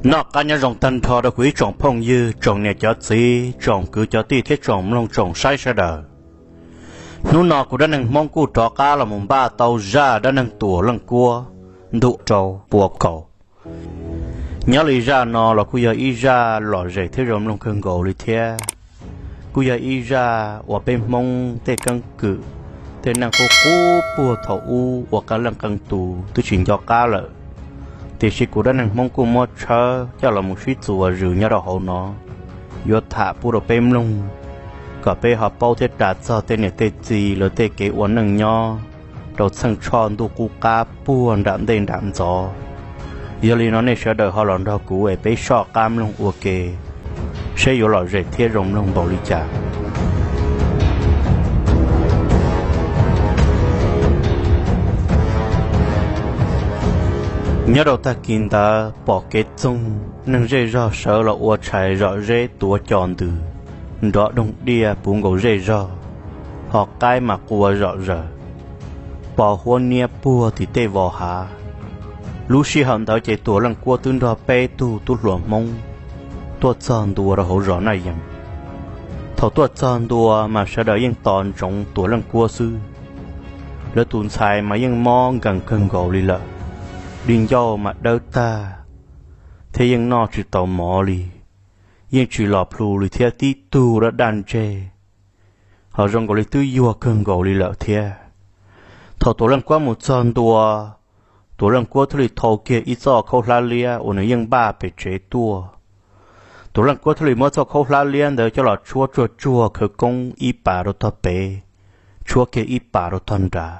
Noj qab nyob zoo tag nrho rau kuv ib tsoom phooj ywg, tsoom niam cov txiv, tsoom kwv cov tij thiab tsoom mloog tsoom saib sawv daws. Hnub no kuv Dab Neeg Hmoob kuj rov qab los mus npaj tau zaj dab neeg Tuam Leej Kuab ntuj rau pua kaum. Nyob li zaj no los kuj yog ib zaj lom zem thiab zoo mloog kawg nkaus li thiab. Kuj yog ib zaj uas peb Hmoob tej keeb kwm, tej neej qub qub puag thaum ub uas qee leej qee tus twb tsis nco qab lawm, tiam sis kuv Dab Neeg Hmoob kuj muab tshawb coj los mus sib txuas zws nyob rau hauv no, yuav tham pub rau peb mloog, kom peb ho paub thiab ras txog tej niam tej txiv lawv tej kev ua neej nyob rau txheej tshoj ntuj qub qab puag nram ntej nram ntxov. Yog li no nej sawv daws ho los nrog kuv es peb soj qab mloog ua ke, seb yuav lom zem thiab zoo mloog npaum li cas. Nyob rau tag kis ntawd pom kev txoog, neeg zej zog sawv los ua tshais zom zeb tuav cos ntws, nrov doog diaj puv nkaus zej zog, ho qaib mas qua zom zaws, pos huab niab puag tim tej vos hav. Lub sij hawm ntawd ces Tuam Leej Kuab twb nrog peb tug tub hluas Hmoob tuaj txog ntua rau hauv zos Naj Yees. Thaum tuaj txog ntua mas sawv daws yeej tos ntsoov Tuam Leej Kuab xwb. Lawv tus ntxhais mas yeej mob nkees kawg nkaus li lawm, di ncauj mas dawb tag, thiab yeej noj tsis tau mov li, yeej tsis los plhus li thiab tib tug dab daj ntseg, ho zoo nkaus li twb yuag kawg nkaus li lawm thiab. Thaum Tuam Leej Kuab mus txog ntua, Tuam Leej Kuab thiaj li thau kiag ib txoj khaub hlab liab uas nws yeej npaj pem tsev tuaj. Tuam Leej Kuab thiaj li muab txoj khaub hlab liab ntawd coj los tshuab tsuag tsuag khawv koob ib pas rau tog pem, tshuab kiag ib pas rau tog nrad.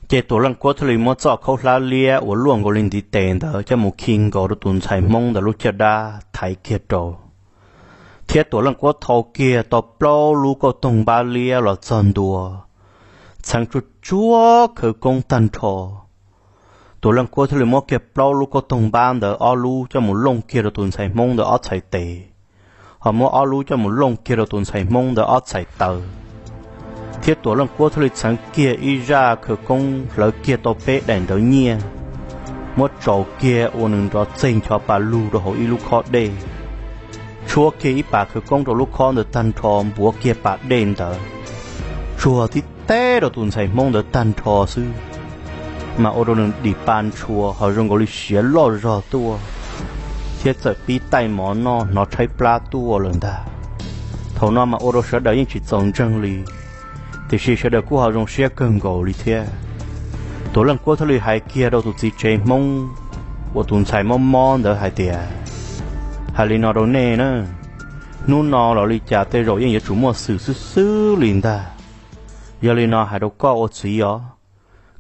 Ces Tuam Leej Kuab thiaj li muab txoj khaub hlab liab uas luaj nkaus li ntiv tes ntawd coj mus khi nkaus rau tus ntxhais Hmoob ntawd lub caj dab thaiv kiag rau, thiab Tuam Leej Kuab thau kiag tau plaub lub kauj toog npab liab los txog ntua, txheev tsuag tsuag khawv koob tag nrho. Tuam Leej Kuab thiaj li muab kiag plaub lub kauj toog npab ntawd ob lub coj mus looj kiag rau tus ntxhais Hmoob ntawd ob txhais tes, ho muab ob lub coj mus looj kiag rau tus ntxhais Hmoob ntawd ob txhais taw, thiab Tuam Leej Kuab thiaj li txheev kiag ib zaj khawv koob hlawv kiag tau peb daim ntawv nyiaj, muab tsaus kiag ua nws nrov txeg ncho pa lug rau hauv ib lub khob dej, tshuab kiag ib pas khawv koob rau lub khob ntawd tag nrho npuav kiag pas dej ntawd, tsuag tib teb rau tus ntxhais Hmoob ntawd tag nrho xwb, mas ua rau nws dim pa ntshua ho zoo nkaus li siav loj zog tuaj, thiab txawm pib taij mov noj hnov tshaib plab tuaj lawm ntag. Thaum no mas ua rau sawv daws yeej tsis txaus ntseeg li, tiam sis sawv daws kuj ho zoo siab kawg nkaus li thiab. Tuam Leej Kuab thiaj li hais kiag rau tus txiv tsev Hmoob uas tus ntxhais mob mob ntawd hais tias, hais li no rau nej na, hnub no los li cas tej zaum yeej yuav tsum muaj xwm xwb xwb li ntag. Yog li no hais rau koj ua txiv os,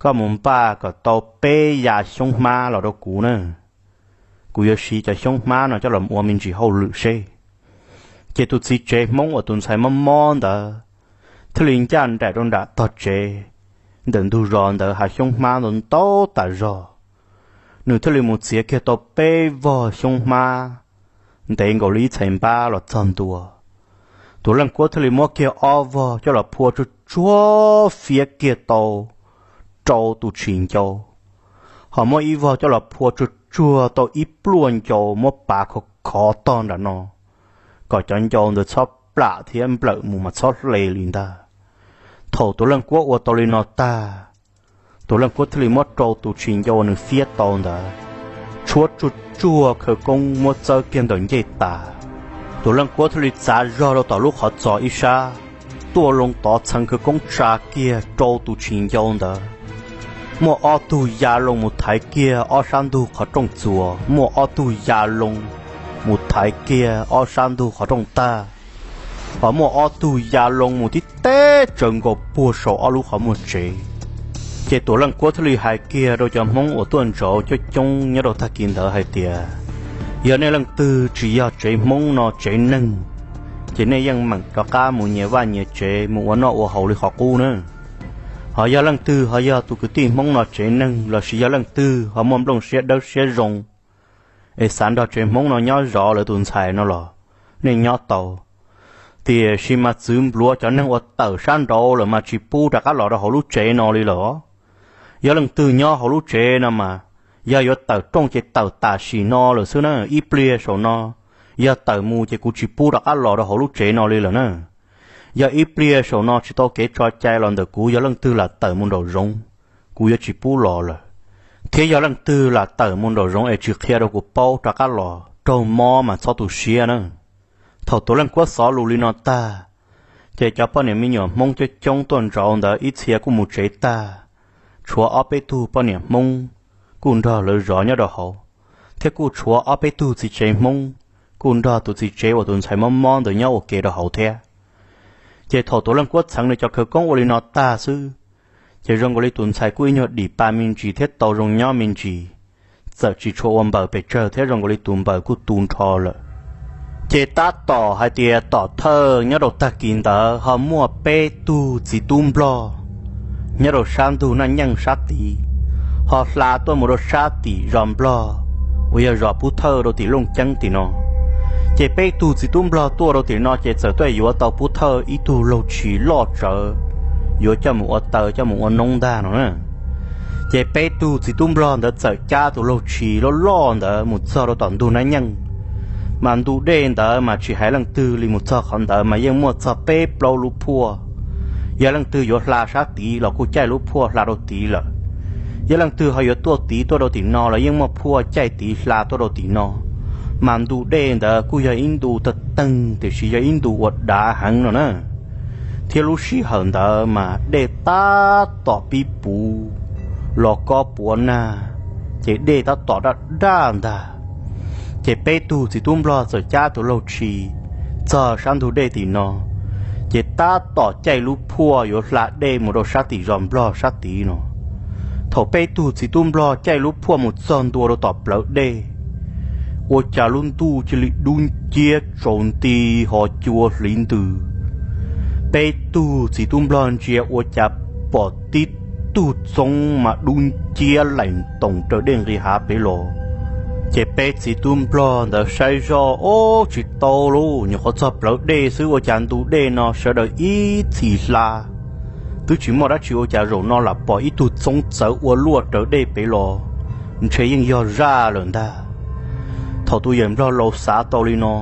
koj mus npaj kom tau peb ya xyoob hmab los rau kuv na. Kuv yuav siv cov xyoob hmab no coj los ua me ntsis hauj lwm seb. Ces tus txiv tsev Hmoob uas tus ntxhais mob mob ntawd thiaj li ncaj nraim rau nram tog tsev, ntawm ntug zos ntawd hav xyoob hmab ntau ntau tas zog. Nws thiaj li mus txiav kiag tau peb vog xyoob hmab ntev nkaus li ib txhais npab los txog ntua. Tuam Leej Kuab thiaj li muab kiag ob vog coj los phua tsuag tsuag fiab kiag tau rau tus tshis ncau, ho muab ib vog coj los phua tsuag tsuag tau ib pluaj ncau muab pav khov khov tog nram no, kom cov ncau ntawd txhob plam thiab nplawm mus mas txhob hle li ntag. Thaum Tuam Leej Kuab ua tau li no tag, Tuam Leej Kuab thiaj li muab rau tus tshis ncau uas nws fiab tau ntawd, tshuab tsuag tsuag khawv koob muab txawb kiag ntawm ncej tas. Tuam Leej Kuab thiaj li txav zog rau tom lub qhov txos ib sab, tuaj loo tov txheev khawv koob tsa kiag rau tus tshis ncau ntawd. Muaj ob tug ya loo mus thaiv kiag ob sab ntug qhov rooj txuas, muaj ob tug ya loo mus thaiv kiag ob sab ntug qhov rooj tag, ho muaj ob tug ya loo mus tib teb tsaws nkaus puag saum ob lub qhov muag tsev. Ces Tuam Leej Kuab thiaj li hais kiag rau cov Hmoob uas tuaj ntsauv coob coob nyob rau tag kis ntawd hais tias, yog nej leej twg tsis yog tsev Hmoob no tsev neeg, ces nej yeej meem rov qab mus nyias vaj nyias tsev mus ua noj ua haus li qhov qub na. Ho yog leej twg ho yog tus kwv tij Hmoob no tsev neeg lossis yog leej twg ho muaj nplooj siab dawb siab zoo es xav nrog tsev Hmoob no nyob zov lawv tus ntxhais no los nej nyob tau. Tiam sis mas txwv npluav cov neeg uas tawm sab nraud lawm mas tsis pub rov qab los rau hauv lub tsev no li lawm. Yog leej twg nyob hauv lub tsev no mas Yog yuav tawm rooj ces tawm tam sim no lawm xwb na, ib pliag saum no, yog tawm mus ces kuv tsis pub rov qab los rau hauv lub tsev no li lawm na. Yog ib pliag saum no tsis tau kev tso cai los ntawm kuv, yog leej twg lam tawm mus nraum zoov, kuv yuav tsis pub los lawm. Thiab yog leej twg lam tawm mus nraum zoov es tsis qhia rau kuv paub rov qab los, raug mob mas txhob tu siab na. Thaum tus leej kuab xov lus li no tag, ces cov poj niam me nyuam Hmoob coob coob tuaj ntsauv ntawd ib txhia kuj mus tsev tag, tshuav ob peb tug poj niam Hmoob kuj nrog lawv zov nyob rau hauv, thiab kuj tshuav ob peb tug txiv tsev Hmoob kuj nrog tus txiv tsev uas tus ntxhais mob mob ntawd nyob ua ke rau hauv thiab. Ces thaum tus leej kuab txheev nws cov khawv koob ua li no tag xwb, ces zoo nkaus li tus ntxhais kuj ib nyuag dim pa me ntsis thiab tau zoo nyob me ntsis, txawm tsis tshua ua npaws pes tsawg thiab zoo nkaus li tus npaws kuj tu nrho lawm. Ces tab tom hais tias tom thawj nyob rau tag kis ntawd ho muaj peb tug txiv tub nplog nyob rau sab ntug Naj Nyeej sab tid, ho hla tuaj mus rau sab tim zos nplog uas yog zos Pub Thawj rau tim Looj Ceeb tim no. Ces peb tug txiv tub nplog tuaj rau tim no ces txawm tuaj yuav tau Pub Thawj ib tug laug tshis loj tsawv, yuav coj mus ua taw coj mus ua noob ntag no na. Ces peb tug txiv tub nplog ntawd txawm cab tus laug tshis loj loj ntawd mus txog rau tom ntug Naj Nyeej, mas ntu dej ntawd mas tsis hais leej twg li mus txog qhov ntawd mas yeej muaj txog peb plaub lub phuaj. Yog leej twg yuav hla sab tid los kuj caij lub phuaj hla rau tid lawm. Yog leej twg ho yuav tuaj tid tuaj rau tim no los yeej muaj phuaj caij tid hla tuaj rau tim no. Mas ntu dej ntawd kuj yog ib ntu tawg teeg tiam sis yog ib ntu uas dav heev no na. Thiab lub sij hawm ntawd mas dej tab tom pib puv los kob puav nag, ces dej tab tom daj daj ntag. Ces peb tug txiv tub nplog txawm cab tus laug tshis txog sab ntug dej tim no, ces tab tom caij lub phuaj yuav hla dej mus rau sab tim zos nplog sab tid no. Thaum peb tug txiv tub nplog caij lub phuaj mus txog ntua rau tom plawv dej, ua cas lub ntuj cia li dub nciab tsaus nti ho cua hliv ntws. Peb tug txiv tub nplog ntsia ua cas pom tib tug txoob mas dub nciab laim ntoos raws dej nqis hav pem los. Ces peb txiv tub nplog ntawd saib zoj, ob, tsis tau lauj, nyuam qhuav txog plawv dej xwb ua cas ntu dej no sawv daws ib txhis hla, twb tsis muaj dab tsi ua cas zaum no lam pom ib tug txoob txawv ua luaj raws dej pem los, ntshe yeej yog zaj lawm ntag. Thaum tus yawg nplog laus xav tau li no,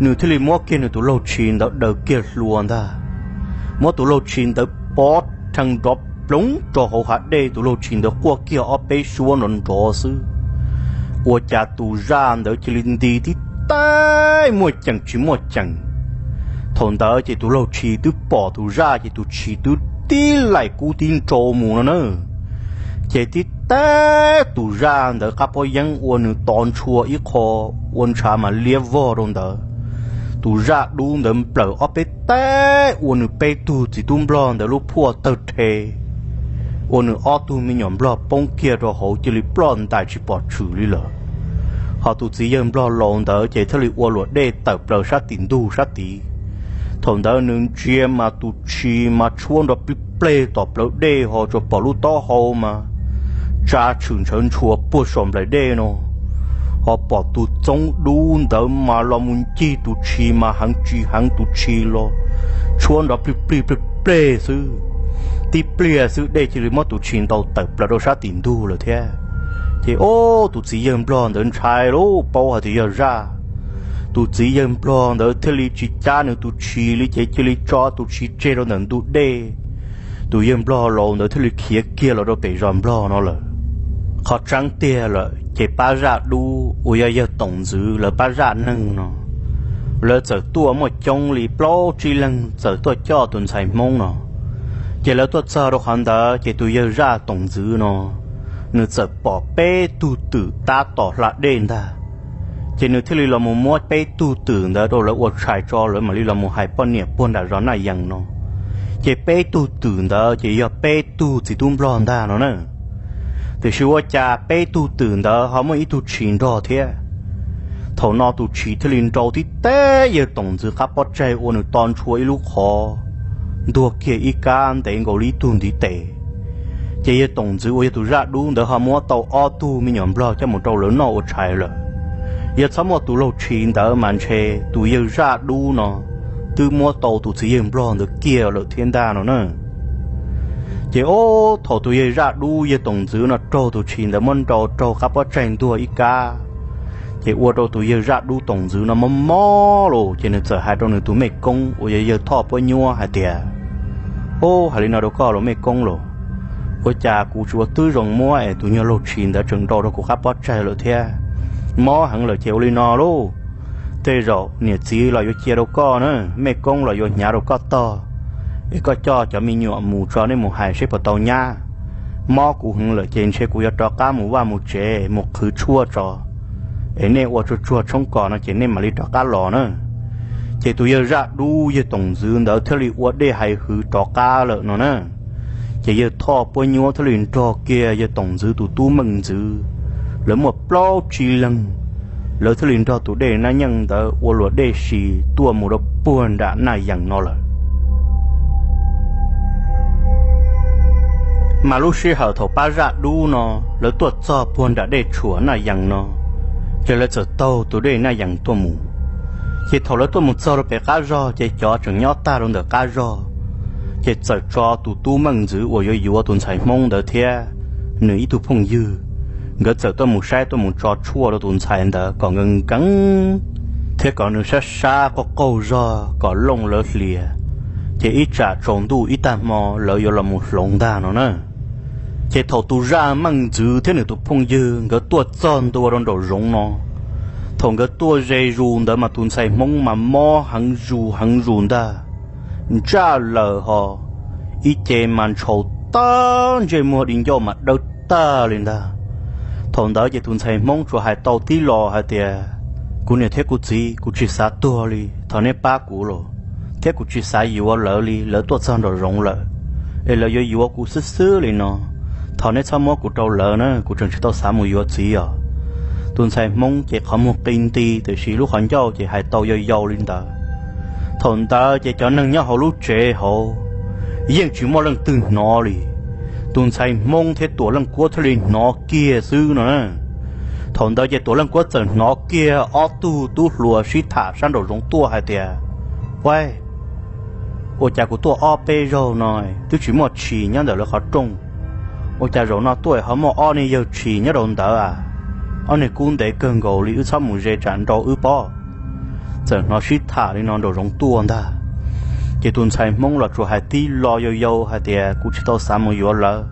nws thiaj li muab kiag nws tus laug tshis ntawd daws kiag hlua ntag, muab tus laug tshis ntawd pov rhees nrov ploov rau hauv hav dej, tus laug tshis ntawd quaj kiag ob peb suab nrov nrov xwb, ua cas tus zaj ntawd cia li nti tib taig muaj ceem tsis muaj ceem. Thaum ntawd ces tus laug tshis twb pom tus zaj ces tus tshis twb tib laim kub tib nrau mus no na. Ces tib taig tus zaj ntawd qab pob yeeb ua nws to ntshua ib qho, ua ntshav mas liab vog rau ntawd. Tus zaj dub ntawd nplawm ob peb taig ua nws peb tug txiv tub nplog ntawd lub phuaj tawg rhe, ua nws ob tug me nyuam nplog poob kiag rau hauv cia li ploj ntais tsis pom tshwm li lawm. Ho tus txiv yawg nplog laus ntawd ces thiaj li ua luam dej tawm plaws sab tim ntug sab tid. Thaum ntawd nws ntsia mas tus tshis mas tshuab nrov plig pleg tom plawv dej ho tsuas pom lub taub hau mas tsa tshwm ntshaw ntshua puag saum nplaim dej no, ho pom tus txoob dub ntawd mas los mus ncig tus tshis mas heev tsis heev tus tshis los tshuab nrov plig plig plig pleg xwb. Tib pliag xwb dej cia li muab tus tshis ntaus tawm plaws rau sab tim ntug lawm thiab. Ces ob, tus txiv yawg nplog ntawd ntshai lauj, paub hais tias yog zaj. Tus txiv yawg nplog ntawd thiaj li tsis cab nws tus tshis li ces cia li tso tus tshis tseg rau ntawm ntug dej. Tus yawg nplog laus ntawd thiaj li khiav kiag los rau pem zos nplog no lawm. Qhov tseeb tiag lawm ces pab zaj dub uas yog yawg Toom Ntxwv lawv pab zaj neeg no, lawv txawm tuaj muaj coob li plaub tsib leeg txawm tuaj coj tus ntxhais Hmoob no. Ces lawv tuaj txog rau qhov ntawd ces tus yawg zaj Toom Ntxwv no, nws txawm pom peb tug twm tab tom hla dej ntag. Ces nws thiaj li los mus muab peb tug twm ntawd rau lawv ua tshais tso lawv mam li los mus hais poj niam puag nram zos Naj Yees no. Ces peb tug twm ntawd ces yog peb tug txiv tub nplog ntag no na. Tiam sis ua cas peb tug twm ntawd ho muaj ib tug tshis nrog thiab. Thaum no tus tshis thiaj li nrau tib teb yawg Toom Ntxwv qab pob tsaig ua nws to ntshua ib lub qhov, ntuag kiag ib kab ntev nkaus li ib tug ntiv tes. Ces yawg Toom Ntxwv uas yog tus zaj dub ntawd ho muab tau ob tug me nyuam nplog coj mus rau lawv noj ua tshais lawm. Yog txhob muaj tus laug tshis ntawd mas ntshe tus yawg zaj dub no twb muab tau tus txiv yawg nplog ntawd kiag lawm thiab ntag no na. Ces ob thaum tus yawg zaj dub yawg toom ntxwv no raug tus tshis ntawd muab nrau raug qab pob tsaig ntuag ib kab, ces ua rau tus yawg zaj dub toom ntxwv no mob mob los ces nws txawm hais rau nws tus mej koob uas yog yawg thoj puab nyuab hais tias, Ub, hais li no rau koj los mej koob los, ua cas kuv tsis ua tib zoo muab es tus nyuag laug tshis ntawd tseem nrau rau kuv qab pob tsaig lawm thiab? Mob heev lawm ces ua li no lauj, tej zaum niam txiv los yuav cia rau koj na, mej koob los yuav hnyav rau koj tog, es koj coj cov me nyuam mus tso nej mus hais seb puas tau nyab. Mob kuv heev lawm ces ntshe kuv yuav rov qab mus vaj mus tsev mus qhwv tshuaj tso, es nej ua tsuag tsuag tshoob kos no ces nej mam li rov qab los na. Ces tus yawg zaj dub yawg toom ntxwv ntawd thiaj li ua dej hais hwv rov qab lawm no na. Ces yawg thoj puab nyuab thiaj li nrog kiag yawg toom ntxwv tus tub meej ntxwv, lawv muaj plaub tsib leeg, lawv thiaj li nrog tus dej nab nyeej ntawd ua luam dej si tuaj mus rau puag nram Naj Yees no lawm. Mas lub sij hawm thaum pab zaj dub no lawv tuaj txog puag nram dej tshuam Naj Yees no, ces lawv txawm taug tus dej Naj Yees tuaj mus. Ces thaum lawv tuaj mus txog rau pem qab zog ces cov tseem nyob tag rau ntawm qab zog, ces txawm tso tus tub meej ntxwv uas yuav yuav tus ntxhais Hmoob ntawd thiab nws ib tug phooj ywg, nkawd txawm tuaj mus saib tuaj mus tso tshuaj rau tus ntxhais ntawd kom nkees nkees thiab kom nws sab sab qaug qaug zog kom looj lawv hlias, ces ib tsam tsaus ntuj ib tag hmo lawv yuav los mus hloov ntag no na. Ces thaum tus zaj meej ntxwv thiab nws tus phooj ywg nkawd tuaj txog ntua rau nraum zoov no, thaum nkawd tuaj ze zus ntawd mas tus ntxhais Hmoob mas mob heev zus heev zus ntag, ntsaj lawm ho, ib ce mas ntshaus tag, ntsej muag di ncauj mas dawb tag li ntag. Thaum ntawd ces tus ntxhais Hmoob tsuas hais tau tib lo hais tias, Kuv niam thiab kuv txiv, kuv tsis xav tuag li, thov neb pab kuv los, thiab kuv tsis xav yuav lawv li, lawv tuaj txog nraum zoov lawm, es lawv yuav yuav kuv xwb xwb li no. Thov neb txhob muab kuv rau lawv na, kuv tseem tsis tau xav mus yuav txiv os. Tus ntxhais Hmoob ces qhov muag qi nti tiam sis lub qhov ncauj ces hais tau yau yau li ntawd. Thaum ntawd ces cov neeg nyob hauv lub tsev hauv yeej tsis muaj leej twg hnov li. Tus ntxhais Hmoob thiab Tuam Leej Kuab thiaj li hnov kiag xwb no na. Thaum ntawd ces Tuam Leej Kuab txawm hnov kiag ob tug tub hluas sib tham sab nraum zoov tuaj hais tias, Ua, ua cas kuv tuaj ob peb zaug no twb tsis muaj tshis nyob ntawm lawv qhov rooj, ua cas zaum no tuaj ho muaj ob niag yawg tshis nyob rau ntawd a? Ob niag kub ntev kawg nkaus li, wb txhob mus ze tsam nrau wb pob. Txawm hnov sib tham li no nraum zoov tuaj ntag. Ces tus ntxhais Hmoob los tsuas hais tib lo yau yau hais tias, Kuv tsis tau xav mus yuav lawv,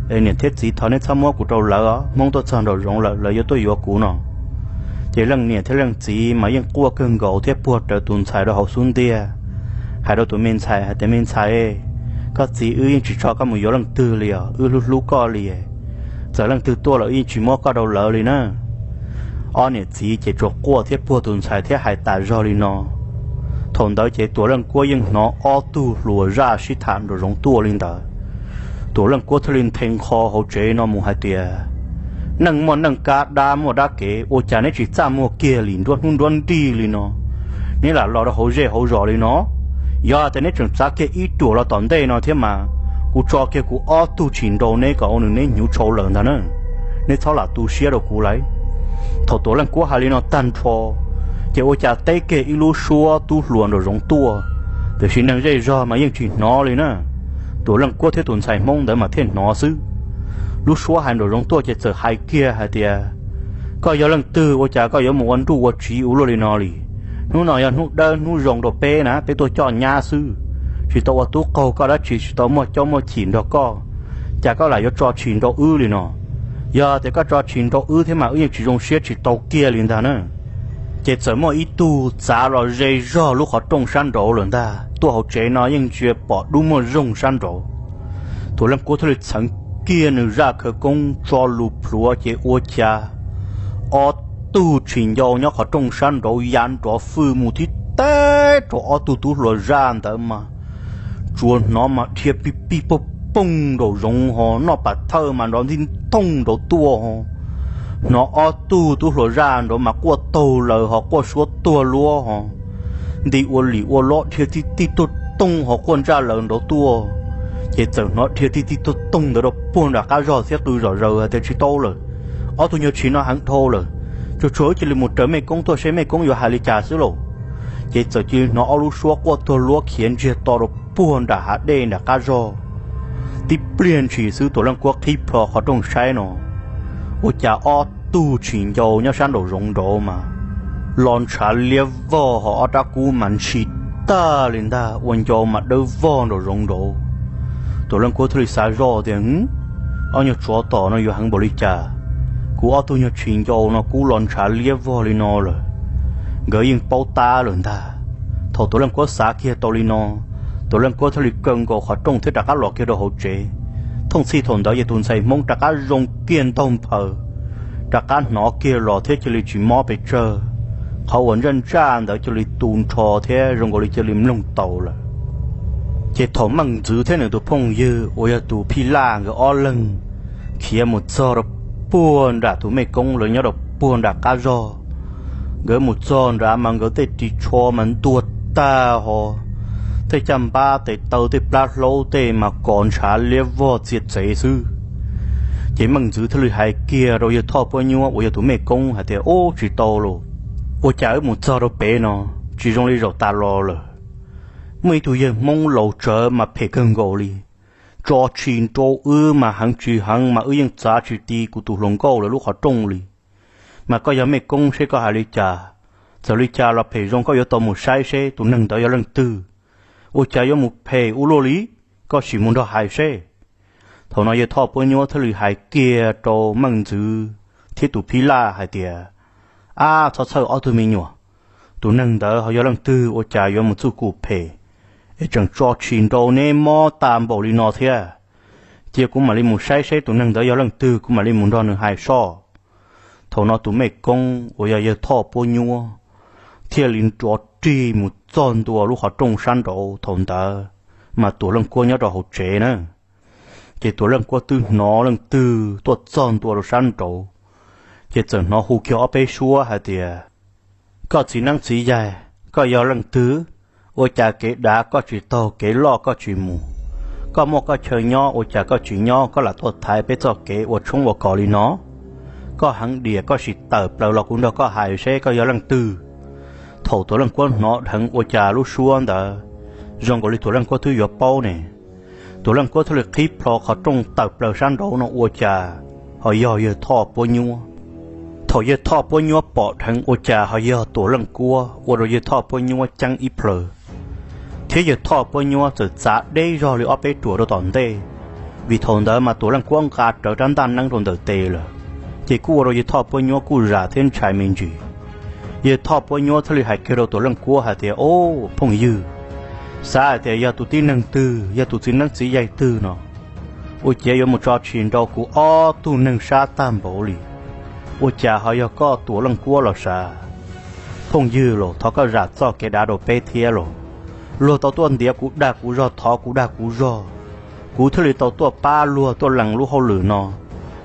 es niam thiab txiv, thov neb txhob muab kuv rau lawv os, Hmoob tuaj txog nraum zoov lawm, lawv yuav tuaj yuav kuv no. Ces leej niam thiab leej txiv mas yeej quaj kawg nkaus thiab puag rawv tus ntxhais rau hauv xub ntiag, hais rau tus me ntxhais hais tias, Me ntxhais, koj txiv wb yeej tsis tso koj mus yuav leej twg li os, wb hlub hlub koj li. Txawm leej twg tuaj los wb yeej tsis muab koj rau lawv li na. Ob niam txiv ces tsuas quaj thiab puag tus ntxhais thiab hais tas zog li no. Thaum ntawd ces Tuam Leej Kuab yeej hnov ob tug hluas zaj sib tham nraum zoov tuaj li ntawd. Tuam Leej Kuab thiaj li nthe nqho hauv tsev no mus hais tias, Neej muaj neej kab, dab muaj dab kev, ua cas neb tsis txaj muag kiag li nruab hnub nruab nrig li no, neb lam los rau hauv zej hauv zos li no? Yog tias neb tseem txav kiag ib ruam los tom ntej no thiab mas kuv tso kiag kuv ob tug tshis nrau neb kom ua nws neb hnyuv tshau lawm ntag na. Neb txhob lam tu siab rau kuv lawm. Thaum Tuam Leej Kuab hais li no tag nrho, ces ua cas teb kiag ib lub suab tub hluas nraum zoov tuaj, tiam sis neeg zej zog mas yeej tsis hnov li na. Tuam Leej Kuab thiab tus ntxhais Hmoob ntawd mas thiaj hnov xwb. Lub suab hais nraum zoov tuaj ces txawm hais kiag hais tias, Koj yog leej twg, ua cas koj yuav mus ua nruj ua tsiv ua luaj li no li? Hnub no yog hnub dawb hnub zoo rau peb na, peb tuaj coj nyab xwb, tsis tau ua tub qaug koj dab tsi, tsis tau muaj caub muaj chim nrog koj, cas koj lam yuav tso tshis nrau wb li no? Yog tias koj tso tshis nrau wb thiab mas wb yeej tsis zoo siab tsis tau kiag li ntag na. Ces txawm muaj ib tug txav los ze zog lub qhov rooj sab nraud lawm ntag, tuaj hauv tsev no yeej ntsia pom dub muaj zoog sab nraud. Tuam Leej Kuab thiaj li txheev kiag nws zaj khawv koob tso lus plhuav ces ua cas ob tug tshis ncau nyob qhov rooj sab nraud ya nrov fwj mus thib teb rau ob tug tub hluas zaj ntawd mas tsuas hnov mas dhia pig pig poog poog nraum zoov ho noj pas thawj mas nrov ntij ntoog nraud tuaj ho. Hnov ob tug tub hluas zaj nraud mas quaj taug lawv ho quaj suab tuag luab ho. Nti ua lim ua lob dhia tij tij tuag toog ho quaj ntsaj lawv nraud tuaj. Ces txawm hnov dhia tij tij tuag toog ntawd rau puag nram qab zog thiab qw zom zaws hais tias tsis tau lawm, ob tug nyuag tshis no heev dhau lawm. Tsuag tsuag wb cia li mus raws mej koob tuaj seb mej koob yuav hais li cas xwb lauj. Ces txawm cia li hnov ob lub suab quaj tuag luab khiav ntsiag to rau puag nram hav dej nram qab zog. Tib pliag ntshis xwb Tuam Leej Kuab qhib plho qhov rooj saib no, ua cas ob tug tshis ncau nyob sab nraum zoov nraud mas los ntshav liab vog, ho ob rab kub mas ntshis tag li ntag, ua ncau mas dawb vog nraum zoov nraud. Tuam Leej Kuab thiaj li xav zoj tias, Ob nyuag tsov tom no yuav heev npaum li cas? Kuv ob tug nyuag tshis ncau no kub los ntshav liab vog li no lawm, nkawd yeej paub tab lawm ntag. Thaum Tuam Leej Kuab xav kiag tau li no, Tuam Leej Kuab thiaj li kaw nkaus qhov rooj thiab rov qab los kiag rau hauv tsev. Thooj txhij thaum ntawd ces tus ntxhais Hmoob rov qab zoo kiag ntaug nphaws, rov qab hnov kiag los thiab cia li tsis mob pes tsawg. Qhov uas ntsaj ntsaj ntawd cia li tu nrho thiab zoo nkaus li cia li mloog tau lawm. Ces thaum Meej Ntxwv thiab nws tus phooj ywg uas yog tus Phij Laj nkawd ob leeg khiav mus txog rau puag nram tus Mej Koob lawv nyob rau puag nram qab zog, nkawd mus txog nrad mas nkawd tej ris tsho mas ntuag tag ho, tej caj npab tes taw tej plab hlaub tej mas kos ntshav liab vog txia txev xwb. Ces Meej Ntxwv thiaj li hais kiag rau yawg Thoj Puab Nyuab uas yog tus Mej Koob hais tias, Ub, tsis tau los, ua cas wb mus txog rau pem no tsis zoo li zaum tas los lawm? Muaj ib tug yawg Hmoob laus tsawv mas phem kawg nkaus li, tso tshis nrau wb mas heev tsis heev mas wb yeej txav tsis ti kuv tus hluas nkauj lawv lub qhov rooj li. Mas koj yog Mej Koob seb koj hais li cas? Txawm li cas los phem zoo koj yuav tau mus saib seb tus neeg ntawd yog leej twg. Ua cas yuav mus phem ua luaj li? Koj sim mus nrog hais seb. Thaum no yawg Thoj Puab Nyuab thiaj li hais kiag rau Meej Ntxwv thiab tus Phij Laj hais tias, Ab, txhob txhawj ob tug me nyuam, tus neeg ntawd ho yog leej twg ua cas yuav mus txuj kum phem es tseem tso tshis nrau neb mob tas npaum li no thiab. Cia kuv mam li mus saib seb tus neeg ntawd yog leej twg, kuv mam li mus nrog nws hais soj. Thaum no tus Mej Koob uas yog yawg Thoj Puab Nyuab thiaj li nrov rig mus txog ntua lub qhov rooj sab nraud. Thaum ntawd mas Tuam Leej Kuab nyob rau hauv tsev na. Ces Tuam Leej Kuab twb hnov leej twg tuaj txog ntua rau sab nraud, ces txawm hnov hu kiag ob peb suab hais tias, Koj txiv neeb txiv yaig, koj yog leej twg? Ua cas kev dav koj tsis taug, kev loj koj tsis mus? Koj muaj koj chaw nyob ua cas koj tsis nyob, koj lam tuaj thaiv peb txoj kev ua tshoob ua kos li no? Koj heev diam, koj sim tawm plaws los kuv nrog koj hais seb koj yog leej twg. Thaum Tuam Leej Kuab hnov dheev ua cas lub suab ntawd zoo nkaus li Tuam Leej Kuab twb yuav paub ne. Tuam Leej Kuab thiaj li qhib plho qhov rooj tawm plaws sab nraud no ua cas ho yog yawg Thoj Puab Nyuab. Thaum yawg Thoj Puab Nyuab pom dheev ua cas ho yog Tuam Leej Kuab ua rau yawg Thoj Puab Nyuab ceeb ib plhaw, thiab yawg Thoj Puab Nyuab txawm txav deb zog li ob peb ruam rau tom ntej, vim thaum ntawd mas Tuam Leej Kuab nqa rawv rab ntaj neeb rau ntawm tes lawm, ces kuj ua rau yawg Thoj Puab Nyuab kuj zam thiab ntshai me ntsis. Yawg Thoj Puab Nyuab thiaj li hais kiag rau Tuam Leej Kuab hais tias, Au, phooj ywg, xav hais tias yog tus tib neeg twg, yog tus txiv neeb txiv yaig twg no, ua ciav yuav mus tso tshis nrau kuv ob tug neeg sab tag npaum li. Ua cas ho yog koj Tuam Leej Kuab los sav? Phooj ywg los thov koj zam txoj kev dav rau peb thiab los. Luag tau tuaj ntiav kuv dag kuv zog, thov kuv dag kuv zog, kuv thiaj li tau tuaj pab luag tuaj lees lub hauj lwm no.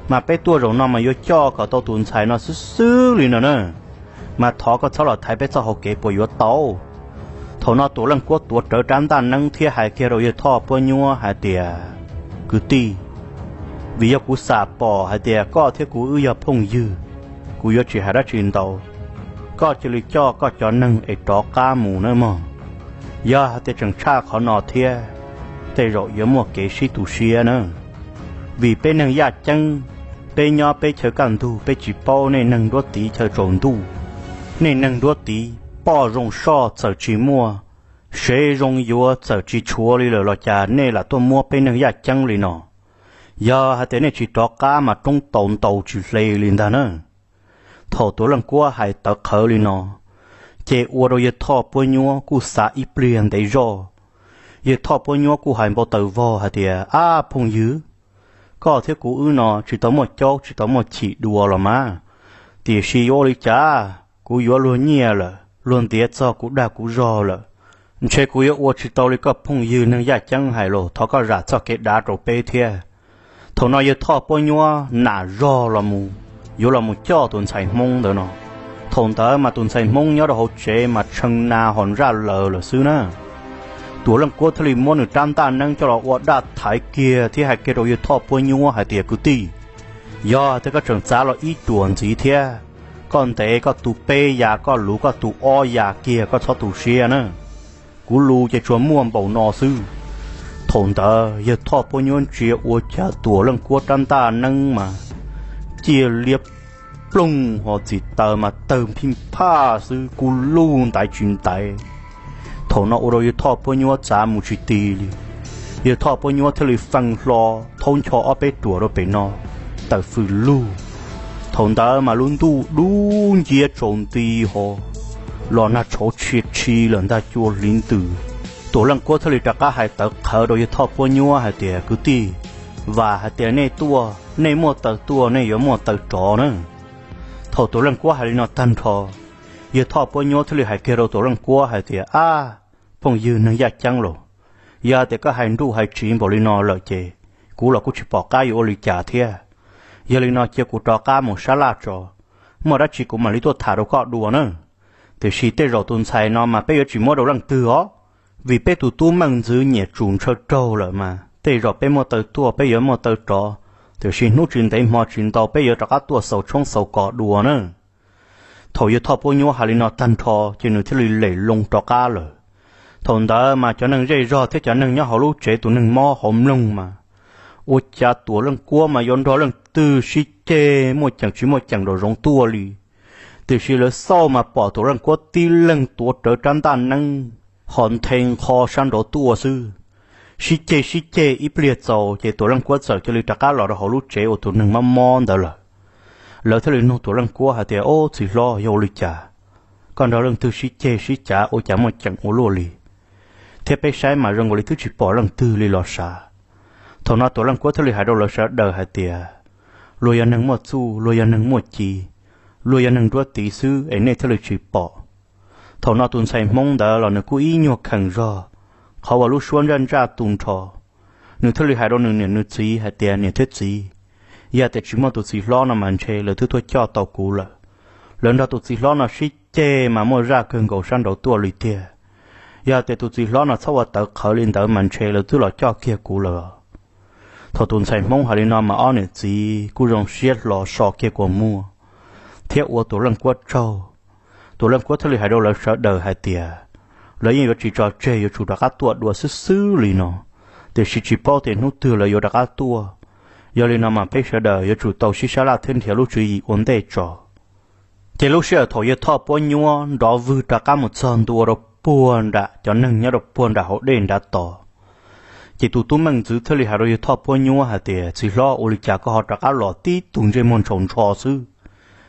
Mas peb tuaj zaum no mas yuav coj kom tau tus ntxhais no xwb xwb li no na. Mas thov koj txhob los thaiv peb txoj hau kev puas yuav tau? Thaum no Tuam Leej Kuab tuav rawv rab ntaj neeb thiab hais kiag rau yawg Thoj Puab Nyuab hais tias, Kwv tij, vim yog kuv xam pom hais tias koj thiab kuv wb yog phooj ywg, kuv yuav tsis hais dab tsi ntau. Koj cia li coj koj cov neeg es rov qab mus nawb mog. Yog hais tias tseem tshaj qhov no thiab, tej zaum yuav muaj kev sib tu siab na. Vim peb neeg yaj ceeb, peb nyob peb chaw kaj ntug peb tsis paub nej neeg nruab tiv chaw tsaus ntuj. Nej neeg nruab tiv poj zoo soj txawm tsis muaj, sev zoo yuav txawm tsis tshuav li lawm los cas nej lam tuaj muab peb neeg yaj ceeb li no. Yog hais tias nej tsis rov qab mas roob taus ntaus tsis hle li ntag na. Thaum Tuam Leej Kuab hais tawv qhawv li no, ces ua rau yawg Thoj Puab Nyuab kuj xav ib pliag ntev zoj. Yawg Thoj Puab Nyuab kuj hais npau taws vog hais tias, Ab phooj ywg, koj thiab kuv wb no tsis tau muaj caub tsis tau muaj chim dua los mas, tiam sis yuav ua li cas, kuv yuav luag nyiaj lawm, luag ntiav txog kuv dag kuv zog lawm, ntshe kuv yuav ua tsis tau li koj phooj ywg neeg yaj ceeb hais los. Thov koj zam txoj kev dav rau peb thiab. Thaum no yawg Thoj Puab Nyuab nam zog los mus, yuav los mus coj tus ntxhais Hmoob ntawd no. Thaum ntawd mas tus ntxhais Hmoob nyob rau hauv tsev mas tshee na ho ntsaj laws lawm xwb na. Tuam Leej Kuab thiaj li muab nws rab ntaj neeb coj los ua daj thaiv kiag thiab hais kiag rau yawg Thoj Puab Nyuab hais tias, Kwv tij, yog tias koj tseem txav los ib ruam ntxiv thiab, koj ntev koj tu peb yas, koj luv koj tu ob yas kiag, koj txhob tu siab na. Kuv lus ces tsuas muaj npaum no xwb. Thaum ntawd yawg Thoj Puab Nyuab ntsia ua cas Tuam Leej Kuab rab ntaj neeb mas ciaj liab ploog, ho txim taws mas tawg phij phaj xwb, kub lug ntaiv tsis ntaiv. Thaum no ua rau yawg Thoj Puab Nyuab txav mus tsis ti li. Yawg Thoj Puab Nyuab thiaj li fee hlo thaub ncho ob peb ruam rau pem no, tawm fws lug. Thaum ntawd mas lub ntuj dub nciab tsaus nti ho los nag tshauv tshia tshi lawm ntag cua hliv ntws. Tuam Leej Kuab thiaj li rov qab hais tawv qhawv rau yawg Thoj Puab Nyuab hais tias, Kwv tij, vam hais tias nej tuaj, nej muaj taw tuaj nej yuav muaj taw rov na. Thaum Tuam Leej Kuab hais li no tag nrho, yawg Thoj Puab Nyuab thiaj li hais kiag rau Tuam Leej Kuab hais tias, Ab, phooj ywg neeg yaj ceeb los, yog tias koj hais nruj hais tsiv npaum li no lawm ces kuv los kuj tsis pom qab yuav ua li cas thiab. Yog li no cia kuv rov qab mus sab laj tso, muaj dab tsi kuv mam li tuaj tham rau koj dua na. Tiam sis tej zaum tus ntxhais no mas peb yuav tsis muab rau leej twg os, vim peb tus tub meej ntxwv nyiam tsum ntshaw raug lawm mas tej zaum peb muaj taw tuaj peb yuav muaj taw rov, tiam sis hnub tsis ntev hmo tsis ntau peb yuav rov qab tuaj xaus tshoob xaus kos dua na. Thaum yawg Thoj Puab Nyuab hais li no tag nrho ces nws thiaj li lem loo rov qab lawm. Thaum ntawd mas cov neeg zej zog thiab cov neeg nyob hauv lub tsev tus neeg mob hauv mloog mas ua cas Tuam Leej Kuab mas yuav nrog leej twg sib ceg muaj ceem tsis muaj ceem nraum zoov tuaj li. Tiam sis lawv xauj mas pom Tuam Leej Kuab tib leeg tuav rawv rab ntaj neeb ho nthe nqho sab nraud tuaj xwb. Sib ceg sib ceg ib pliag txaus ces Tuam Leej Kuab txawm cia li rov qab los rau hauv lub tsev uas tus neeg mob mob ntawd lawm. Lawv thiaj li nug Tuam Leej Kuab hais tias, Ob, txiv hlob, yog ua li cas koj nrog leej twg sib ceg sib cav ua cas muaj ceem ua luaj li, thiab peb saib mas zoo nkaus li twb tsis pom leej twg li los sav? Thaum no Tuam Leej Kuab thiaj li hais rau lawv sawv daws hais tias, Luag yog neeg muaj txuj, luag yog neeg muaj ci, luag yog neeg nruab tiv xwb es nej thiaj li tsis pom. Thaum no tus ntxhais Hmoob ntawd los nws kuj ib nyuag kheem zog, qhov uas lub suab ntsaj ntsaj tu nrho, nws thiaj li hais rau nws niam nws txiv hais tias, Niam thiab txiv, yog tias tsis muaj tus txiv hlob no mas ntshe lawv twb tuaj coj tau kuv lawm. Lawv nrog tus txiv hlob no sib ceg mas muaj zaj kawg nkaus sab nraud tuaj li tiag. Yog tias tus txiv hlob no txhob ua tawv qhawv li ntawd mas ntshe lawv twb los coj kiag kuv lawm. Thaum tus ntxhais Hmoob hais li no mas ob niam txiv kuj zoo siab hlo so kiag kua muag thiab ua Tuam Leej Kuab tsaug. Tuam Leej Kuab thiaj li hais rau lawv sawv daws hais tias, Lawv yeej yuav tsis tso tseg, yuav tsum rov qab tuaj dua xwb xwb li no, tiam sis tsis paub tias hnub twg lawv yuav rov qab tuaj. Yog li no mas peb sawv daws yuav tsum tau sib sab laj thiab nrhiav lub tswv yim ua ntej tso. Ces lub sij hawm thaum yawg Thoj Puab Nyuab nrov vwg rov qab mus txog ntua rau puag nram cov neeg nyob rau puag nram hauv dej nrad tod, ces tus tub meej ntxwv thiaj li hais rau yawg Thoj Puab Nyuab hais tias, Txiv hlob, ua li cas koj ho rov qab los tib tug ntsej muag ntshaus ntsho xwb?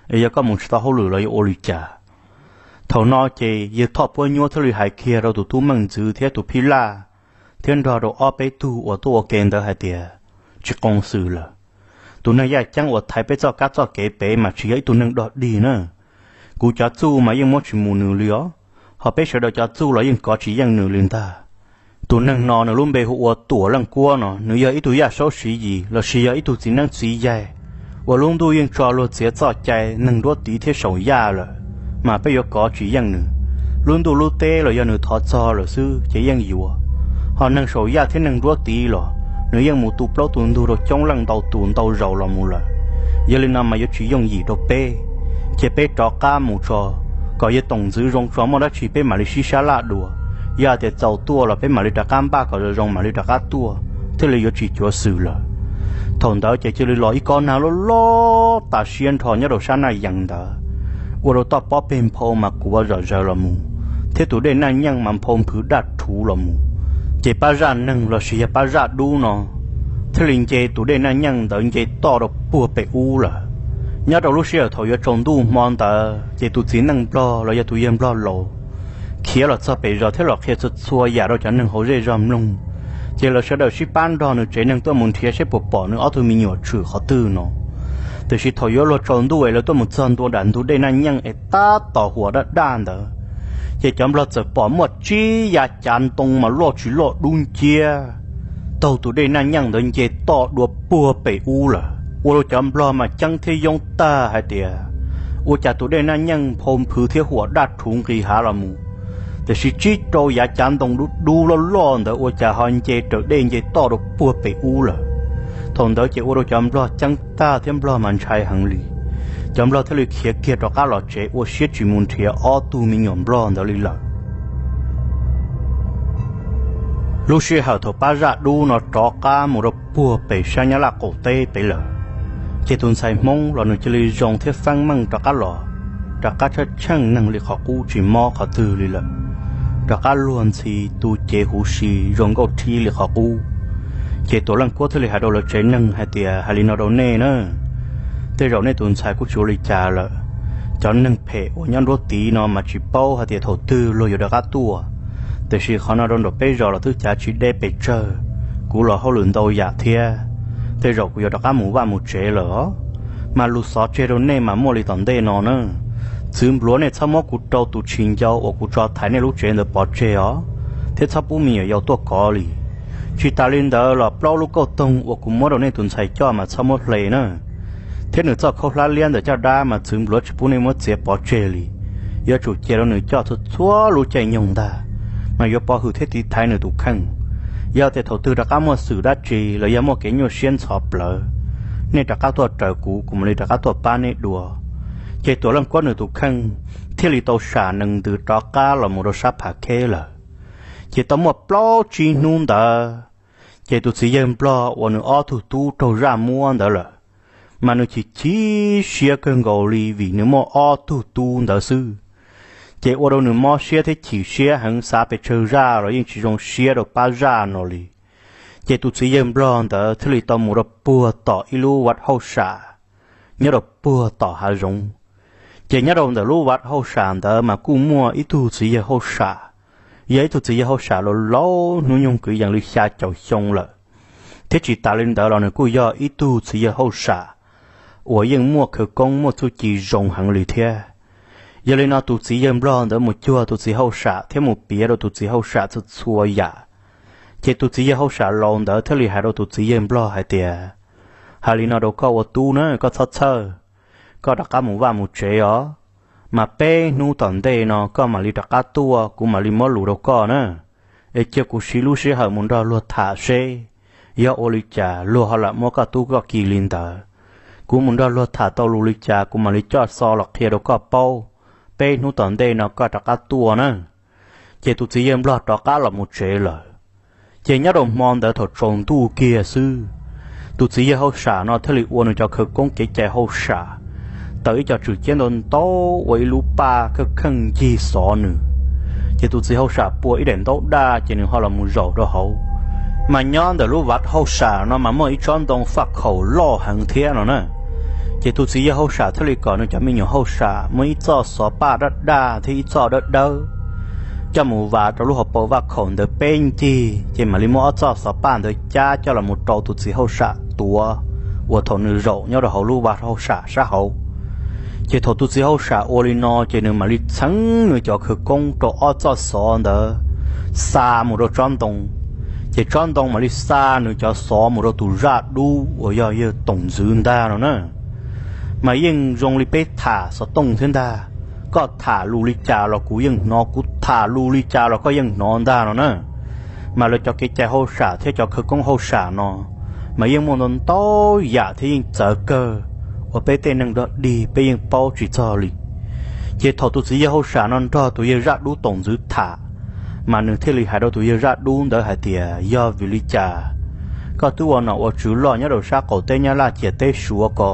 Es yog koj mus tsis tau hauj lwm los yuav ua li cas? Thaum no ces yawg Thoj Puab Nyuab thiaj li hais kiag rau tus tub meej ntxwv thiab tus phij laj thiab nrog rau ob peb tug uas tuaj ua ke ntawd hais tias, Tsis qoos xwm lawm. Tus neeg yaj ceeb uas thaiv peb txoj kab txoj kev pem mas tsis yog ib tug neeg dog dig na. Kuv cov txuj mas yeej muab tsis mus nws li os, ho peb sawv daws cov txuj los yeej kov tsis yeej nws li ntag. Tus neeg no nws lub npe hu ua Tuam Leej Kuab no, nws yog ib tug yaj saub siv yis lossis yog ib tug txiv neeb txiv yaig uas lub ntuj yeej tso luag txiav txoj cai neeg nruab tiv thiab saum yaj lawm, mas peb yuav kov tsis yeej nws. Lub ntuj lub teb los yog nws thov txog lawm xwb ces yeej yuav. Ho neeg saum yaj thiab neeg nruab tiv los nws yeej mus tu plaub tu ntug rau coob leej ntau tus ntau zaus los mus lawm. Yog li no mas yuav tsis yooj yim rau peb, ces peb rov qab mus tso, kom yawg Toom Ntxwv zoo tso muaj dab tsi peb mam li sib sab laj dua. Yog tias txaus tuaj los peb mam li rov qab npaj kom zoo zoo mam li rov qab tuaj, thiaj li yuav tsis cuav xwm lawm. Thaum ntawd ces cia li los ib kob nag loj loj tas siab nrho nyob rau sab Naj Yees ntawd, ua rau toj pob peg nphau mas quav zom zaws los mus, thiab tus dej Naj Nyeej mas nphau nphwv daj rhuv los mus. Ces pab zaj neeg lossis yog pab zaj dub no thiaj li nce tus dej Naj Nyeej ntawd nce toj rau puag pem ub lawm. Nyob rau lub sij hawm thaum yuav tsaus ntuj hmo ntawd ces tus txiv neej nplog los yog tus yawg nplog laus khiav los txog pem zos thiab los qhia txhua txhua yam rau cov neeg hauv zej zog mloog. Ces lawv sawv daws sib pab nrog nws tsev neeg tuaj mus nrhiav seb puas pom nws ob tug me nyuam tshwm qhov twg no. Tiam sis thaum yuav luag tsaus ntuj es lawv tuaj mus txog ntua nram ntug dej Naj Nyeej es tab tom huam daj daj ntawd, ces cov nplog txawm pom muaj tsib yav cav ntoo mas loj tsis loj dub nciab taug tus dej Naj Nyeej ntawd nce toj dua puag pem ub lawm, ua rau cov nplog mas ceeb thiab yoob tag hais tias, ua cas tus dej Naj Nyeej nphau nphwv thiab huam daj rhuv nqis hav los mus, tiam sis tsib rau yav cav ntoo dub dub loj loj ntawd ua cas ho nce raws dej nce toj rau puag pem ub lawm. Thaum ntawd ces ua rau cov nplog ceeb tag thiab nplog mas ntshai heev li. Cov nplog thiaj li khiav kiag rov qab los tsev ua siab tsis mus nrhiav ob tug me nyuam nplog ntawd li lawm. Lub sij hawm thaum pab zaj dub no rov qab mus rau puag pem sab Nyab Laj qaum teb pem lawm, ces tus ntxhais Hmoob los nws cia li zoo thiab feeb meej rov qab los, rov qab tshaj tsheej neeg li qhov qub tsis mob qhov twg li lawm, rov qab luag ntxhi tu cev huv si zoo nkauj rhib li qhov qub. Ces Tuam Leej Kuab thiaj li hais rau lawv tsev neeg hais tias, Hais li no rau nej na, tej zaum nej tus ntxhais kuj tsis ua li cas lawm. Cov neeg phem uas nyob nruab tiv no mas tsis paub hais tias thaum twg luag yuav rov qab tuaj, tiam sis qhov no rau nram peb zos los twb cav tsis deb pes tsawg. Kuv los hauj lwm ntau yam thiab, tej zaum kuv yuav rov qab mus vaj mus tsev lawm os. Mas lus xov tseg rau nej mas muaj li tom ntej no na. Txwv npluav nej txhob muab kuv rau tus tsis ncau uas kuv tso thaiv nej lub tsev ntawd pov tseg os, thiab txhob pub me nyuam yaus tuaj kov li. Tsis tas li ntawd los plaub lub kauj toog uas kuv muab rau nej tus ntxhais coj mas txhob muab hle na. Thiab nws txoj khaub hlab liab ntawm caj dab mas txwv npluav tsis pub nej muab txiav pov tseg li. Yuav tsum cia rau nws coj txhua txhua lub caij nyoog ntag, mas yuav pov hwm thiab tiv thaiv nws tus kheej. Yog tias thaum twg rov qab muaj xwm dab tsi los yog muaj kev nyuaj siab ntxhov plawv, nej rov qab tuaj raws kuv, kuv mam li rov qab tuaj pab nej dua. Ces Tuam Leej Kuab nws tus kheej thiaj li tau sam nees ntws rov qab los mus rau sab Phav Kheb lawm. Ces tau muaj plaub tsib hnub ntawd, ces tus txiv yawg nplog uas nws ob tug tub raug zaj muab ntawd lawm, mas nws chim chim siab kawg nkaus li vim nws muaj ob tug tub ntawd xwb. Ces ua rau nws mob siab thiab chim siab heev, xav pes tsawg zaj los yeej tsis zoo siab rau pab zaj no li. Ces tus txiv yawg nplog ntawd thiaj li tau mus rau puag tom ib lub vaj hauj sam nyob rau puag tom hav zoov. Ces nyob rau ntawm lub vaj hauj sam ntawd mas kuj muaj ib tug txiv yawg hauj sam, yog ib tug txiv yawg hauj sam laus laus hnub nyoog kwv yees li xya caum xyoo lawm, thiab tsis tas li ntawd los nws kuj yog ib tug txiv yawg hauj sam uas yeej muaj khawv koob muaj txuj ci zoo heev li thiab. Yog li no tus txiv yawg nplog ntawd mus cuag tus txiv hauj sam thiab mus piav rau tus txiv hauj sam txhua txhua yam. Ces tus txiv yawg hauj sam laus ntawd thiaj li hais rau tus txiv yawg nplog hais tias, Hais li no rau koj ua tub na, koj txhob txhawj, koj rov qab mus vaj mus tsev os. Mas peb hnub tom ntej no koj mam li rov qab tuaj, kuv mam li muab lus rau koj na. Es cia kuv siv lub sij hawm mus nrog luag tham seb yog ua li cas luag ho lam muab koj tub koj ki li ntawd. Kuv mus nrog luag tham tau lus li cas kuv mam li coj xov los qhia rau koj paub. Peb hnub tom ntej no koj rov qab tuaj na. Ces tus txiv yawg nplog rov qab los mus tsev lawm. Ces nyob rau hmo ntawd thaum tsaus ntuj kiag xwb, tus txiv yawg hauj sam no thiaj li ua nws cov khawv koob kev cai hauj sam, taws ib co tswm ciab ntau ntau ua ib lub paj kheej kheej ncig xov nws. Ces tus txiv hauj sam pua ib daim ntaub daj ces nws ho los mus zaum rau hauv. Mas nyob ntawm lub vaj hauj sam no mas muaj ib tsob ntoo faj khaum loj heev thiab no na. Ces tus txiv yawg hauj sam thiaj li kom nws cov me nyuam hauj sam muab ib txoj xov paj daj daj thiab ib txoj dawb dawb coj mus vas rau lub hauv paus vaj khaum ntawd peb ncig, ces mam li muab ob txoj xov paj ntawd cab coj los mus rau tus txiv hauj sam tuav uas thaum nws zaum nyob rau hauv lub vaj hauj sam sab hauv. Ces thaum tus txiv hauj sam ua li no ces nws mam li txheeb nws cov khawv koob rau ob txoj xov ntawd xa mus rau tsob ntoo. Ces tsob ntoo mam li xa nws cov xov mus rau tus zaj dub uas yog yawg Toom Ntxwv ntag no na. Mas yeej zoo li peb tham xov tooj thiab ntag, koj tham lus li cas los kuv yeej hnov, kuv tham lus li cas los koj yeej hnov ntag no na. Mas lawv cov kev cai hauj sam thiab cov khawv koob hauj sam no mas yeej muaj ntau ntau yam thiab yeej txawv kawg uas peb tej neeg dog dig peb yeej paub tsis txog li. Ces thaum tus txiv yawg hauj sam no nrog tus yawg zaj dub Toom Ntxwv tham, mas nws thiaj li hais rau tus yawg zaj dub ntawd hais tias, Yog vim li cas koj twb ua nom ua tswv loj nyob rau sab qaum teb Nyab Laj ciam teb Suav ko,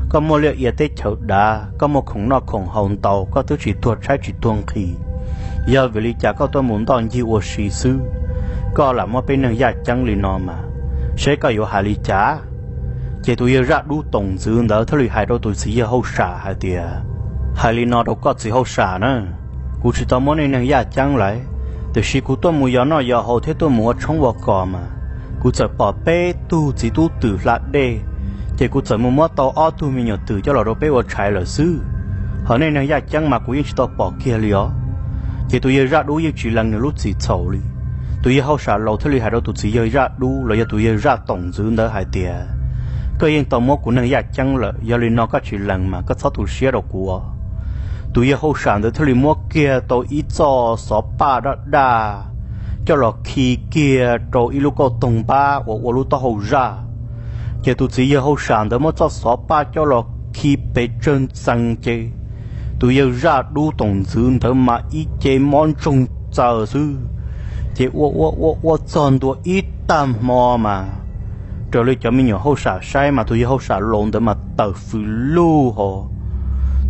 koj muaj liaj ia teb chaws dav, koj muaj khoom noj khoom haus ntau, koj twb tsis tuag tshaib tsis tuag nqhis, yog vim li cas koj tuaj mus ntoj ncig ua si xwb, koj lam muab peb neeg yaj ceeb li no mas, seb koj yuav hais li cas? Ces tus yawg zaj dub Toom Ntxwv ntawd thiaj li hais rau tus txiv yawg hauj sam hais tias, Hais li no rau koj txiv hauj sam na, kuv tsis tau muab nej neeg yaj ceeb lawm, tiam sis kuv tuaj mus yos noj yos haus thiab tuaj mus ua tshoob ua kos mas, kuv txawm pom peb tug txiv tub twm hla dej, ces kuv txawm mus muab tau ob tug me nyuam twm coj los rau peb ua tshais lawm xwb. Hos nej neeg yaj ceeb mas kuv yeej tsis tau pom kiag li os. Ces tus yawg zaj dub yeej tsis lees nws lub txim txhaum li. Tus yawg hauj sam laus thiaj li hais rau tus txiv yawg zaj dub los yog tus yawg zaj Toom Ntxwv ntawd hais tias, Koj yeej tau muab kuv neeg yaj ceeb lawm, yog li no koj tsis lees mas koj txhob tu siab rau kuv. Tus yawg hauj sam ntawd thiaj li muab kiag tau ib txoj xov paj daj daj coj los khi kiag rau ib lub kauj toog npab uas ua lub taub hau zaj. Ces tus txiv yawg hauj sam ntawd muab txoj xov paj coj los khi pes tsawg ntxees ces tus yawg zaj dub Toom Ntxwv ntawd mas ib ce mob ntsoog txaws xwb. Ces ua ua ua ua txog ntua ib tag hmo mas, raws li cov me nyuam hauj sam saib mas tus yawg hauj sam laus ntawd mas tawm fws lug hos,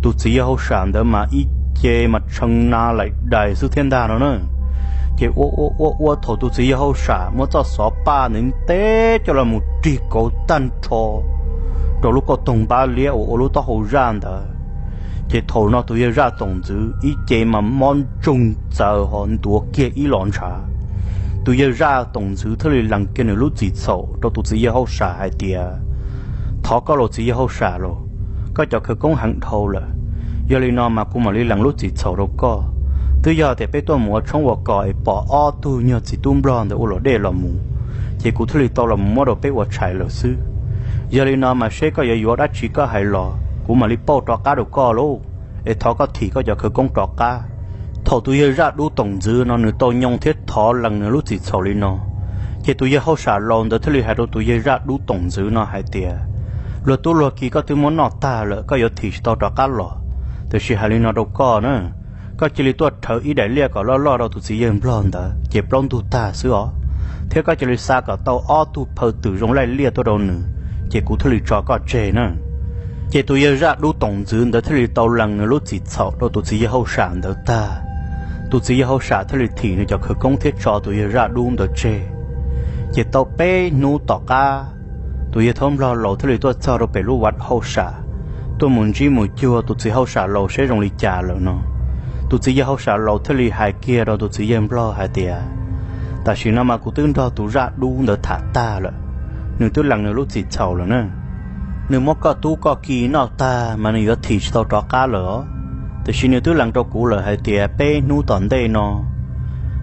tus txiv yawg hauj sam ntawd mas ib ce mas tshee na laim dais xwb thiab ntag no na. Ces ua ua ua ua thaum tus txiv yawg hauj sam muab txoj xov paj ntawd ntev coj los mus rig kauv tag nrho rau lub kauj toog npab liab uas ua lub taub hau zaj ntawd. Ces thaum no tus yawg zaj toom ntxwv ib ce mas mob ntsoog txawv hos ntuav kiag ib los ntshav. Tus yawg zaj toom ntxwv thiaj li lees kiag nws lub txim txhaum rau tus txiv yawg hauj sam hais tias, thov koj los txiv yawg hauj sam los, koj cov khawv koob heev dhau lawm. Yog li no mas kuv mam li lees lub txim txhaum rau koj. Twb yog tias peb tuaj mus ua tshoob ua kos es pom ob tug nyuag txiv tub nplog ntawd ua luam dej los mus, ces kuv thiaj li tau los mus muab rau peb ua tshais lawm xwb. Yog li no mas seb koj yuav yuav dab tsi koj hais los kuv mam li pauj rov qab rau koj lauj, es thov koj thim koj cov khawv koob rov qab. Thaum tus yawg zaj dub toom ntxwv no nws tau nyoo thiab thov lees nws lub txim txhaum li no, ces tus yawg hauj sam laus ntawd thiaj li hais rau tus yawg zaj dub toom ntxwv no hais tias, luag tub luag ki koj twb muab noj tag lawm, koj yuav thim tsis tau rov qab los, tiam sis hais li no rau koj na, koj cia li tuaj rhawv ib daim liaj kom loj loj rau tus txiv yawg nplog ntawd ces plaub ntug tag xwb os, thiab koj cia li xa kom tau ob tug phaw twm zoo laij liaj tuaj rau nws, ces kuv thiaj li tso koj tseg na. Ces tus yawg zaj dub toom ntxwv ntawd thiaj li tau lees nws lub txim txhaum rau tus txiv yawg hauj sam ntawd tag. Tus txiv yawg hauj sam thiaj li thim nws cov khawv koob thiab tso tus yawg zaj dub ntawd tseg. Ces tau peb hnub tom qab, tus yawg thaub nplog laus thiaj li tuaj txog rau pem lub vaj hauj sam, tuaj mus ntsib mus cuag tus txiv hauj sam laus seb zoo li cas lawm no. Tus txiv yawg hauj sam laus thiaj li hais kiag rau tus txiv yawg nplog hais tias, tam sim no mas kuv twb nrog tus zaj dub ntawd tham tag lawm, nws twb lees nws lub txim txhaum lawm na. Nws muab koj tub koj ki noj tag mas nws yuav thim tsis tau rov qab lawm os, tiam sis nws twb lees rau kuv lawm hais tias peb hnub tom ntej no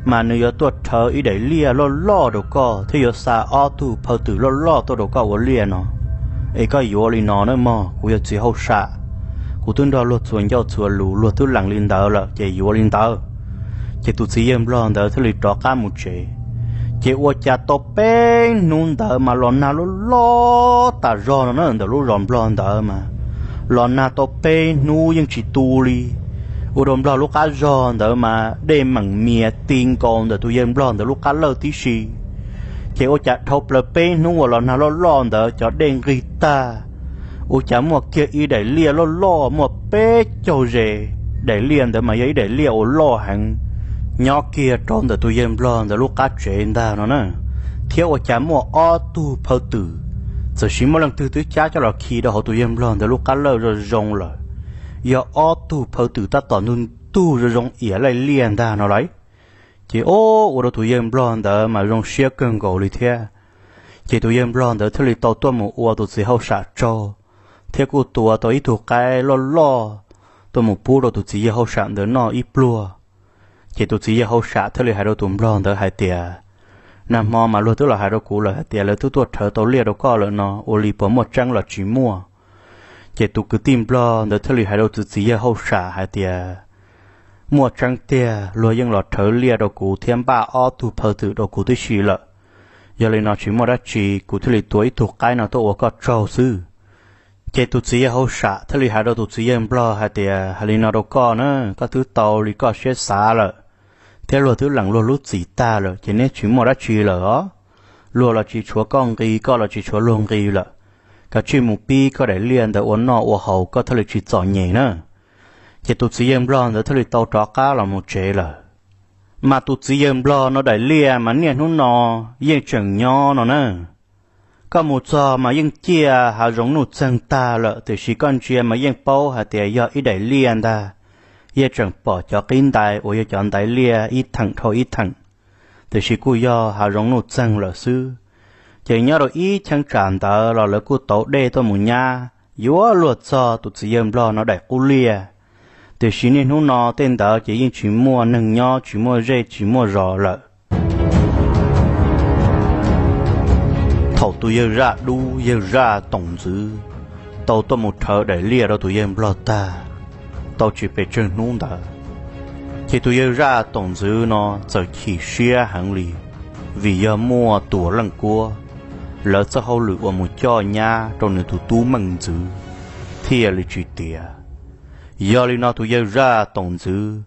mas nws yuav tuaj rhawv ib daim liaj loj loj rau koj thiab yuav xa ob tug phaw twm loj loj tuaj rau koj ua liaj no. Es koj yuav li no na mog, kuv yog txiv hauj sam, kuv twb nrog luag txhua ncauj txhua lus luag twb lees li ntawd lawm ces yuav li ntawd. Ces tus txiv yawg nplog ntawd thiaj li rov qab mus tsev. Ces ua cas tau peb hnub ntawd mas los nag loj loj tas zog no na, ntawm lub zos nplog ntawd mas los nag tau peb hnub yeej tsis tu li. Ua rau nplog lub qab zog ntawd mas dej meem mias ti nkaus ntawm tus yawg nplog ntawd lub qab lawj tib si. Ces ua cas dhau plaws peb hnub uas los nag loj loj ntawd cov dej nqig tag, ua cas muaj kiag ib daim liaj loj loj muaj peb caug zes. Daim liaj ntawd mas yog ib daim liaj uas loj heev, nyob kiag rau ntawm tus yawg nplog ntawd lub qab tsev ntag no na. Thiab ua cas muaj ob tug phaw twm, txawm sis muaj leej twg twb cab coj los khi rau hauv tus yawg nplog ntawd lub qab lawj zoo zoo lawm. Yog ob tug phaw twm tab tom ntug ntug zoo zoo iam laij liaj ntag no lauj. Ces o, ua rau tus yawg nplog ntawd mas zoo siab kawg nkaus li thiab. Ces tus yawg nplog ntawd thiaj li tau tuaj mus ua tus txiv hauj sam tsaug, thiab kuj tua tau ib tug qaib loj loj tuaj mus pub rau tus txiv yawg hauj sam ntawd noj ib pluag. Ces tus txiv yawg hauj sam thiaj li hais rau tus nplog ntawd hais tias, nag hmo mas luag twb los hais rau kuv lawm hais tias lawv twb tuaj rhawv tau liaj rau koj lawm no, ua li puas muaj tseeb los tsis muaj? Ces tus kwv tij nplog ntawd thiaj li hais rau tus txiv yawg hauj sam hais tias, muaj tseeb tiag, luag yeej los rhawv liaj rau kuv thiab npaj ob tug phaw twm rau kuv tib si lawm. Yog li no tsis muaj dab tsi, kuv thiaj li tua ib tug qaib no tuaj ua koj tsaug xwb. Ces tus txiv yawg hauj sam thiaj li hais rau tus txiv yawg nplog hais tias, hais li no rau koj na, koj twb tau li koj siab xav lawm, thiab luag twb lees luag lub txim tag lawm ces neb tsis muaj dab tsi lawm os. Luag los tsis tshuav koj nqi, koj los tsis tshuav luag nqi lawm. Kav tsij mus pib koj daim liaj ntawd ua noj ua haus koj thiaj li tsis txom nyem na. Ces tus txiv yawg nplog ntawd thiaj li tau rov qab los mus tsev lawm. Mas tus txiv yawg nplog no daim liaj mas niaj hnub no yeej tseem nyob no na. Koj mus txog mas yeej ciaj hav zoov nuj txeeg tag lawm, tiam sis koj ntsia mas yeej paub hais tias yog ib daim liaj ntag. Yeej tseem pom cov qib ntais uas yog cov ntaiv liaj ib theem dhau ib theem, tiam sis kuj yog hav zoov nuj txeeg lawm xwb. Ces nyob rau ib cheeb tsam ntawd los lawv kuj tauv dej tuaj mus nyab yuav luag txog tus txiv yawg nplog no daim qub liaj. Tiam sis niaj hnub no tej ntawd ces yeej tsis muaj neeg nyob, tsis muaj zej tsis muaj zos lawm. Thaum tus yawg zaj dub yawg zaj toom ntxwv tau tuaj mus rhawv daim liaj rau tus yawg nplog tag, tau tsis pes tsawg hnub ntawd, ces tus yawg zaj toom ntxwv no txawm chim siab heev li, vim yog muaj tuam leej kuab, lawv txoj hauj lwm uas mus coj nyab rau nws tus tub meej ntxwv thiaj li tsis tiav. Yog li no tus yawg zaj toom ntxwv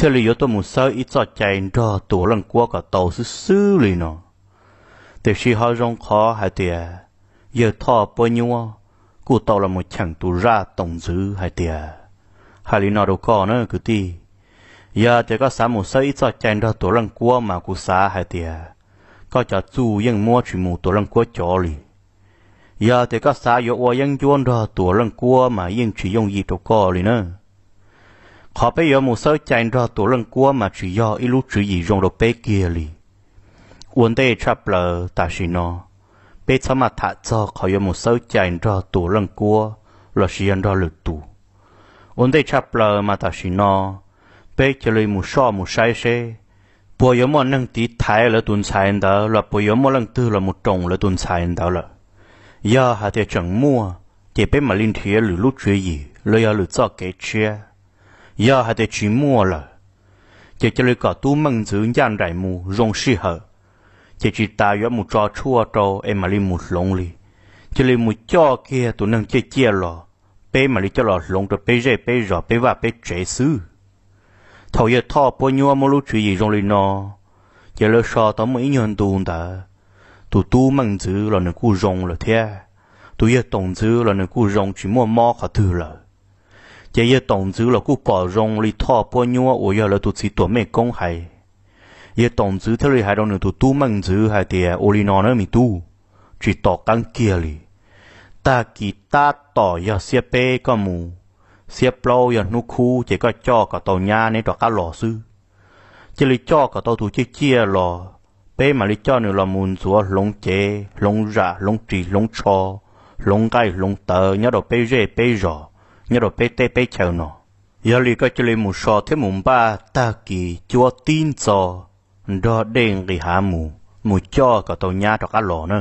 thiaj li yuav tuaj mus xawb ib txoj cai nrog Tuam Leej Kuab kom tau xwb xwb li no. Tiam sis ho zoo qhov hais tias yawg Thoj Puab Nyuab kuj tau los mus cheem tus zaj Toom Ntxwv hais tias, hais li no rau koj na kwv tij, yog tias koj xav mus xawb ib txoj cai nrog Tuam Leej Kuab mas kuv xav hais tias koj cov txuj yeej muab tsis mus Tuam Leej Kuab cov li. Yog tias koj xav yuav ua yeeb ncuab nrog Tuam Leej Kuab mas yeej tsis yooj yim rau koj li na. Qhov peb yuav mus xawb cai nrog Tuam Leej Kuab mas tsis yog ib lub tswv yim zoo rau peb kiag li. Ua ntej tshaj plaws tam sim no, peb txhob maj tham txog qhov yuav mus xawb cai nrog Tuam Leej Kuab los sis yog nrog lwm tus. Ua ntej tshaj plaws mas tam sim no, peb cia li mus soj mus saib seb puas yuav muaj neeg tiv thaiv lawv tus ntxhais ntawd los puas yuav muaj leej twg los mus roos lawv tus ntxhais ntawd lawm. Yog hais tias tseem muaj, ces peb mam li nrhiav lwm lub tswv yim los yog lwm txoj kev tshiab. Yog hais tias tsis muaj lawm, ces cia li kom tub Meej Ntxwv ncaj nraim mus zoo sij hawm, ces tsis tas yuav mus tso tshuaj rau es mam li mus hloov li. Cia li mus coj kiag tus neeg ciaj ciaj los, peb mam li coj los hloov rau peb zej peb zos peb vaj peb tsev xwb. Thaum yawg Thoj Puab Nyuab muab lub tswv yim zoo li no, ces lawv so tau muaj ib nyuag ntu ntawd, tus tub Meej Ntxwv los nws kuj zoo lawm thiab, tus yawg Toom Ntxwv los nws kuj zoo tsis muaj mob qhov twg lawm. Ces yawg Toom Ntxwv los kuj pom zoo li Thoj Puab Nyuab uas yog lawv tus txiv tuam mej koob hais. Yawg Toom Ntxwv thiaj li hais rau nws tus tub Meej Ntxwv hais tias, ua li no na me tub, tsis tos qeeb kiag li. Tag kis tab tom yog xiab peb koj mus, xiab plaub yog hnub khub ces koj coj kom tau nyab neb rov qab los xwb. Cia li coj kom tau tus ciaj ciaj los, peb mam li coj nws los mus ntxuav hloov cev hloov zam hloov ris hloov tsho, hloov nqaij hloov tawv nyob rau peb zej peb zos, nyob rau peb teb peb chaw no. Yog li koj cia li mus so thiab mus npaj tag kis cuab tib ntxo nrog dej nqis hav mus, mus coj kom tau nyab rov qab los na.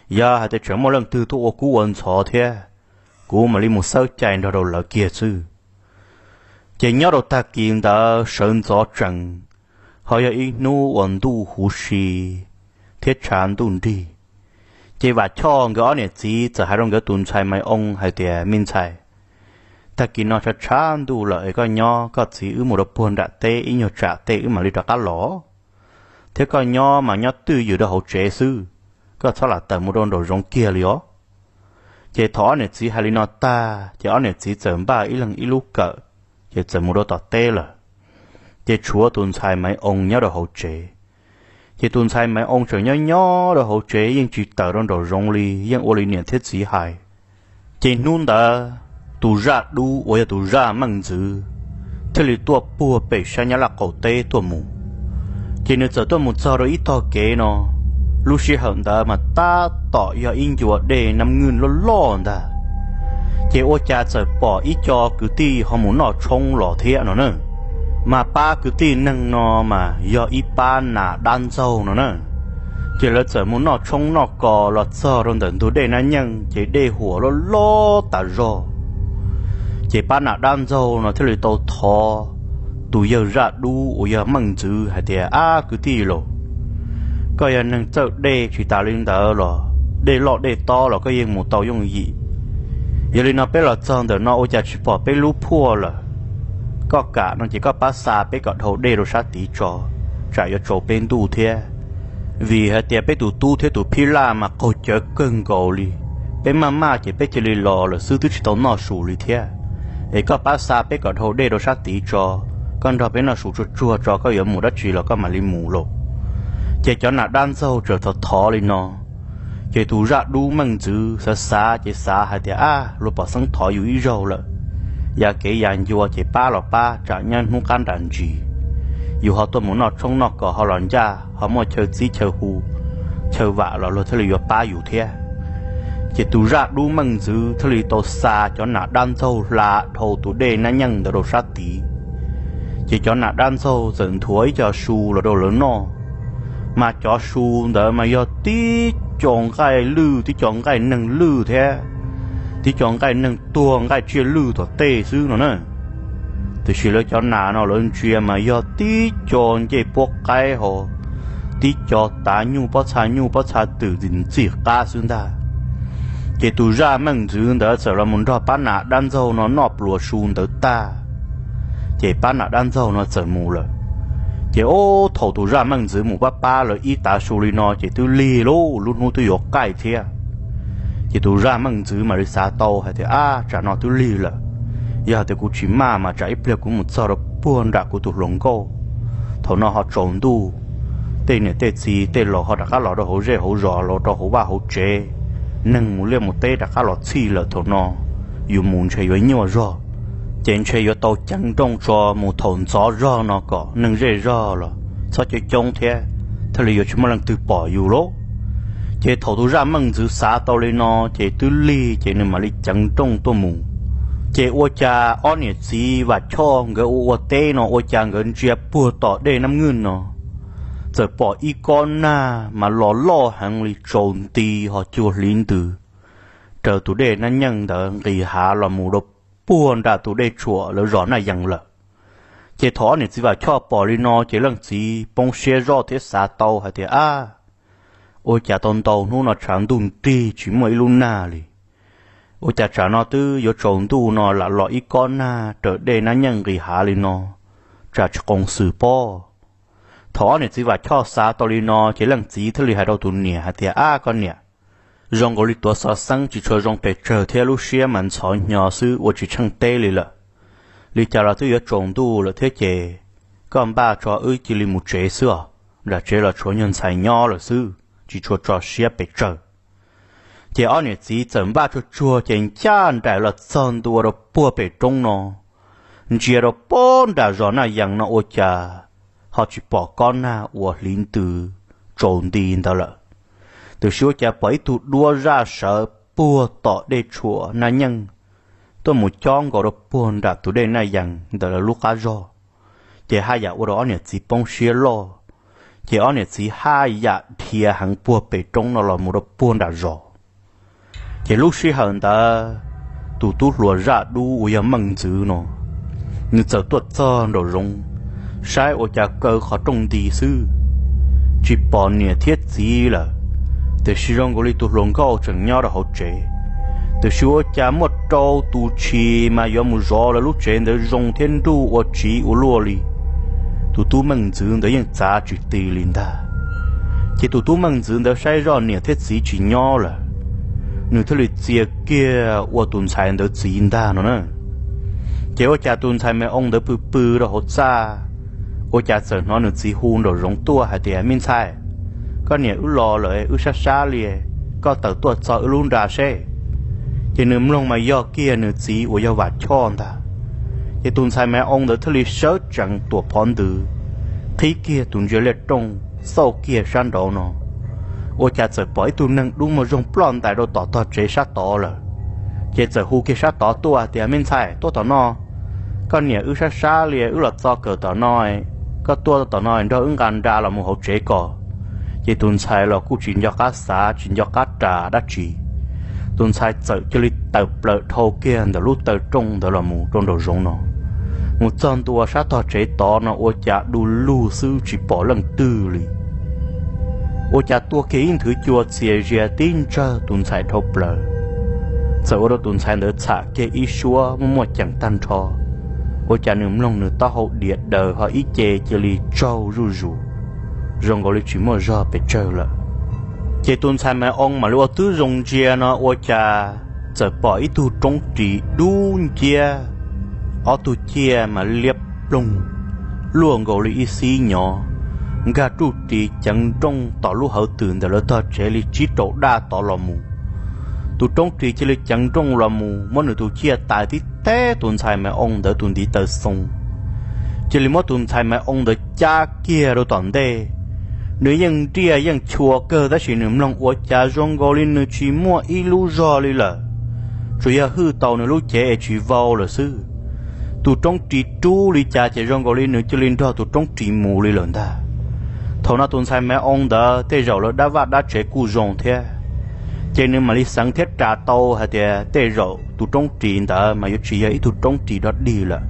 Yog hais tias tseem muaj leej twg tuaj ua kub ua ntxhov thiab, kuv mam li mus xawb cai nrog rau lawv kiag xwb. Ces nyob rau tag kis ntawd sawv ntxov tsees, ho yog ib hnub uas ntuj huv si thiab tshav ntuj nrig. Ces Vam Choj nkawd ob niam txiv txawm hais rau nkawd tus ntxhais Maiv Oo hais tias, me ntxhais, tag kis no tshav tshav ntuj lawm es koj nyob koj txiv wb mus rau puag nram teb ib nyuag tsam tej wb mam li rov qab los, thiab koj nyob mas nyob twj ywm rau hauv tsev xwb, koj txhob lam tawm mus rau nraum zoov kiag li os. Ces thaum ob niam txiv hais li no tag ces ob niam txiv txawm npaj ib leeg ib lub kawm, ces txawm mus rau tom teb lawm. Ces tshuav tus ntxhais Maiv Oo nyob rau hauv tsev. Ces tus ntxhais Maiv Oo tseem nyob nyob rau hauv tsev yeej tsis tawm rau nraum zoov li, yeej ua li niam thiab txiv hais. Ces hnub ntawd tus zaj dub uas yog tus zaj Meej Ntxwv thiaj li tuaj puag pem sab Nyab Laj qaum teb tuaj mus. Ces nws txawm tuaj mus txog rau ib tog kev no, lub sij hawm ntawd mas tab tom yog ib ncua dej Nab Nwj loj loj ntag. Ces ua cas txawm pom ib co kwv tij ho mus noj tshoob los thiab no na. Mas pab kwv tij neeg no mas yog ib pab nas dab ntxaug no na. Ces lawv txawm mus noj tshoob noj kos los txog rau ntawm ntug dej Nab Nyeej ces dej huam loj loj tas zog. Ces pab nas dab ntxaug no thiaj li tau thov tus yawg zaj dub uas yog Meej Ntxwv hais tias, ab kwv tij laus, koj yog neeg txawj dej tsis tas li ntawd los dej loj dej tob los koj yeej mus tau yooj yim. Yog li no peb los txog ntawm no ua cas tsis pom peb lub phuaj lawm. Koj kam no ces koj pab xa peb kom dhau dej rau sab tid tso, tsam yuav tsaus peb ntuj thiab. Vim hais tias peb tus tub thiab tus phij laj mas qaug cawv kawg nkaus li. Peb maj maj ces peb cia li los lawm xwb twb tsis tau noj su li thiab. Es koj pab xa peb kom dhau dej rau sab tid tso, koj nrog peb noj su tsuag tsuag tso, koj yuav mus dab tsi los koj mam li mus lauj. Ces cov nas dab ntxaug txawm thov thov li no. Ces tus zaj dub Meej Ntxwv xav xav ces xav hais tias, ab luag pom xeeb thov yus ib zaug lawm, ya kev ya ncua ces pab los pab tsam nyob hnub qab nram ntsis yus ho tuaj mus noj tshoob noj kos ho los ncaj ho muaj chaw txib chaw hu, chaw vam los luag thiaj li yuav pab yus thiab. Ces tus zaj dub Meej Ntxwv thiaj li tau xa cov nas dab ntxaug hla dhau tus dej Nab Nyeej ntawd rau sab tid. Ces cov nas dab ntxaug txawm nthuav ib co su los rau lawv noj. Mas cov su ntawd mas yog tib co nqaij lwj, tib co nqaij neeg lwj thiab tib co nqaij neeg tuag nqaij tsiaj lwj tom tej xwb no na. Tiam sis lawv cov nas no lawv ntsia mas yog tib co ncej puab qaib ho tib co tav nyuj pob txha nyuj pob txha twm ntxim qab xwb ntag. Ces tus zaj Meej Ntxwv ntawd txawm los mus nrog pab nas dab ntxaug no noj pluas su ntawd tag, ces pab nam dab ntxaug no txawm mus lawm. Ces ub, thaum tus zaj meej ntxwv mus pab pab lawv ib tav su li no ces twb lig lauj, lub hnub twb yuav qaij thiab. Ces tus zaj meej ntxwv mam li xav tau hais tias, ab, tsam no twb lig lawm, yog tias kuv tsis maj mas tsam ib pliag kuv mus txog rau puag nram kuv tus hluas nkauj, thaum no ho tsaus ntuj, tej niam tej txiv tej laus ho rov qab los rau hauv zej hauv zos, los rau hauv vaj hauv tsev, neeg mus liaj mus teb rov qab los txhij lawm, thaum no yus mus ntshe yuav nyuaj zog. Ces ntshe yuav tau ceev nrooj tso mus thaum ntxov zog no kom neeg zej zog los txhob coob coob thiab, thiaj li yuav tsis muaj leej twg pom yus lauj. Ces thaum tus zaj meej ntxwv xav tau li no ces twb lig, ces nws mam li ceev nrooj tuaj mus. Ces ua cas ob niam txiv Vam Choj nkawd ua ua teb no, ua cas nkawd ntsia puag tom dej Nab Nyuj no, txawm pom ib kob nag mas los loj heev li, tsaus nti ho cua hliv ntws raws tus dej Nab Nyuj ntawd nqis hav los mus rau puag nram tus dej tshuam lawv zos Naj Yees lawm. Ces thaum ob niam txiv Vam Choj pom li no ces leej txiv poob siab zoj thiab xav tau hais tias, ab, ua cas tau ntau hnub no tshav ntuj nrig tsis muaj ib lub nag li, ua cas tsam no twb yuav tsaus ntuj no lam los ib kob nag raws dej Nab Nyuj nqis hav li no, tsam tsis qoos xwm pob. Thaum ob niam txiv Vam Choj xav tau li no ces leej txiv thiaj li hais rau tus niam hais tias, ab, koj niam, zoo nkaus li tuav xov xeeb tsis tshua zoo pes tsawg thiab lub siab mas ntxhov hnyo xwb ua tsis tsheej teb li lawm. Li cas los twb yuav tsaus ntuj lawm thiab ces koj npaj tso wb cia li mus tsev xwb os, nram tsev los tshuav nyuag ntxhais nyob lawm xwb, tsis tshua tso siab pes tsawg. Ces ob niam txiv txawm npaj tsuag tsuag ces ncaj nraim los txog ntua rau puag pem roob no, ntsia rau puag nram zos Naj Yees no ua cas ho tsis pom kob nag uas hliv ntws tsaus nti ntawd lawm. Tiam sis ua cas pom ib tug duab zaj sawv puag tom dej tshuam Naj Yeej tuaj mus cob nkaus rau puag nram tus dej Naj Yees ntawm lawv lub qab zog. Ces haj yam ua rau ob niam txiv poob siab loj, ces ob niam txiv haj yam dhia heev puag pem roob no los mus rau puag nram zos. Ces lub sij hawm ntawd, tus tub hluas zaj dub uas yog Meej Ntxwv no, nws txawm tuaj txog nraum zoov, saib ua cas kaw qhov rooj nti xwb, tsis pom niam thiab txiv lawm, tiam sis zoo nkaus li tus hluas nkauj tseem nyob rau hauv tsev. Tiam sis ua cas muaj rau tus tshis mas yuav mus zov lawv lub tsev ntawd zoo thiab nruj ua tsiv ua luaj li. Tus tub Meej Ntxwv ntawd yeej txav tsis ti li ntag. Ces tus tub Meej Ntxwv ntawd saib zoj niam thiab txiv tsis nyob lawm, nws thiaj li txia kiag ua tus ntxhais ntawd txiv ntag no na. Ces ua cas tus ntxhais Me Oo ntawd pw pw rau hauv txaj, ua cas txawm hnov nws txiv hu nraum zoov tuaj hais tias, me ntxhais, koj niam wb los lawm, wb sab sab li, koj tawm tuaj txog wb lub nra seb. Ces nws mloog mas yog kiag nws txiv uas yog Vam Choj ntag. Ces tus ntxhais Me Oo ntawd thiaj li sawv tsees tuam phov ntws, qhib kiag tus ntsia liaj rooj, xauj kiag sab nraud no, ua cas txawm pom ib tug neeg dub muag zoog ploj ntais rau tom tog tsev sab tod lawm. Ces txawm hu kiag sab tod tuaj tias, me ntxhais, tuaj tom no, koj niam wb sab sab li, wb los txo kawm tom no, koj tuaj tom no nrog wb nqa nra los mus hauv tsev kom. Ces tus ntxhais los kuj tsis nco qab xav tsis nco qab ras dab tsi, tus ntxhais txawm cia li tawm plaws dhau kiag ntawm lub taw rooj ntawd los mus rau nraum zoov no. Mus txog ntua sab tog tsev tod no ua cas du lug xwb tsis pom leej twg li. Ua cas tuaj kiag ib nthwv cua txias zias tib ntsawg tus ntxhais dhau plaws, txawm ua rau tus ntxhais ntawd txham kiag ib suab muaj muaj ceem tag nrho. Ua cas nws mloog nws taub hau diav daws ho ib ce cia li tsaug zuj zus, zoo nkaus li tsis muaj zog pes tsawg lawm. Ces tus ntxhais Me Oo mam li ua tib zoo ntsia no ua cas txawm pom ib tug roob ris dub nciab, ob tug ciaj mas liab ploog, luaj nkaus li ib xib nyov, nkag ruj ris ceev nrooj tom lub hawv twm ntawm lawv tog tsev li tsib rau daj tod los mus. Tus roob ris cia li ceev nrooj los mus muab nws tus ciaj tais tib teb tus ntxhais Me Oo ntawd tus ntiv taw xoo, cia li muab tus ntxhais Me Oo ntawd cab kiag rau tom ntej. Nws yeej nriaj yeej chua kawg tab sis nws mloog ua cas zoo nkaus li nws tsis muaj ib lub zog li lawm, tsuas yog hwj tau nws lub cev es tsis vau lawm xwb. Tus roob ris rub li cas ces zoo nkaus li nws cia li nrog tus roob ris mus li lawm ntag. Thaum no tus ntxhais Me Oo ntawd tej zaum lawv dab vaj dab tsev kuj zoo thiab, ces nws mam li xeev thiab ras tau hais tias tej zaum tus roob ris ntawd mas yuav tsis yog ib tug roob ris dog dig lawm,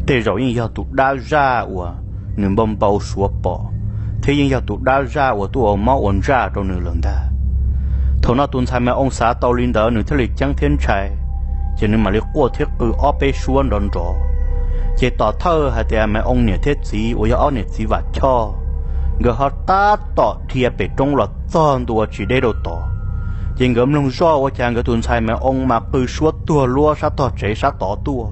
tej zaum yeej yog tus dab zaj uas nws npau npau suav pom, thiab yeej yog tus dab zaj uas tuaj ua mob ua ntsaj rau nws lawm ntag. Thaum no tus ntxhais Me Oo xav tau li ntawd nws thiaj li ceeb thiab ntshai, ces nws mam li quaj thiab qw ob peb suab nrov nrov. Ces tom thawj hais tias Maiv Oo niam thiab txiv uas yog ob niam txiv Vam Choj, nkawd ho tab tom dhia pem roob los txog ntua tsis deb rau tod. Ces nkawd mloog zoj ua cas nkawd tus ntxhais Maiv Oo mas qw suab tuag luab sab tog tsev sab tod tuaj.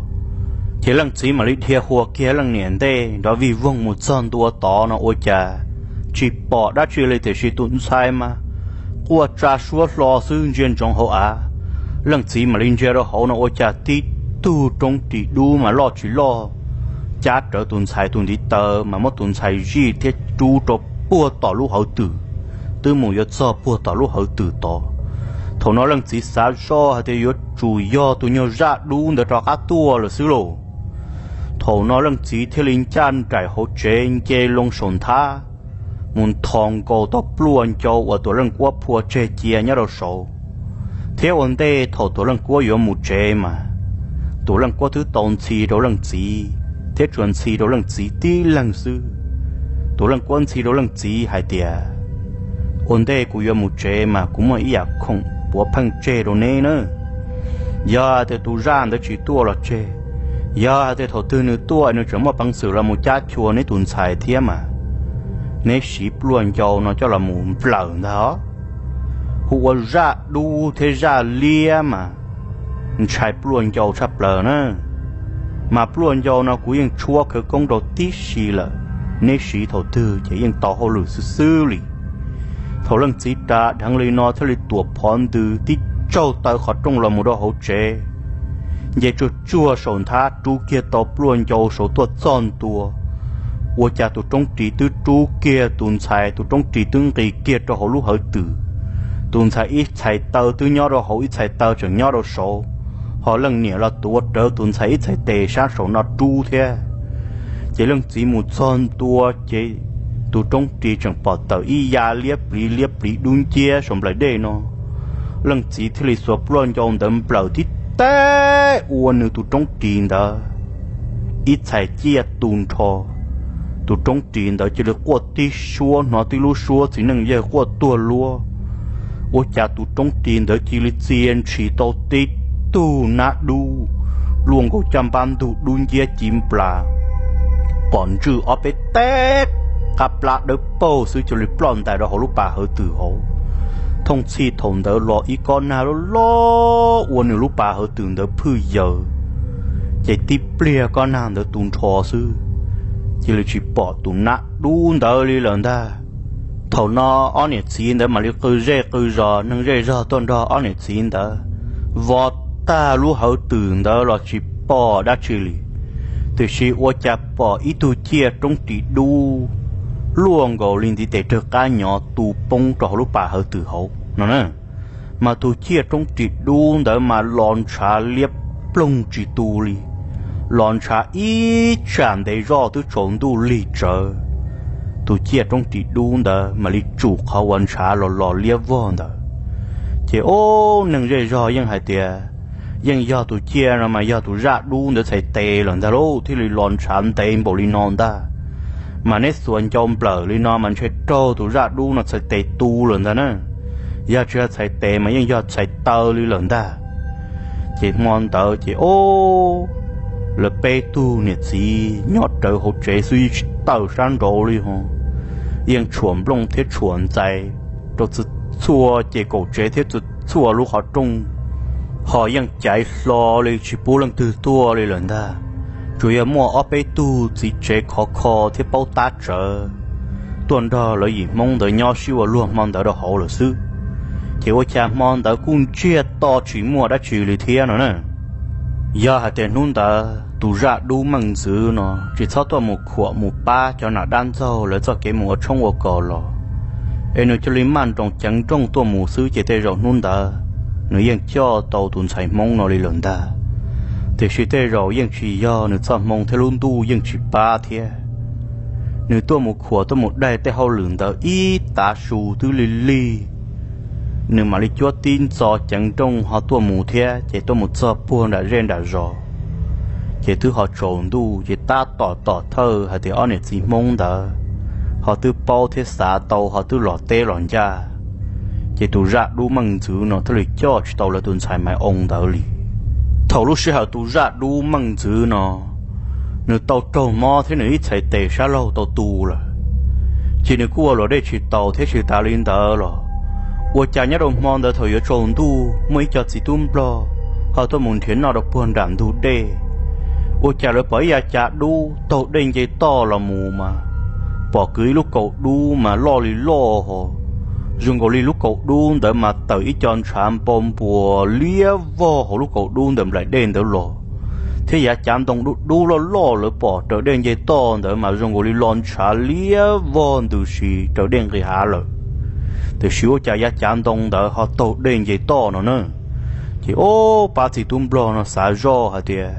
Ces leej txiv mam li dhia hua kiag leej niam ntej nrov vij voog mus txog ntua tod no ua cas tsis pom dab tsi li tiam sis tus ntxhais mas quaj tsa suab hlo xwb ntsia ntsoov hauv av. Leej txiv mam li ntsia rau hauv no ua cas tib tug roob ris dub mas loj tsis loj cab rawv tus ntxhais tus ntiv taw mas muab tus ntxhais zij thiab rub rau puag tom lub hawv twm, twb mus yuav txog puag tom lub hawv twm tod. Thaum no leej txiv xav zoj hais tias yuav tsum yog tus nyuag zaj dub ntawd rov qab tuaj lawm xwb lauj. Thaum no leej txiv thiaj li ncaj nraim hauv tsev nce loo saum nthab mus nthos nkaus tau pluaj ncau uas Tuam Leej Kuab phua tseg cia nyob rau saud, thiab ua ntej thaum Tuam Leej Kuab yuav mus tsev mas Tuam Leej Kuab twb tau ntxhi rau leej txiv thiab tsuas ntxhi rau leej txiv tib leeg xwb. Tuam Leej Kuab ntxhi rau leej txiv hais tias, ua ntej kuv yuav mus tsev mas kuv muaj ib yam khoom puav pheej tseg rau neb na. Yog hais tias tus zaj ntawd tsis tuaj los tseg, yog hais tias thaum twg nws tuaj nws tseem muaj peev xwm los mus cab chua neb tus ntxhais thiab mas neb siv pluaj ncau no coj los mus nplawm ntag. Hu ua zaj dub thiab zaj liab mas ntshai pluaj ncau tshaj plaws na. Mas pluaj ncau no kuv yeej tshuab khawv koob rau tib si lawm, neb siv thaum twg ces yeej tau hauj lwm xwb xwb li. Thaum leej txiv ras dheev li no thiaj li tuam phov ntws tib tsaug taw qhov rooj los mus rau hauv tsev, nce tsuag tsuag saum nthab rub kiag tau pluaj ncau saud tuaj txog ntua. Ua cas tus roob ris twb rub kiag tus ntxhais, tus roob ris twb nqis kiag rau hauv lub hawv twm. Tus ntxhais ib txhais taw twb nyob rau hauv, ib txhais taw tseem nyob rau saud, ho leej niam los tuav rawv tus ntxhais ib txhais tes sab saum no rub thiab. Ces leej txiv mus txog ntua ces tus roob ris tseem pom tawm ib ya liab pliv liab pliv dub nciab saum nplaim dej no. Leej txiv thiaj li xuas pluaj ncau ntawd nplawm tib teg ua nws tus roob ris ntawd ib txhais ciaj tu nrho. Tus roob ris ntawd cia li quaj tib suab, hnov tib lub suab txiv neej yawg quaj tuag luab. Ua cas tus roob ris ntawd cia li txia ntshis tau tib tug nab dub luaj nkaus caj npab ntug dub nciab ci nplas, pom ntswj ob peb teg qab plab dawb paug xwb cia li ploj ntais rau hauv lub pas hawv twm hauv. Thooj txhij thaum ntawd los ib kob nag loj loj ua nws lub pas hawv twm ntawd phwj yaws, ces tib pliag kob nag ntawd tu nrho xwb, cia li tsis pom tus nab dub ntawd li lawm ntag. Thaum no ob niam txiv ntawd mam li qw zej qw zos, neeg zej zog tuaj nrog ob niam txiv ntawd vov tag lub hawv twm ntawd los tsis pom dab tsi li, tiam sis ua cas pom ib tug ciaj roob ris dub luaj nkaus li ntiv tes rag qab nyov tu poob rau hauv lub pas hawv twm hauv no na. Mas tus ciaj roob ris dub ntawd mas los ntshav liab ploog tsis tu li, los ntshav ib tsam ntev zoj twb tsaus ntuj lig tsawv. Tus ciaj roob ris dub ntawd mam li tsum qhov uas ntshav los los liab vog ntawd. Ces ob neeg zej zog yeej hais tias, yeej yog tus ciaj no mas yog tus zaj dub ntawd txhais tes lawm ntag lauj, thiaj li los ntshav ntev npaum li no ntag. Mas neb xuas ncau nplawm li no mas ntshe raug tus zaj dub no txhais tes tu lawm ntag na. Yog tsis yog txhais tes mas yeej yog txhais taw li lawm ntag. Ces hmo ntawd ces ob, lawv peb tug niam txiv nyob rawv hauv tsev xwb yeej tsis tawm sab nraud li ho, yeej tshuam nplooj thiab tshuam ntxais rau txhua txhua ces kaum tsev thiab txhua txhua lub qhov rooj, ho yeej caiv hlo li tsis pub leej twg tuaj li lawm ntag. Tsuas yog muaj ob peb tug txiv tsev khov kho thiab paub tab tsawv tuaj nrog lawv yim Hmoob ntawd nyob sib ua luag hmo ntawd rau hauv lawm xwb. Ces ua cas hmo ntawd kuj ntsiag to tsis muaj dab tsi li thiab no na. Yog hais tias hnub ntawd tus zaj dub meej ntxwv no tsis txhob tuaj mus khuam mus pab cov nam dab ntxaug lawv txoj kev mus ua tshoob ua kos los, es nws cia li maj nroos ceev nrooj tuaj mus xwb ces tej zaum hnub ntawd nws yeej coj tau tus ntxhais Hmoob no li lawm ntag. Tiam sis tej zaum yeej tsis yog nws txoj hmoo thiab lub ntuj yeej tsis pab thiab. Nws tuaj mus khuam tuaj mus daig tej hauj lwm ntawd ib tav su twb lig lig, nws mam li cuab tib ntxo ceev nrooj ho tuaj mus thiab ces tuaj mus txog puag nram zej nram zos, ces twb ho tsaus ntuj ces tab tom tom thawj hais tias ob niam txiv Hmoob ntawd ho twb paub thiab xav tau ho twb los teb los ncaj, ces tus zaj dub meej ntxwv no thiaj li coj tsis tau lawv tus ntxhais Maiv Oo ntawd li. Thaum lub sij hawm tus zaj dub meej ntxwv no nws tau raug mob thiab nws ib txhais tes sab laug tau tu lawm, ces nws kuj ua luam dej tsis taus thiab. Tsis tas li ntawd los ua cas nyob rau hmo ntawd thaum yuav tsaus ntuj muaj ib co txiv tub nplog ho tuaj mus nrhiav noj rau puag nram ntug dej. Ua cas lawv pom ib yav cav dub taug dej nce toj los mus mas pom kwv ib lub kaus dub mas loj li loj ho, zoo nkaus li lub kaus dub ntawd mas tawm ib co ntshav npau npuas liab vog hauv lub kaus dub ntawm nplaim dej ntawd los, thiab yav cav ntoo dub dub loj loj lawv pom raws dej nce toj ntawd mas zoo nkaus li lo ntshav liab vog ntws si raws dej nqis hav lawm. Tiam sis ua cas yav cav ntoo ntawd ho taug dej nce toj no na. Ces ob pab txiv tub nplog no xav zoj hais tias,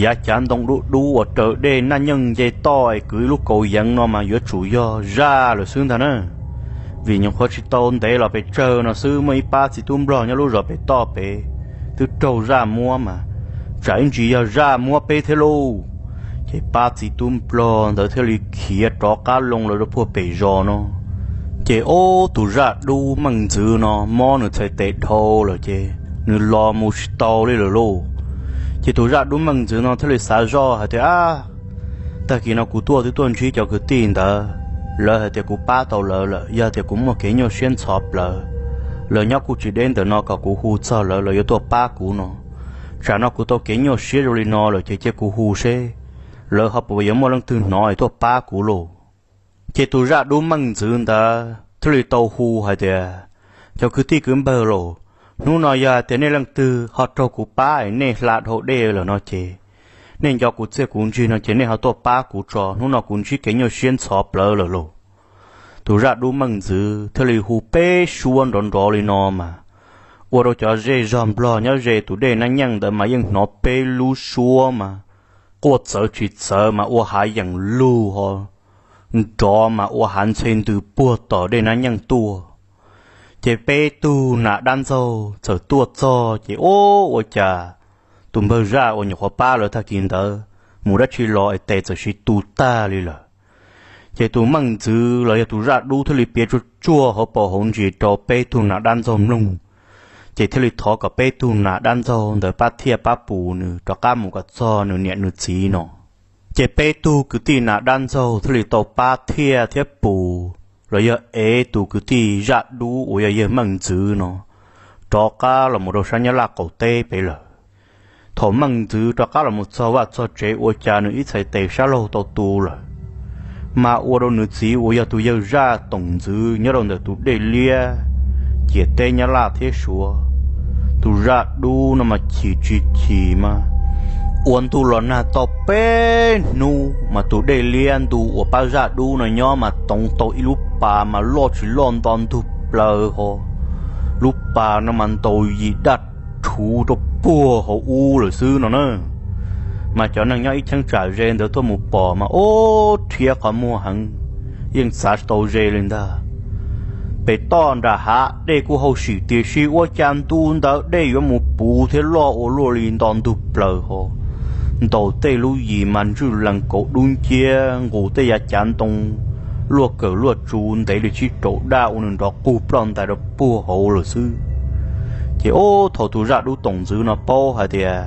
yav cav ntoo dub dub uas raws dej naj nyeej nce toj es kwv ib lub kaus yeev no mas yuav tsum yog zaj lawm xwb ntag na. Vim nyuam qhuav tsis tau ntev los pes tsawg no xwb muaj ib pab txiv tub nplog nyob lub zos pem toj pem twb raug zaj muab mas, tsam ib ntsis yog zaj muab peb thiab lauj. Ces pab txiv tub nplog ntawd thiaj li khiav rov qab loo lawm rau puag pem zos no. Ces ob tus zaj dub meej ntxwv no mob nws txhais tes dhau lawm ces nws los mus tsis tau li lawm lauj. Ces tus zaj dub meej ntxwv no thiaj li xav zoj hais tias, ab, tag kis no kuv tuaj twb tuaj ntsib cov kwv tij ntawd, lawv hais tias kuv pab tau lawv lawm, yog tias kuv muaj kev nyuaj siab ntxhov plawv, lawv nyob kuj tsis deb ntawm no kom kuv hu txog lawv, lawv yuav tuaj pab kuv no. Tsam no kuv tau kev nyuaj siab zoo li no lawm ces cia kuv hu seb lawv ho puas yuav muaj leej twg hnov es tuaj pab kuv lauj. Ces tus zaj dub meej ntxwv ntawd thiaj li tau hu hais tias, cov kwv tij kwv npawg lauj, hnub no yog tias nej leej twg ho raug kuv pab es nej hla dhau dej lawm no ces, nej nco kuv txiaj kuv ntsig no ces nej ho tuaj pab kuv tso, hnub no kuv ntsib kev nyuaj siab ntxhov plawv lawm lauj. Tus zaj dub meej ntxwv thiaj li hu peb suab nrov nrov li no mas, ua rau cov zej zog nplog nyob ze tus dej naj nyeej ntawd mas yeej hnov peb lub suab mas quaj txawv tsis txawv mas ua hav yeem lug ho nrov mas ua hav ntxhe ntws puag tom dej naj nyeej tuaj. Ces peb tug nam dab ntxaug txawm tuaj txog ces, ub, ua cas tus npawg zaj uas nyuam qhuav pab lawv tag kis ntawd mus dab tsi los es tes txawm siv tu tag li lawm. Ces tus meej ntxwv los yog tus zaj dub thiaj li piav tsuaj tsuaj hauv paus hauv ntsis rau peb tug nam dab ntxaug mloog, ces thiaj li thov kom peb tug nam dab ntxaug ntawd pab thiaj pab pus nws rov qab mus kom txog nws niam nws txiv no. Ces peb tug kwv tij nam dab ntxaug thiaj li tau pab thiaj thiab pus los yog ev tus kwv tij zaj dub uas yog yawg meej ntxwv no rov qab los mus rau sab Nyab Laj qaum teb pem lawm. Thaum meej ntxwv rov qab los mus txog vaj txog tsev ua cas nws ib txhais tes sab laug tau tu lawm, mas ua rau nws txiv uas yog tus yawg zaj toom ntxwv nyob rau ntawm tus dej liab ciam teb Nyab Laj thiab Suav. Tus zaj dub no mas chim tsis chim mas ua ntuj los nag tau peb hnub mas tus dej liab ntu uas pab zaj dub no nyob mas toov tau ib lub pas mas loj tsis loj nto ntug plaws ho. Lub pas no mas ntaus yim daj rhuv rau puag hauv ub lawm xwb no na. Mas cov neeg nyob ib cheeb tsam ze ntawd tuaj mus pom mas ub, rhiab qhov muag heev, yeej txav tsis tau ze li ntag. Pem toj nram hav dej kuj hauj sim tiam sis ua cas ntu ntawd dej yuav mus puv thiab loj ua luaj li nto ntug plaws ho. Ntaus tej lub yim mas ntswj lees kauv dub nciab nqus tej yav cav ntoo luaj kawm luaj tsu ntev li tsib rau daj ua nws nrov qug ploj ntais rau puag hauv lawm xwb. Ces ub, thaum tus zaj dub toom ntxwv no paub hais tias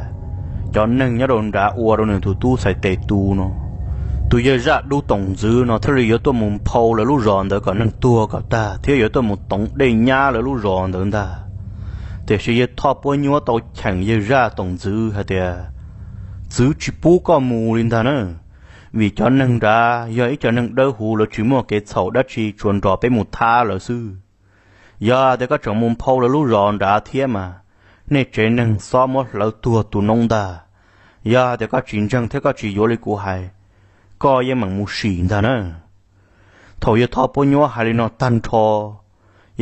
cov neeg nyob rau nrad ua rau nws tus tub txhais tes tu no, tus yawg zaj dub toom ntxwv no thiaj li yuav tuaj mus nphau lawv lub zos ntawd kom neeg tuag kom tag thiab yuav tuaj mus toov dej nyab lawv lub zos ntawd ntag. Tiam sis yawg Thoj Puab Nyuab tau cheem yawg zaj toom ntxwv hais tias, txwv tsis pub koj mus li ntag na, vim cov neeg nrad yog ib co neeg dawb huv, lawv tsis muaj kev txhaum dab tsi, tsuas nrog peb mus thab lawv xwb. Yog tias koj tseem mus nphau lawv lub zos nrad thiab mas nej tsev neeg xob muab hlawv tuag tu noob ntag. Yog tias koj tsis ntseeg thiab koj tsis yuav li kuv hais, koj yeej meem mus sim ntag na. Thaum yawg Thoj Puab Nyuab hais li no tag nrho,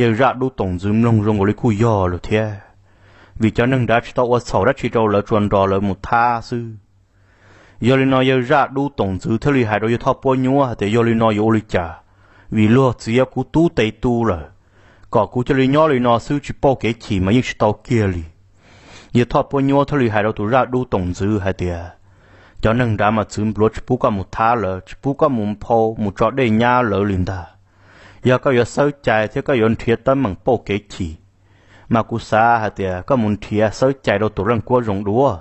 yawg zaj dub toom ntxwv mloog zoo nkaus li kuj yog lawm thiab, vim cov neeg nrad tsis tau ua txhaum dab tsi rau lawv, tsuas nrog lawv mus thab xwb. Yog li no yawg zaj dub toom ntxwv thiaj li hais rau yawg Thoj Puab Nyuab hais tias, yog li no yuav ua li cas? Vim luag txiav kuv tub tes tu lawm, kom kuv cia li nyob li no xwb tsis pauj kev chim mas yeej tsis tau kiag li. Yawg Thoj Puab Nyuab thiaj li hais rau tus zaj dub toom ntxwv hais tias, cov neeg nrad mas txwv npluav tsis pub koj mus thab lawv, tsis pub koj mus nphau mus tso dej nyab lawv li ntag. Yog koj yuav xawb cai thiab koj yuav nrhiav teeb meem pauj kev chim, mas kuv xav hais tias koj mus nrhiav xawb cai rau tus leej kuab zoo dua.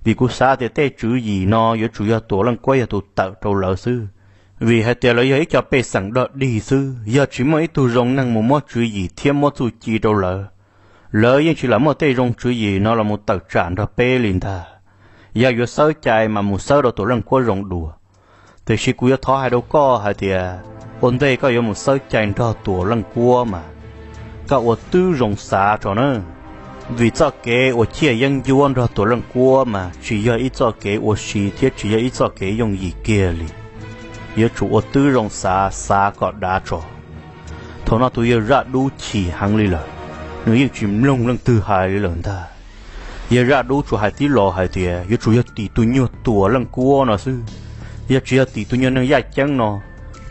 Vim kuv xav tias tej tswv yim no yuav tsum yog Tuam Leej Kuab yog tus tawm rau lawv xwb, vim hais tias lawv yog ib co pej xeem dog dig xwb. Yog tsis muaj ib tug zoo neeg mus muab tswv yim thiab muab txuj ci rau lawv, lawv yeej tsis lam muaj tej zoo tswv yim no los mus tawm tsam nrog peb li ntag. Yog yuav xawb cai mas mus xawb rau Tuam Leej Kuab zoo dua. Tiam sis kuv yuav thov hais rau koj hais tias, ua ntej koj yuav mus xawb cai nrog Tuam Leej Kuab mas koj ua twb zoo xav tso na. Vim txoj kev uas ciaj yeeb ncuab nrog Tuam Leej Kuab mas tsis yog ib txoj kev ua si thiab tsis yog ib txoj kev yooj yim kiag li. Yuav tsum ua twb zoo xav, xav kom dav tso. Thaum no tus yawg zaj dub chim heev li lawm, nws yeej tsis mloog leej twg hais li lawm ntag. Yawg zaj dub tsuas hais tib los hais tias yuav tsum yog tim tus nyuag Tuam Leej Kuab no xwb. Yog tsis yog tim tus nyuag neeg yaj ceeb no,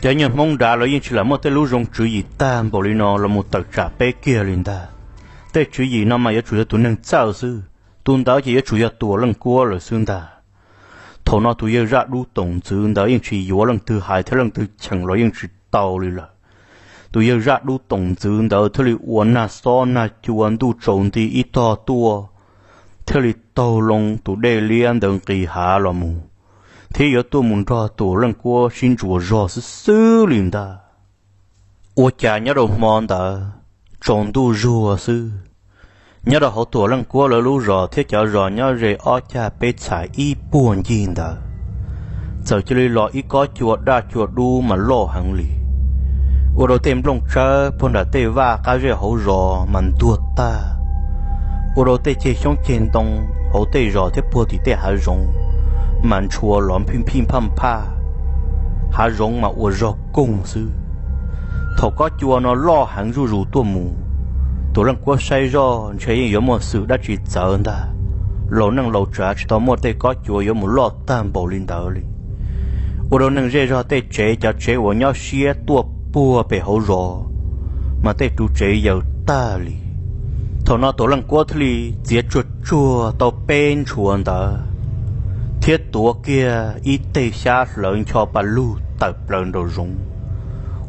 cov nyuag Hmoob nrad lawv yeej tsis lam muaj tej lub zoo tswv yim tag npaum li no los mus tawm tsam peb kiag li ntag. Tej tswv yim no mas yuav tsum yog tus neeg txawj xwb, tus ntawd ces yuav tsum yog Tuam Leej Kuab lawm xwb ntag. Thaum no tus yawg zaj dub toom ntxwv ntawd yeej tsis yuav leej twg hais thiab leej twg cheem los yeej tsis tau li lawm. Tus yawg zaj dub toom ntxwv ntawd thiaj li ua nag xob nag cua ntuj tsaus nti ib tog tuaj, thiaj li taug loo tus dej liab ntawd nqis hav los mus, thiab yuav tuaj mus nrog Tuam Leej Kuab sib ntsuas zog xwb xwb li ntag. Ua cas nyob rau hmo ntawd tsaus ntuj zuag xwb, nyob rau hauv Tuam Leej Kuab lawv lub zos thiab cov zos nyob ze ob cag peb txhais ib puag ncig ntawd, txawm cia li los ib kob cua daj cua dub mas loj heev li, ua rau tej nplooj tsawb puag nram tej vaj qab zej hauv zos mas ntuag tag, ua rau tej ceg xyoob ceg ntoo hauv tej zos thiab puag tim tej hav zoov mas ntshua los phij phij phaj phaj, hav zoov mas ua zog koog xwb. Thaum kob cua no loj heev zuj zus tuaj mus, Tuam Leej Kuab saib zoj ntshe yeej yuav muaj xwm dab tsi txawv ntag. Laus neej laus tsav tsis tau muaj tej kob cua yuav mus loj tag npaum li ntawd li. Ua rau neeg zej zog tej tsev, cov tsev uas nyob siab tuaj puag pem hauv zos mas tej ru tsev yaws tag li. Thaum no Tuam Leej Kuab thiaj li txiav tsuag tsuag tau peb ntshuav ntawd, thiab tuav kiag ib teg xyab hlawv ncho pa lug tawm plaws nraum zoov,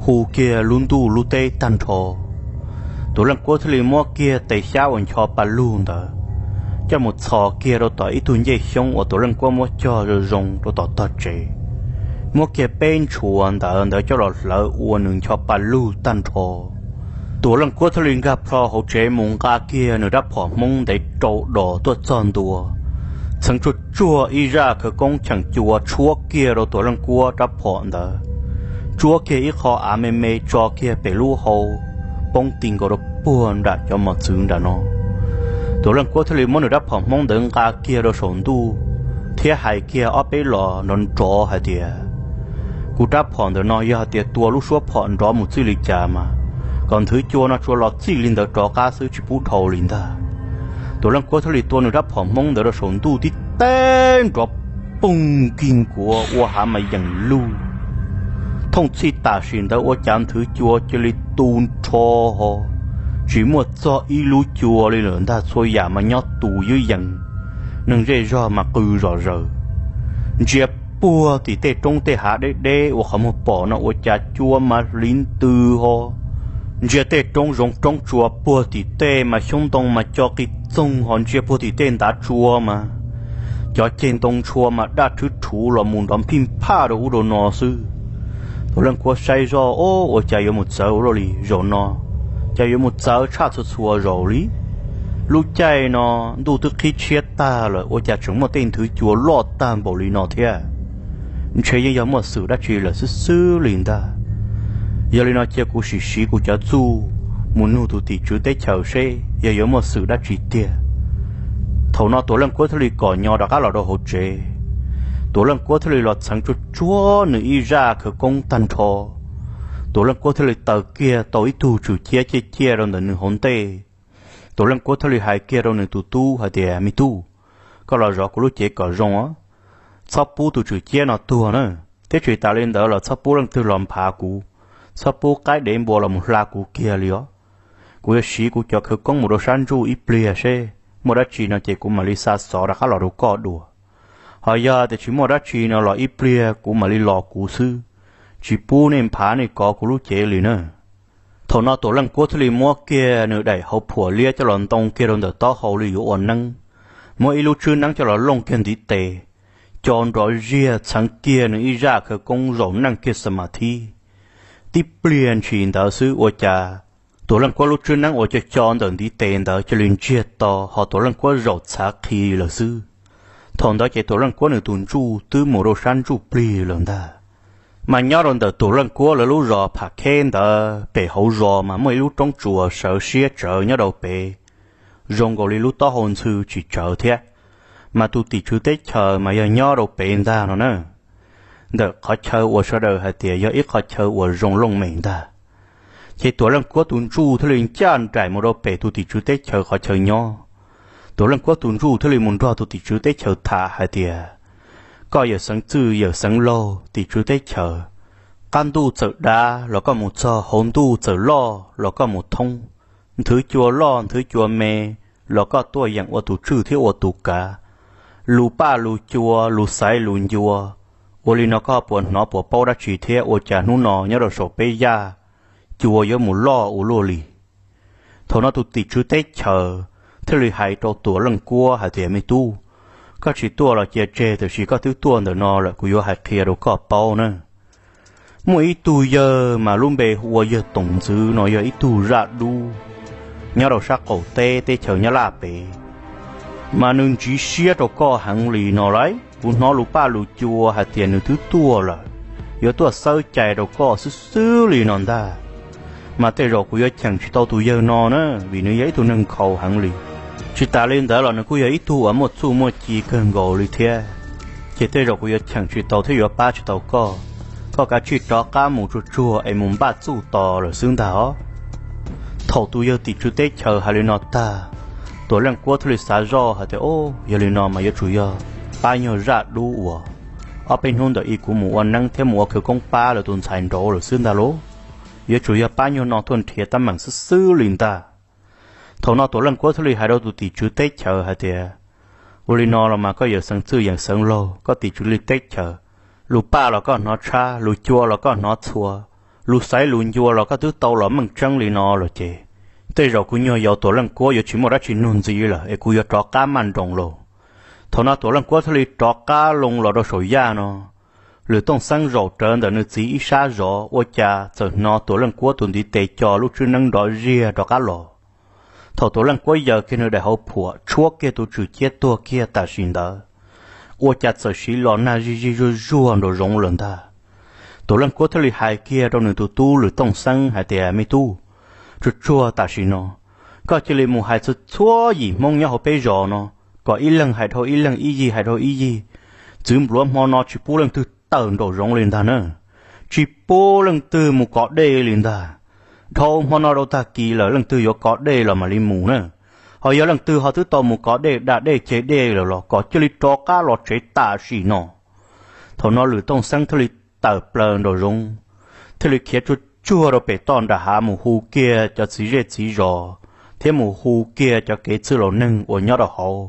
hu kiag lub ntuj lub teb tag nrho. Tuam Leej Kuab thiaj li muab kiag tes xyab uas ncho pa lug ntawd coj mus txhos kiag rau tom ib tug ncej xyoob uas Tuam Leej Kuab muab cog zoo zoo rau tom tog tsev, muab kiag peb ntshuav ntawd ntawd coj los hlawv ua nws ncho pa lug tag nrho. Tuam Leej Kuab thiaj li nkag plho hauv tsev mus nqa kiag nws rab phom Hmoob ntev rau dos tuaj txog ntua, txheev tsuag tsuag ib zaj khawv koob cheem cua tshuab kiag rau Tuam Leej Kuab rab phom ntawd, tsuab kiag ib qho av me me tso kiag pem lub hau, poob ti nkaus rau puag nram cov mos txwv nram no. Tuam Leej Kuab thiaj li muab nws rab phom Hmoob ntawd nqa kiag rau saum ntuj, thiab hais kiag ob peb los nrov nrov hais tias, kuv rab phom ntawm no yog hais tias tua lub suab phom nrov mus txij li cas mas kom nthwv cua no tsuas los txij li ntawd rov qab xwb tsis pub dhau li ntag. Tuam Leej Kuab thiaj li tua nws rab phom Hmoob ntawd rau saum ntuj tib teg nrov poog kig nkuav ua hav mas yees luj. Thooj txhij tam sim ntawd ua cas nthwv cua cia li tu nrho ho, tsis muaj txog ib lub cua li lawm ntag, txhua yam mas nyob tus ywb yees, neeg zej zog mas qw zom zaws. Ntsia puag tim tej roob tej hav deb deb uas qhov muag pom no ua cas cua mas hliv ntws ho. Ntsia tej roob zoov roob tsua puag tim tej mas xyoob ntoo mas co qis txoog ho, ntsia puag tim tej ntav tsua mas cov ceg ntoo ntshua mas daj rhwv rhuv los mus nrov phij phaj rau ub rau no xwb. Tuam Leej Kuab saib zoj, o, ua cas yuav mus txawv ua luaj li zaum no, cas yuav mus txawv tshaj txhua txhua zaus li. Lub caij no ntuj twb qhib tshiab tag lawm ua cas tseem muaj tej nthwv cua loj tag npaum li no thiab. Ntshe yeej yog muaj xwm dab tsi lawm xwb xwb li ntag. Yog li no cia kuv sim siv kuv cov txuj mus nug tus tim tswv teb chaws seb yog yuav muaj xwm dab tsi tiag. Thaum no Tuam Leej Kuab thiaj li kom nyo rov qab los rau hauv tsev. Tuam Leej Kuab thiaj li los txheev tsuag tsuag nws ib zaj khawv koob tag nrho. Tuam Leej Kuab thiaj li taws kiag tau ib tug tswm ciab ciaj ciaj rau ntawm nws hauv ntej. Tuam Leej Kuab thiaj li hais kiag rau nws tus tub hais tias, me tub, koj los zov kuv lub cev kom zoo os. Txhob pub tus tswm ciab no tuag na, thiab tsis tas li ntawd los txhob pub leej twg los nphav kuv, txhob pub qaib dev npua los mus hla kuv kiag li os. Kuv yuav siv kuv cov khawv koob mus rau sab ntsuj ib pliag seb muaj dab tsi no ces kuv mam li xa xov rov qab los rau koj dua. Ho yog tias tsis muaj dab tsi no los ib pliag kuv mam li los kuv xwb, tsis pub nej nphav nej kov kuv lub cev li na. Thaum no Tuam Leej Kuab thiaj li muab kiag nws daim hauv phuam liab coj los ntoo kiag rau ntawm taub hau li yuav ua neeb, muab ib lub tswb neeb coj los looj kiag ntiv tes, co nrov ziag txheev kiag nws ib zaj khawv koob zaum neej kiag xa mas thib. Tib pliag ntshis ntawd xwb ua cas Tuam Leej Kuab lub tswb neeb uas co co ntawm ntiv tes ntawd cia li ntsiag to, ho Tuam Leej Kuab zaum txhav qhi lawm xwb. Thaum ntawd ces Tuam Leej Kuab nws tus ntsuj twb mus rau sab ntsuj plig lawm ntag. Mas nyob rau ntawm Tuam Leej Kuab lawv lub zos Pham Kheb ntawd pem hauv zos mas muaj ib lub roob tsuas sawv siab tsawv nyob rau pem, zoo nkaus li lub taub hau ntxhw tsis tsawv thiab. Mas tus tim tswv teb chaws mas yog nyob rau pem ntag no na. Ntawm qhov chaw uas sawv daws hais tias yog ib qhov chaw uas zoo looj mem ntag. Ces Tuam Leej Kuab tus ntsuj thiaj li ncaj nraim mus rau pem tus tim tswv teb chaws qhov chaw nyob. Tuam Leej Kuab tus ntsuj thiaj li mus nrog tus tim tswv teb chaws tham hais tias, koj yawm Xeev Txwj yawm Xeev Laug tim tswv teb chaws, qab ntuj txawm dav los koj mus txog, hauv ntuj txawm loj los koj mus thoob, nthwv cua loj nthwv cua me los koj tuaj yeem ua tus tswj thiab ua tus kav. Lus paj lus cua lus xaiv lus ncua, ua li no koj puas hnov puas paub dab tsi thiab ua cas hnub no nyob rau saum peb yaj cua yuav mus loj ua luaj li? Thaum no tus tim tswv teb chaws thiaj li hais rau Tuam Leej Kuab hais tias, me tub, koj tsis tuaj los cia tseg, tiam sis koj twb tuaj ntawm no lawm kuv yuav hais qhia rau koj paub na. Muaj ib tug yawg mas lub npe hu ua yawg Toom Ntxwv no yog ib tug zaj dub nyob rau sab qaum teb teb chaws Nyab Laj pem, mas nws ntsib siab rau koj heev li no lauj. Kuv hnov lus paj lus cua hais tias nws twb tuaj lawm, yuav tuaj xawb cai rau koj xwb xwb li no ntag. Mas tej zaum kuv yuav cheem tsis tau tus yawg no na, vim nws yog ib tug neeg nkhaus heev li. Tsis tas li ntawd los nws kuj yog ib tug uas muaj txuj muaj ci kawg nkaus li thiab. Ces tej zaum kuv yuav cheem tsis tau thiab yuav pab tsis tau koj. Koj kav tsij rov qab mus tsuag tsuag es mus npaj txuj tos lawm xwb ntag os. Thaum tus yawg tim tswv teb chaws hais li no tag, Tuam Leej Kuab thiaj li xav zoj hais tias, o, yog li no mas yuav tsum yog pab nyuag zaj dub uas ob peb hnub ntawm ib kuv mus ua neeb thiab mus ua khawv koob pab lawv tus ntxhais nraud lawm xwb ntag lauj. Yuav tsum yog pab nyuag no tuaj nrhiav teeb meem xwb xwb li ntag. Thaum no Tuam Leej Kuab thiaj li hais rau tus tim tswv teb chaws hais tias, ua li no los mas koj yawm Xeev Txwj yawm Xeev Laug, koj tim tswv li teb chaws, lus paj los koj hnov tshab, lus cua los koj hnov txhua, lus xaiv lus ncua los koj twb tau los meej tseeb li no lawm ces, tej zaum kuv nyuag yaus Tuam Leej Kuab yuav tsis muaj dab tsi nug ntxiv lawm es kuv yuav rov qab maj nroos lauj. Thaum no Tuam Leej Kuab thiaj li rov qab loo los rau saum yaj no. Lwm Tooj Xeeb zaum rawv ntawm nws txiv ib sab zov, ua cas txawm hnov Tuam Leej Kuab tus ntiv tes co lub tswb neeb nrov ziag rov qab los. Thaum Tuam Leej Kuab yaws kiag nws daim hauv phuam tshuab kiag tus tswm ciab tuag kiag tam sim ntawd, ua cas txawm siv los nag zig zig zuag zuag nraum zoov lawm ntag. Tuam Leej Kuab thiaj li hais kiag rau nws tus tub Lwm Tooj Xeeb hais tias, me tub, tsuag tsuag tam sim no koj cia li mus hais txhua txhua yim Hmoob nyob hauv peb zos no, kom ib leeg hais dhau ib leeg, ib yig hais dhau ib yig. Txwv npluav hmo no tsis pub leej twg tawm nraum zoov li ntag na. Tsis pub leej twg mus kov dej li ntag. Dhau hmo no rau tag kis lawm leej twg yuav kov dej los mam li mus na. Ho yog leej twg ho twb tau mus kov dej da dej ceg dej lawm los kom cia li rov qab los tsev tam sim no. Thaum no Lwm Tooj Xeeb thiaj li tawm plaws nraum zoov, thiaj li khiav tsuag tsuag rau pem toj nram hav mus hu kiag cov txiv zej txiv zos thiab mus hu kiag cov kev txwj laus neeg uas nyob rau hauv,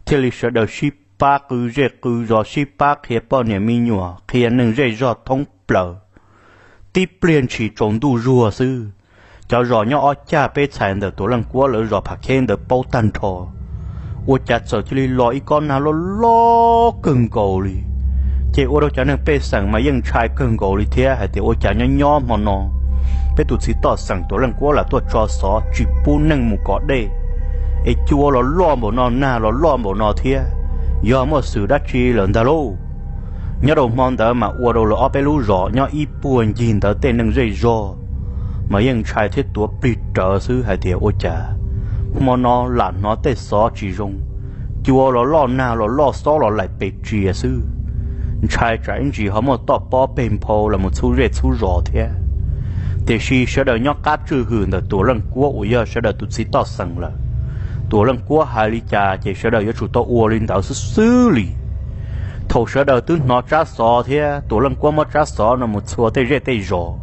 thiaj li sawv daws sib pab qw zej qw zos, sib pab qhia poj niam me nyuam, qhia neeg zej zog thoob plaws. Tib pliag ntshis tsaus ntuj zuag xwb, cov zos nyob ob cag peb txhais ntawm Tuam Leej Kuab lawv zos Pham Kheb ntawd paub tag nrho, ua cas txawm cia li los ib kob nag loj loj kawg nkaus li. Ces ua rau cov neeg pej xeem mas yeej ntshai kawg nkaus li thiab hais tias ua cas nyob nyob hmo no peb tus txiv toj xeem Tuam Leej Kuab lam tuaj tso xov tsis pub neeg mus kov dej, es cua los loj npaum no, nag los loj npaum no thiab, yog muaj xwm dab tsi lawm ntag lauj. Nyob rau hmo ntawd mas ua rau lawv ob peb lub zos nyob ib puag ncig ntawd tej neeg zej zog mas yeej ntshai thiab tuav plig rawv xwb hais tias ua cas hmo no lam hnov tej xov tsis zoo, cua los loj, nag los loj, xob los laim pes tsias xwb. Ntshai tsam ib ntsis ho muaj toj pob peg nphau los mus txhub zej txhub zos thiab. Tiam sis sawv daws nyob qab tswj hwm ntawm Tuam Leej Kuab uas yog sawv daws tus txiv toj xeem lawm. Tuam Leej Kuab hais li cas ces sawv daws yuav tsum tau ua li ntawd xwb xwb li. Thaum sawv daws twb hnov tsab xov thiab Tuam Leej Kuab muab tsab xov no mus txhua tej zej tej zos,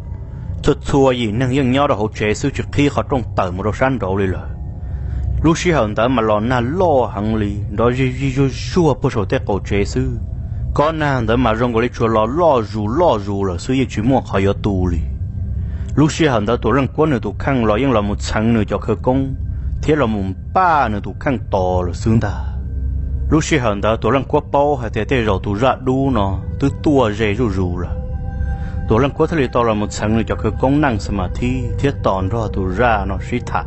txhua txhua yim neeg yeej nyob rau hauv tsev xwb tsis qhib qhov rooj tawm mus rau sab nraud li lawm. Lub sij hawm ntawd mas los nag loj heev li, nrov zig zig zuag zuag puag saum tej qaum tsev xwb. Kob nag ntawd mas zoo nkaus li tsuas los loj zus loj zus lawm xwb, yeej tsis muaj qhov yuav tu li. Lub sij hawm ntawd Tuam Leej Kuab nws tus kheej los yeej los mus txheev nws cov khawv koob thiab los mus npaj nws tus kheej tos lawm xwb ntag. Lub sij hawm ntawd Tuam Leej Kuab paub hais tias tej zaum tus zaj dub no twb tuaj ze zuj zus lawm. Tuam Leej Kuab thiaj li tau los mus txheev nws cov khawv koob neej xa ma thib thiab tos nrog tus zaj no sib tham.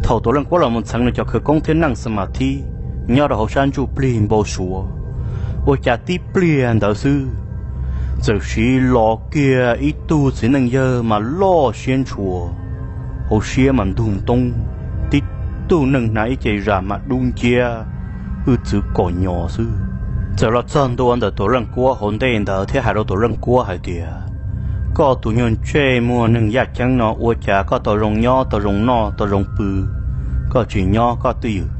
Thaum Tuam Leej Kuab los mus txheev nws cov khawv koob thiab neej xa ma thib nyob rau hauv sab ntsuj plig npau suav, ua cas tib pliag ntawd xwb, txawm siv los kiag ib tug txiv neej yawg mas loj siab ntshua, hauv siab mas ntug ntoob, tib tug neeg hnav ib ce zam mas dub nciab, hwj txwv kom nyos xwb. Txawm los txog ntua ntawm Tuam Leej Kuab hauv ntej ntawd thiab hais rau Tuam Leej Kuab hais tias, koj tus nyuag ntsej muag neeg yaj ceeb no ua cas koj tau zoo nyob tau zoo noj tau zoo pw, koj tsis nyob koj twj ywm,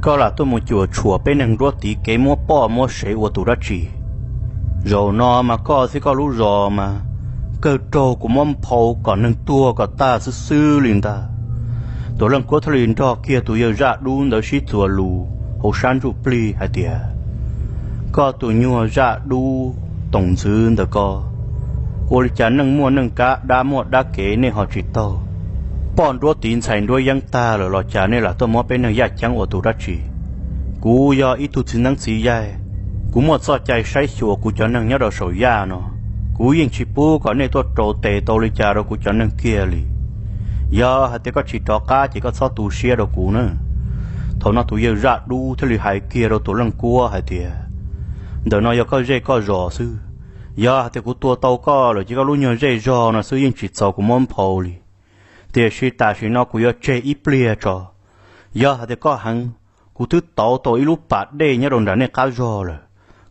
koj lam tuaj mus cuam tshuam peb neeg nruab tiv kev muab poj muab sev ua tus dab tsi? Zaum no mas koj thiab koj lub zos mas kawg raug kuv muab nphau kom neeg tuag kom tag xwb xwb li ntag. Tuam Leej Kuab thiaj li nrog kiag tus yawg zaj dub ntawd sib txuas lus hauv sab ntsuj plig hais tias, koj tus nyuag zaj dub toom ntxwv ntawm ko, ua li cas neej muaj neej kab dab muaj dab kev nej ho tsis taug? Poj nruab tiv ntxhais nruab yeeb tag lawm los cas nej lam tuaj muab peb neeg yaj ceeb ua tus dab tsi? Kuv yog ib tug txiv neeb txiv yaig, kuv muaj txoj cai saib xyuas kuv cov neeg nyob rau saum yaj no, kuv yeej tsis pub kom nej tuaj rau tes tau li cas rau kuv cov neeg kiag li. Yog hais tias koj tsis rov qab ces koj txhob tu siab rau kuv na. Thaum no tus yawg zaj dub thiaj li hais kiag rau Tuam Leej Kuab hais tias, ntawm no yog koj zej koj zos xwb. Yog hais tias kuv tua tau koj lawm ces koj lub nyuag zej zog no xwb yeej tsis txaus kuv muab nphau li. Tiam sis tam sim no kuv yuav tseg ib pliag tso. Yog hais tias koj heev, kuv twb tauv tau ib lub pas dej nyob rau nram nej qab zog lawm.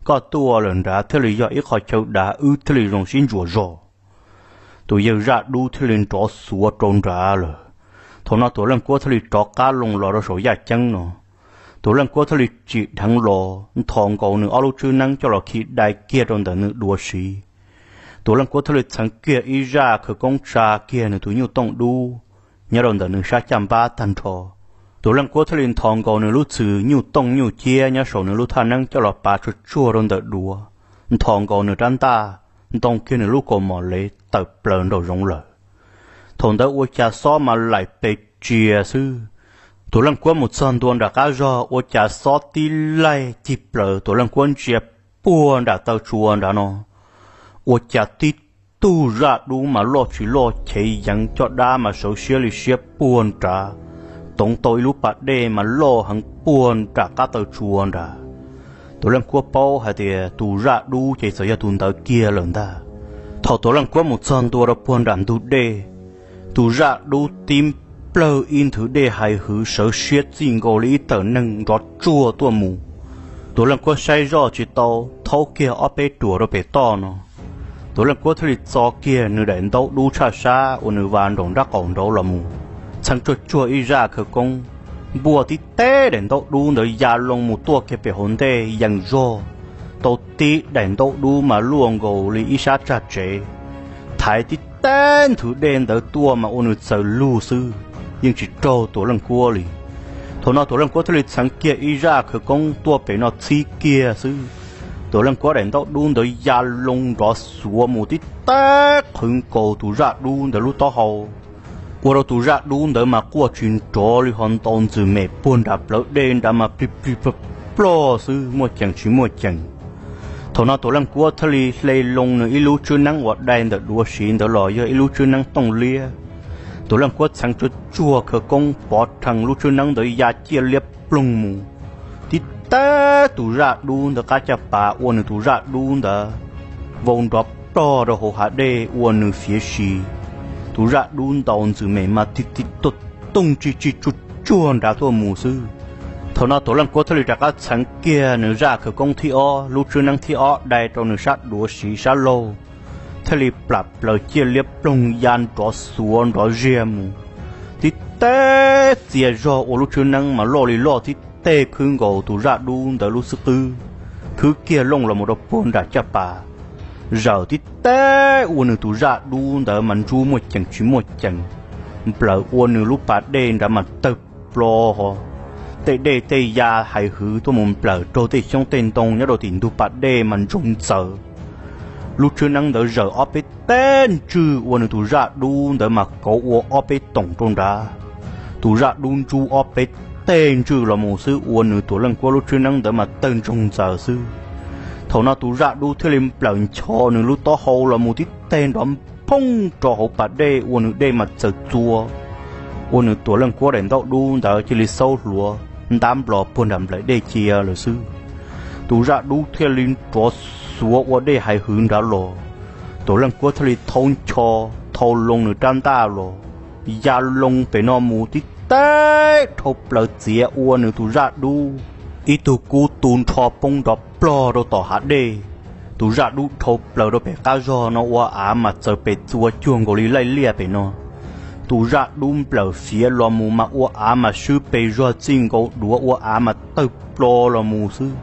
Koj tuaj lawm nrad thiaj li yog ib qho chaw dav wb thiaj li zoo sib ntsuas zog. Tus yawg zaj dub thiaj li nrov xuav rau nrad lawm. Thaum no Tuam Leej Kuab thiaj li rov qab loo los rau saum yaj ceeb no. Tuam Leej Kuab thiaj li tsim dheev los nthos nkaus nws ob lub tswb neeb coj los khi dai kiag rau ntawm nws duav siv. Tuam Leej Kuab thiaj li txheev kiag ib zaj khawv koob tsa kiag nws tus nyuj tooj dub nyob rau ntawm nws sab caj npab tag nrho. Tuam Leej Kuab thiaj li nthos nkaus nws lub txwm nyuj tooj nyuj ciab nyob saum nws lub thaj neeb coj los pav tsuag tsuag rau ntawm duav, nthos nkaus nws rab ntaj, ntoo kiag nws lub kaus mom lev tawm plaws nraum zoov lawm. Thaum ntawd ua cas xob mas laim pes tsias xwb. Tuam Leej Kuab mus txog ntua nram qab zog ua cas xob tib laig cig plaws, Tuam Leej Kuab ntsia puag nram taw tsua nrad no, ua cas tib tug zaj dub mas loj tsis loj chev yeev coj dab mas sawv siab li siab puag nrad, toov tau ib lub pas dej mas loj heev puag nram qab taw tsua nrad. Tuam Leej Kuab paub hais tias tus zaj dub ces txawm yog tus ntawd kiag lawm ntag. Thaum Tuam Leej Kuab mus txog ntua rau puag nram ntug dej, tus zaj dub tib plawg ib nthwv dej hais hwv sawv siab txij nkaus li ib tawm neeg nrov tsuag tuaj mus. Tuam Leej Kuab saib zoj tsis tau, thaub kiag ob peb ruam rau pem toj no. Tuam Leej Kuab thiaj li txo kiag nws daim ntaub dub tshaj sab uas nws vas nraum nrab qaum nraud los mus, txheev tsuag tsuag ib zaj khawv koob, npuaj tib teb daim ntaub dub ntawd ya loo mus tuaj kiag pem hauv ntej yees zog, tau tib daim ntaub dub mas luaj nkaus li ib sab tsag tsev, thaiv tib teb nthwv dej ntawd tuaj mas ua nws txaws lug xwb, yeej tsis raug Tuam Leej Kuab li. Thaum no Tuam Leej Kuab thiaj li txheev kiag ib zaj khawv koob tuaj pem no txhib kiag xwb, Tuam Leej Kuab daim ntaub dub ntawd ya loo nrov xuav mus tib teb qhwv nkaus tus zaj dub ntawd lub taub hau, ua rau tus zaj dub ntawd mas quaj tsis nrov li ho ntaus ntxwm mem puag nram plawv dej nrad mas plig plig plog plog xwb, muaj ceem tsis muaj ceem. Thaum no Tuam Leej Kuab thiaj li hle loo nws ib lub tswb neeb uas dai ntawm duav siv ntawd los yog ib lub tswb neeb tooj liab. Tuam Leej Kuab txheev tsuag tsuag khawv koob pov rhees lub tswb neeb ntawd ya ciaj liab ploog mus, tib teb tus zaj dub ntawd qab caj pas ua nws tus zaj dub ntawd vau nrov plog rau hauv hav dej ua nws fiav si. Tus zaj dub ntaus ntxwm mem mas tig tig tuaj tooj tsi tsi tsuag tsuag nrad tuaj mus xwb. Thaum no Tuam Leej Kuab thiaj li rov qab txheev kiag nws zaj khawv koob thib ob, lub tswb neeb thib ob dai rau nws sab duav siv sab laug, thiaj li plam plaws ciaj liab ploog ya nrov xuav nrov ziag mus, tib teb txias zog ua lub tswb neeb mas loj li loj tib teg khwb nkaus tus zaj dub ntawd lub xwb qwb, khwb kiag looj los mus rau puag nram caj pas, zawm tib teb ua nws tus zaj dub ntawd mas ntsub muaj ceem tsis muaj ceem, nplawm ua nws lub pas dej nrad mas tawg plo ho. Tej dej tej ya hais hwv tuaj mus nplawm raug tej xyoob tej ntoo nyob rau tim ntug pas dej mas ntsoog ntxaws. Lub tswb neeb ntawd zawm ob peb teb ntswg ua nws tus zaj dub ntawd mas kauv ua ob peb toom rau nrad. Tus zaj dub ntsub ob peb teg ntswj los mus xwb, ua nws Tuam Leej Kuab lub tswb neeb ntawd mas tawg ntsoog ntxaws xwb. Thaum no tus zaj dub thiaj li nplawm nchos nws lub taub hau los mus tib teg nrov phooj rau hauv pas dej ua nws dej mas txawm txua, ua nws Tuam Leej Kuab daim ntaub dub ntawd cia li xaub hluav ntab nplos puag nram nplaim dej cia lawm xwb. Tus zaj dub thiaj li nrov xuav ua dej hais hwv nrad los. Tuam Leej Kuab thiaj li thau ncho, thau loo nws rab ntaj los, ya loo pem no mus tib teg dhau plaws txiav ua nws tus zaj dub ib tug kub tu nrho poob nrov plog rau tom hav dej. Tus zaj dub dhau plaws rau pem qab zog no ua av mas txawm pes txua cuag nkaus li laij liaj pem no. Tus zaj dub nplawm fiav los mus mas ua av mas swb pes zog txij nkaus duav ua av mas tawg plo los mus xwb.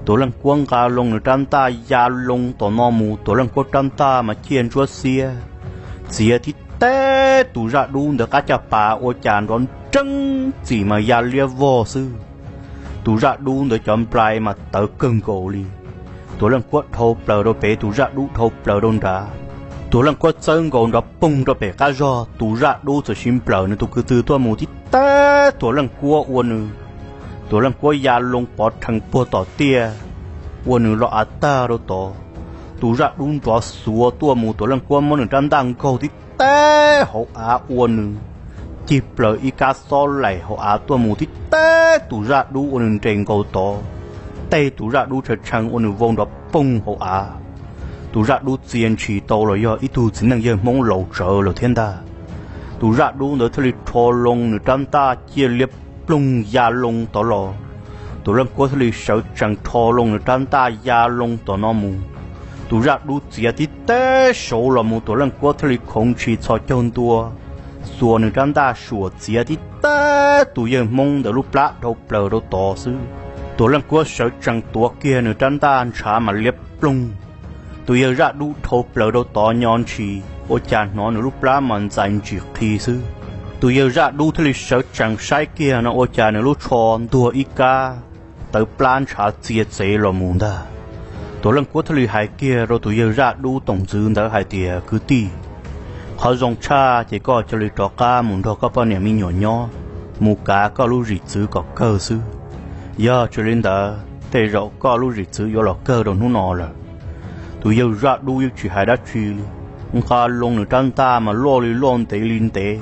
Tuam Leej Kuab nqa loo nws rab ntaj ya loo tom no mus, Tuam Leej Kuab rab ntaj mas ciaj ntsuab xiab txiav tib teg tus zaj dub ntawd qab caj pas ua cas nrov nreeb txim mas ya liab vog xwb. Tus zaj dub ntawd cov nplai mas tawv kawg nkaus li. Tuam Leej Kuab dhau plaws rau pem, tus zaj dub dhau plaws rau nrad. Tuam Leej Kuab txawb nkaus nrov poog rau pem qab zog, tus zaj dub txawm sis nplawm nws tus kwv tw tuaj mus tib teg Tuam Leej Kuab ua nws, Tuam Leej Kuab ya loo pov rhees puag tom tiaj, ua nws los av tag rau tod. Tus zaj dub nrov xuav tuaj mus, Tuam Leej Kuab muab nws rab ntaj nkaug tib teg hauv av ua nws cig plaws ib kab xob laim hauv av tuaj mus tib teg tus zaj dub ua nws nres nkaus tod. Tej tus zaj dub tshee tshee ua nws vau nrov poog hauv av. Tus zaj dub txia ntshis tau los yog ib tug txiv neej yawg Hmoob laus tsawv lawm thiab ntag. Tus zaj dub ntawd thiaj li rho loo nws rab ntaj ciaj liab ploog ya loo tod los. Tuam Leej Kuab thiaj li sawv tsees rho loo nws rab ntaj ya loo tom no mus. Tus zaj dub txiav tib teg saud los mus, Tuam Leej Kuab thiaj li khoov ntshis txhos caug ntua, xuas nws rab ntaj suam txiav tib teg tus yawg Hmoob ntawd lub plab dhau plaws rau tod xwb. Tuam Leej Kuab sawv tsees tuav kiag nws rab ntaj ntshav mas liab ploog. Tus yawg zaj dub dhau plaws rau tod nyo ntshis ua cas hnov nws lub plab mas ntxais ntsim qhi xwb. Tus yawg zaj dub thiaj li sawv tsees saib kiag no ua cas nws lub tsho ntuag ib kab tawv plab ntshav txia txev los mus ntag. Tuam Leej Kuab thiaj li hais kiag rau tus yawg zaj dub toom ntxwv ntawd hais tias, kwv tij, qhov zoo tshaj ces koj cia li rov qab mus nrog koj poj niam me nyuam nyob, mus kav koj lub zim txwv kom kawg xwb. Yog tsis li ntawd tej zaum koj lub zim txwv yuav los kawg rau hnub no lawm. Tus yawg zaj dub yeej tsis hais dab tsi li, nqa loo nws rab ntaj mas loj li loj ntev li ntev,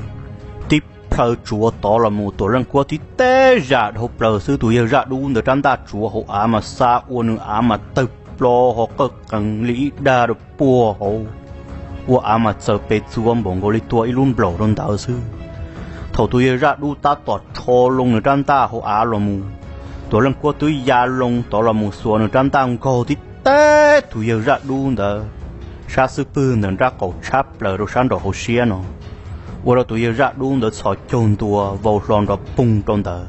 tib plhaw tsuav tod los mus, Tuam Leej Kuab tib teg zam dhau plaws xwb, tus yawg zaj dub ntawd rab ntaj tsuav hauv av mas xa ua nws av mas tawg plo ho qawj qees li ib dag rau puag hauv, ua av mas txawm pes txua npaum nkaus li tua ib lub nplaum rau ntawd xwb. Thaum tus yawg zaj dub tab tom rho loo nws rab ntaj hauv av los mus, Tuam Leej Kuab twb ya loo tod los mus xuas nws rab ntaj nkaug tib teg tus yawg zaj dub ntawd sab xub pwg ntawm nrab qaum tshab plaws rau sab nraum hauv siab no, ua rau tus yawg zaj dub ntawd txhos caug ntua vau hlo nrov poog rau ntawd.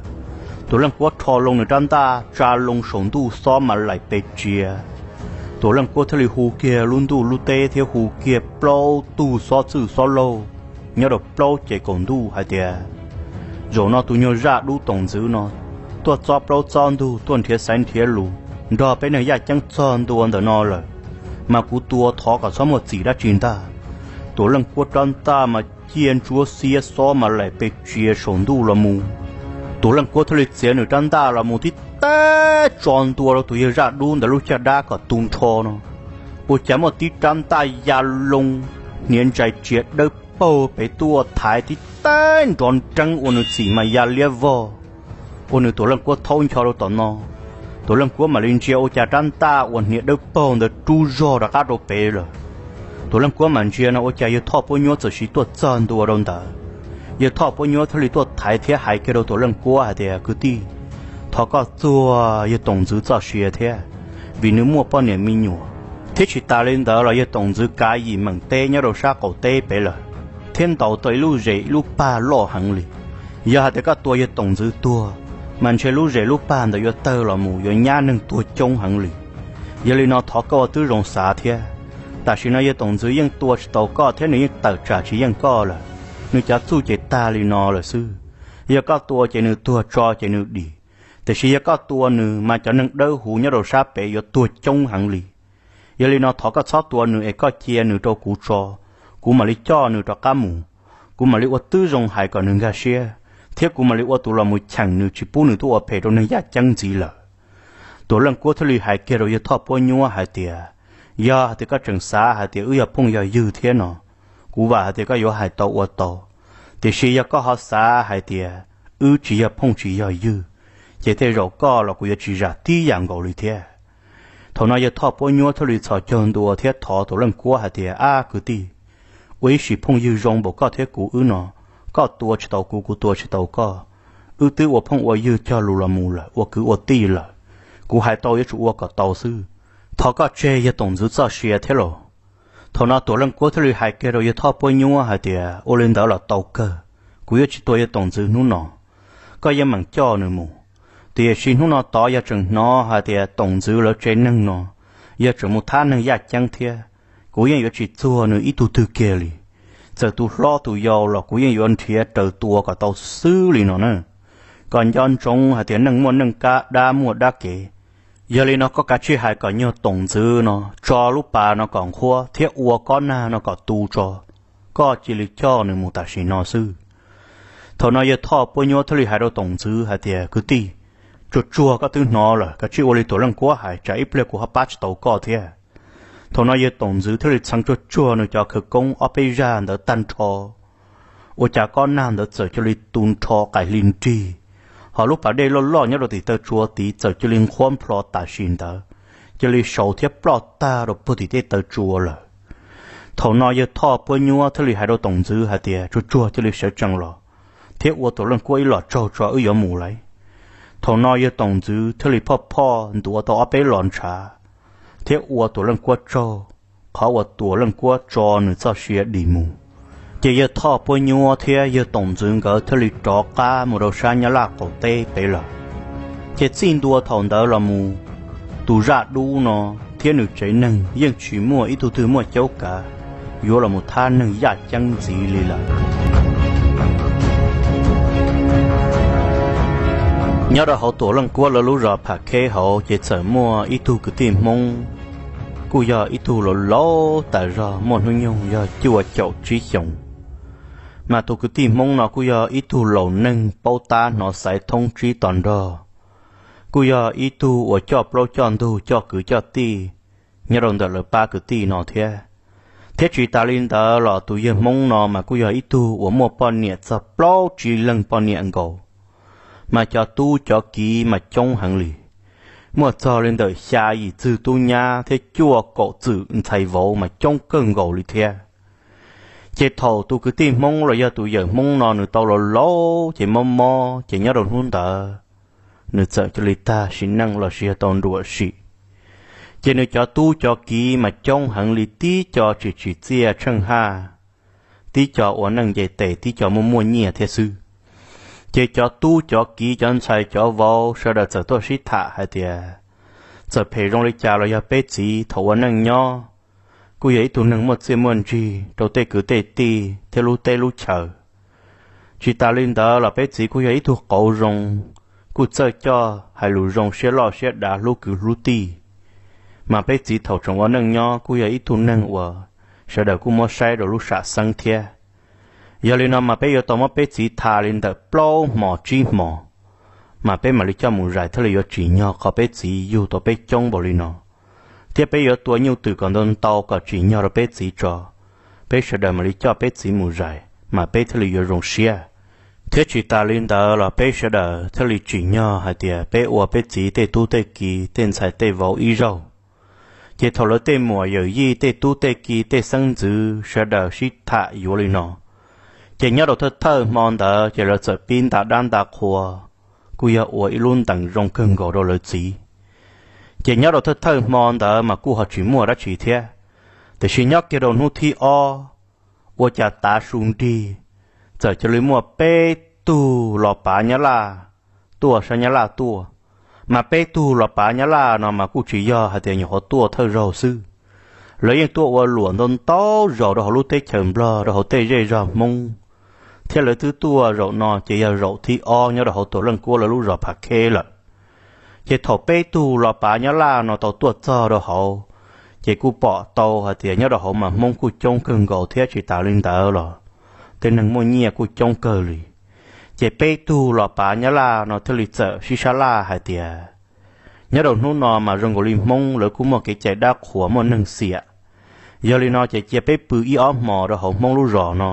Tuam Leej Kuab rho loo nws rab ntaj tsa loo saum ntuj xob mas laim pes tsiav. Tuam Leej Kuab thiaj li hu kiag lub ntuj lub teb thiab hu kiag plaub tug xob txwj xob laug nyob rau plaub ces kaum ntuj hais tias, zaum no tus nyuag zaj dub toom ntxwv no tuaj txob plaub txob ntug, tuaj nrhiav xaiv nrhiav lus nrog peb neeg yaj ceeb txog ntua ntawm no lawm, mas kuv tua thov kom txhob muaj txim dab tsi ntag. Tuam Leej Kuab rab ntaj mas ciaj ntsuab xiab xob mas laim pes tsiav saum ntuj los mus. Tuam Leej Kuab thiaj li txiav nws rab ntaj los mus tib teg tso ntua rau tus yawg zaj dub ntawd lub caj dab kom tu nrho no, ua cas muaj tib rab ntaj ya loo hniav ntsais tsiav dawb paug pem tuaj thaiv tib teg nrov nreeb ua nws txim mas ya liab vog, ua nws Tuam Leej Kuab thaub ncho rau tom no. Tuam Leej Kuab mam li ntsia ua cas rab ntaj uas hniav dawb paug ntawd rub zog rov qab rau pem lawm. Tuam Leej Kuab mam ntsia no ua cas yawg Thoj Puab Nyuab txawm sis tuaj txog ntua rau ntawd. Yawg Thoj Puab Nyuab thiaj li tuaj thaiv thiab hais kiag rau Tuam Leej Kuab hais tias, kwv tij, thov koj txuag yawg toom ntxwv txoj sia thiab, vim nws muaj poj niam me nyuam, thiab tsis tas li ntawd los yawg toom ntxwv kav yim meem teb nyob rau sab qaum teb pem lawm, thiab ntaus tau ib lub zes ib lub pag loj heev li. Yog hais tias koj tua yawg toom ntxwv tuag, mas ntshe lub zes lub pag ntawd yuav tawg los mus yuav nyab neeg tuag coob heev li. Yog li no thov koj ua tib zoo xav thiab. Tam sim no yawg toom ntxwv yeej tua tsis tau koj thiab nws yeej tawm tsam tsis yeej koj lawm. Nws cov txuj ces tag li no lawm xwb. Yog koj tua ces nws tuag, tso ces nws dim. Tiam sis yog koj tua nws mas cov neeg dawb huv nyob rau sab pem yuav tuag coob heev li. Yog li no thov koj txhob tua nws es koj cia nws rau kuv tso, kuv mam li coj nws rov qab mus. Kuv mam li ua tib zoo hais kom nws nkag siab, thiab kuv mam li ua tus los mus cheem nws tsis pub nws tuaj ua phem rau neeg yaj ceeb ntxiv lawm. Tuam Leej Kuab thiaj li hais kiag rau yawg Thoj Puab Nyuab hais tias, yog hais tias koj tseem xav hais tias wb yog phooj yog ywg thiab no, kuv vam hais tias koj yuav hais tau ua tau. Tiam sis yog koj ho xav hais tias wb tsis yog phooj tsis yog ywg, ces tej zaum koj los kuv yuav tsis zam tib yam nkaus li thiab. Thaum no yawg Thoj Puab Nyuab thiaj li txhos caug ntua thiab thov Tuam Leej Kuab hais tias, ab kwv tij, ua ib sim phooj ywg zoo npaum koj thiab kuv wb no, koj tua tsis tau kuv, kuv tua tsis tau koj. Wb twb ua phooj ua ywg cog lus los mus lawm, ua kwv ua tij lawm. Kuv hais tau yuav tsum ua kom tau xwb. Thov koj tseg yawg Toom Ntxwv txoj sia thiab los. Thaum no Tuam Leej Kuab thiaj li hais kiag rau yawg Thoj Puab Nyuab hais tias, ua li ntawd los tau kawg, kuv yuav tsis tua yawg Toom Ntxwv hnub no. Koj yeej meem coj nws mus. Tiam sis hnub no tod yog tseem hnov hais tias Toom Ntxwv lawv tsev neeg no yog tseem mus thab neeg yaj ceeb thiab, kuv yeej yuav tsis txuag nws ib tug twg kiag li. Txawm tus hlob tus yau los kuv yeej yuav nrhiav raws tua kom tau xwb li no na. Koj nco ntsoov hais tias neeg muaj neej kab, dab muaj dab kev. Yog li no koj kav tsij hais kom nyuag Toom Ntxwv no tso lub pas no kom nqhuab thiab ua kob nag no kom tu tso. Koj cia li coj nws mus tam sim no xwb. Thaum no yawg Thoj Puab Nyuab thiaj li hais rau Toom Ntxwv hais tias, kwv tij, tsuag tsuag koj twb hnov lawm, kav tsij ua li Tuam Leej Kuab hais, tsam ib pliag kuv ho pab tsis tau koj thiab. Thaum no yawg Toom Ntxwv thiaj li txheev tsuag tsuag nws cov khawv koob ob peb zaj ntawd tag nrho, ua cas kob nag ntawd txawm cia li tu nrho qais hli nrig, ho lub pas dej loj loj nyob rau tim taw tsua tid txawm cia li nqhuab nplho tam sim ntawd, cia li saud thiab ploj tag rau puag tim tej taw tsua lawm. Thaum no yawg Thoj Puab Nyuab thiaj li hais rau Toom Ntxwv hais tias, tsuag tsuag cia li sawv tsees los thiab ua Tuam Leej Kuab ib los tsaug tso, wb yuav mus lawm. Thaum no yawg Toom Ntxwv thiaj li phoj phoj ntuav tau ob peb los ntshav thiab ua Tuam Leej Kuab tsaug, qhov uas Tuam Leej Kuab tso nws txoj sia dim mus. Ces yawg Thoj Puab Nyuab thiab yawg Toom Ntxwv nkawd thiaj li rov qab mus rau sab Nyab Laj qaum teb pem lawm. Ces txij ntua thaum ntawd los mus, tus zaj dub no thiab nws tsev neeg yeej tsis muaj ib tug twg muaj caub kav yuav los mus thab neeg yaj ceeb ntxiv li lawm. Nyob rau hauv Tuam Leej Kuab lawv lub zos Pham Kheb hauv ces txawm muaj ib tug kwv tij Hmoob, kuj yog ib tug laus laus tas zog, muaj hnub nyoog yog cuaj caum tsib xyoos. Mas tus kwv tij Hmoob no kuj yog ib tug laus neeg paub tab hnov xaiv thoob tsib to nrog, kuj yog ib tug uas coj plaub coj ntug coj kwv coj tij nyob rau ntawm lawv pab kwv tij no thiab. Thiab tsis tas li ntawd los tus yawg Hmoob no mas kuj yog ib tug uas muaj poj niam txog plaub tsib leeg poj niam nkaus, mas cov tub cov kiv mas coob heev li, muaj txog li ntawm xya yim txwg tub nyab thiab cuaj kaum txwm ntxhais vauv mas coob kawg nkaus li thiab. Ces thaum tus kwv tij Hmoob los yog tus yawm Hmoob no nws tau laus laus ces mob mob ces nyob rau hnub ntawd nws txawm cia li tag sim neej los sis yog tau nruam sim. Ces nws cov tub cov kiv mas coob heev li, tib co tsis tsim txiaj tsheej haj, tib co ua neej nce tes, tib co muaj muaj nyiaj thiab xwb. Ces cov tub cov kiv cov ntxhais cov vauv sawv daws txawm tuaj sib tham hais tias, txawm phem zoo li cas los yog peb txiv thaum ua neej nyob kuj yog ib tug neeg muaj txiaj muaj ntsig rau tej kwv tej tij thiab lub teb lub chaws. Tsis tas li ntawd los peb txiv kuj yog ib tug qauv zoo, kuj txawj coj hais lus zoo, siab loj siab dav, hlub kwv hlub tij. Mas peb txiv thaum tseem ua neej nyob kuj yog ib tug neeg uas sawv daws kuj muab saib rau lub sam xeeb thiab. Yog li no mas peb yuav tau muab peb txiv tha li ntawm plaub hmos tsib hmos, mas peb mam li coj mus zais thiaj li yuav tsim nyog qhov peb txiv yug tau peb coob npaum li no, thiab peb yuav tua nyuj twm kom ntau ntau kom tsim nyog rau peb txiv tso, peb sawv daws mam li coj peb txiv mus zais mas peb thiaj li yuav zoo siab. Thiab tsis tas li ntawd los peb sawv daws thiaj li tsim nyog hais tias peb ua peb txiv tej tub tej kiv tej ntxhais tej vauv ib zaug. Ces thaum lawv tej muam yawm yij tej tub tej kiv tej xeeb ntxwv sawv daws sib tham yuav li no, ces nyob rau thawj thawj hmo ntawd ces lawv txawm pib nta dab nta qhua, kuj yog ua ib lub ntees zoo kawg nkaus rau lawv txiv. Ces nyob rau thawj thawj hmo ntawd mas kuj ho tsis muaj dab tsi thiab. Tiam sis nyob kiag rau hnub thib ob, ua cas tav su nrig, txawm cia li muaj peb tug los pav Nyab Laj tuaj, sab Nyab Laj tuaj. Mas peb tug los pav Nyab Laj no mas kuj tsis yog hais tias nyuam qhuav tuaj thawj zaug xwb. Lawv yeej tuaj ua luam ntau ntau zaus rau hauv lub teb chaws Nplog, rau hauv tej zej zog Hmoob, thiab lawv twb tuaj zaum no ces yog zaum thib ob nyob rau hauv Tuam Leej Kuab lawv lub zos Pham Kheb lawm. Ces thaum peb tug los pav Nyab Laj no tau tuaj txog rau hauv, ces kuj pom tau hais tias nyob rau hauv mas Hmoob kuj coob kawg nkaus thiab tsis tas li ntawd los tej neeg muaj nyiaj kuj coob kawg li. Ces peb tug los pav nyab laj no thiaj li txawm sib sab laj hais tias, nyob rau hnub no mas zoo nkaus li Hmoob lawv kuj muaj kev cai dab qhuas muaj neeg xiam. Yog li no ces cia peb pw ib ob hmo rau hauv Hmoob lub zos no,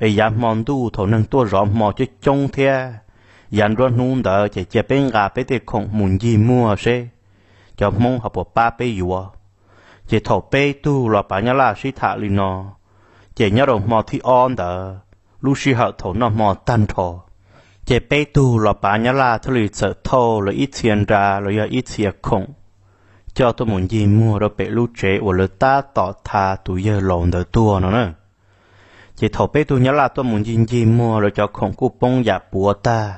es yav hmo ntuj thaum neeg tuaj zov hmo coob coob thiab yav nruab hnub ntawd ces cia peb nqa peb tej khoom mus ncig muag seb cov Hmoob ho puas pab peb yuav. Ces thaum peb tug los pav nyab laj sib tham li no, ces nyob rau hmo thib ob ntawd, lub sij hawm thaum noj hmo tag nrho, ces peb tug los pav nyab laj thiaj li txawm thauj lawv ib txhia nra los yog ib txhia khoom coj tuaj mus ncig muag rau pem lub tsev uas lawv tab tom tha tus yawg laus ntawd tuag no na. Ces thaum peb tug nyab laj tuaj mus ncig ncig muag lawv cov khoom kuj poob yam puav tag,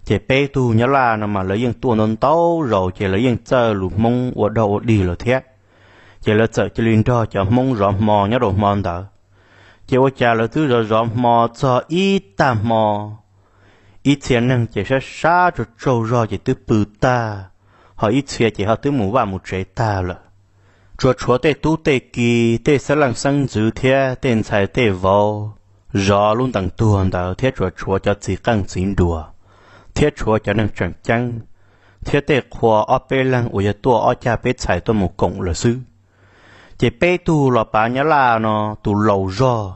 ces peb tug nyab laj no mas lawv yeej tuaj ntau ntau zaus ces lawv yeej txawj lus Hmoob ua dog ua dig lawm thiab. Ces lawv txawm cia li nrog cov Hmoob zov hmo nyob rau hmo ntawd. Ces ua cas lawv twb zov zov hmo txog ib tag hmo, ib txhia neeg ces sab sab tsaug tsaug zog ces twb pw tag, ho ib txhia ces ho twb mus vaj mus tsev tag lawm. Tsuas tshuav tej tub tej ki, tej xeeb leej xeeb ntxwv thiab tej ntxhais tej vauv zov lub ntees tuag ntawd thiab tsuas tshuav cov txiv qeej txiv nruas, thiab tshuav cov neeg tseem ceeb, thiab tej qhua ob peb leeg uas yog tuaj ob cag peb txhais tuaj mus koom lawm xwb. Ces peb tug los pav nyab laj no tus laus zog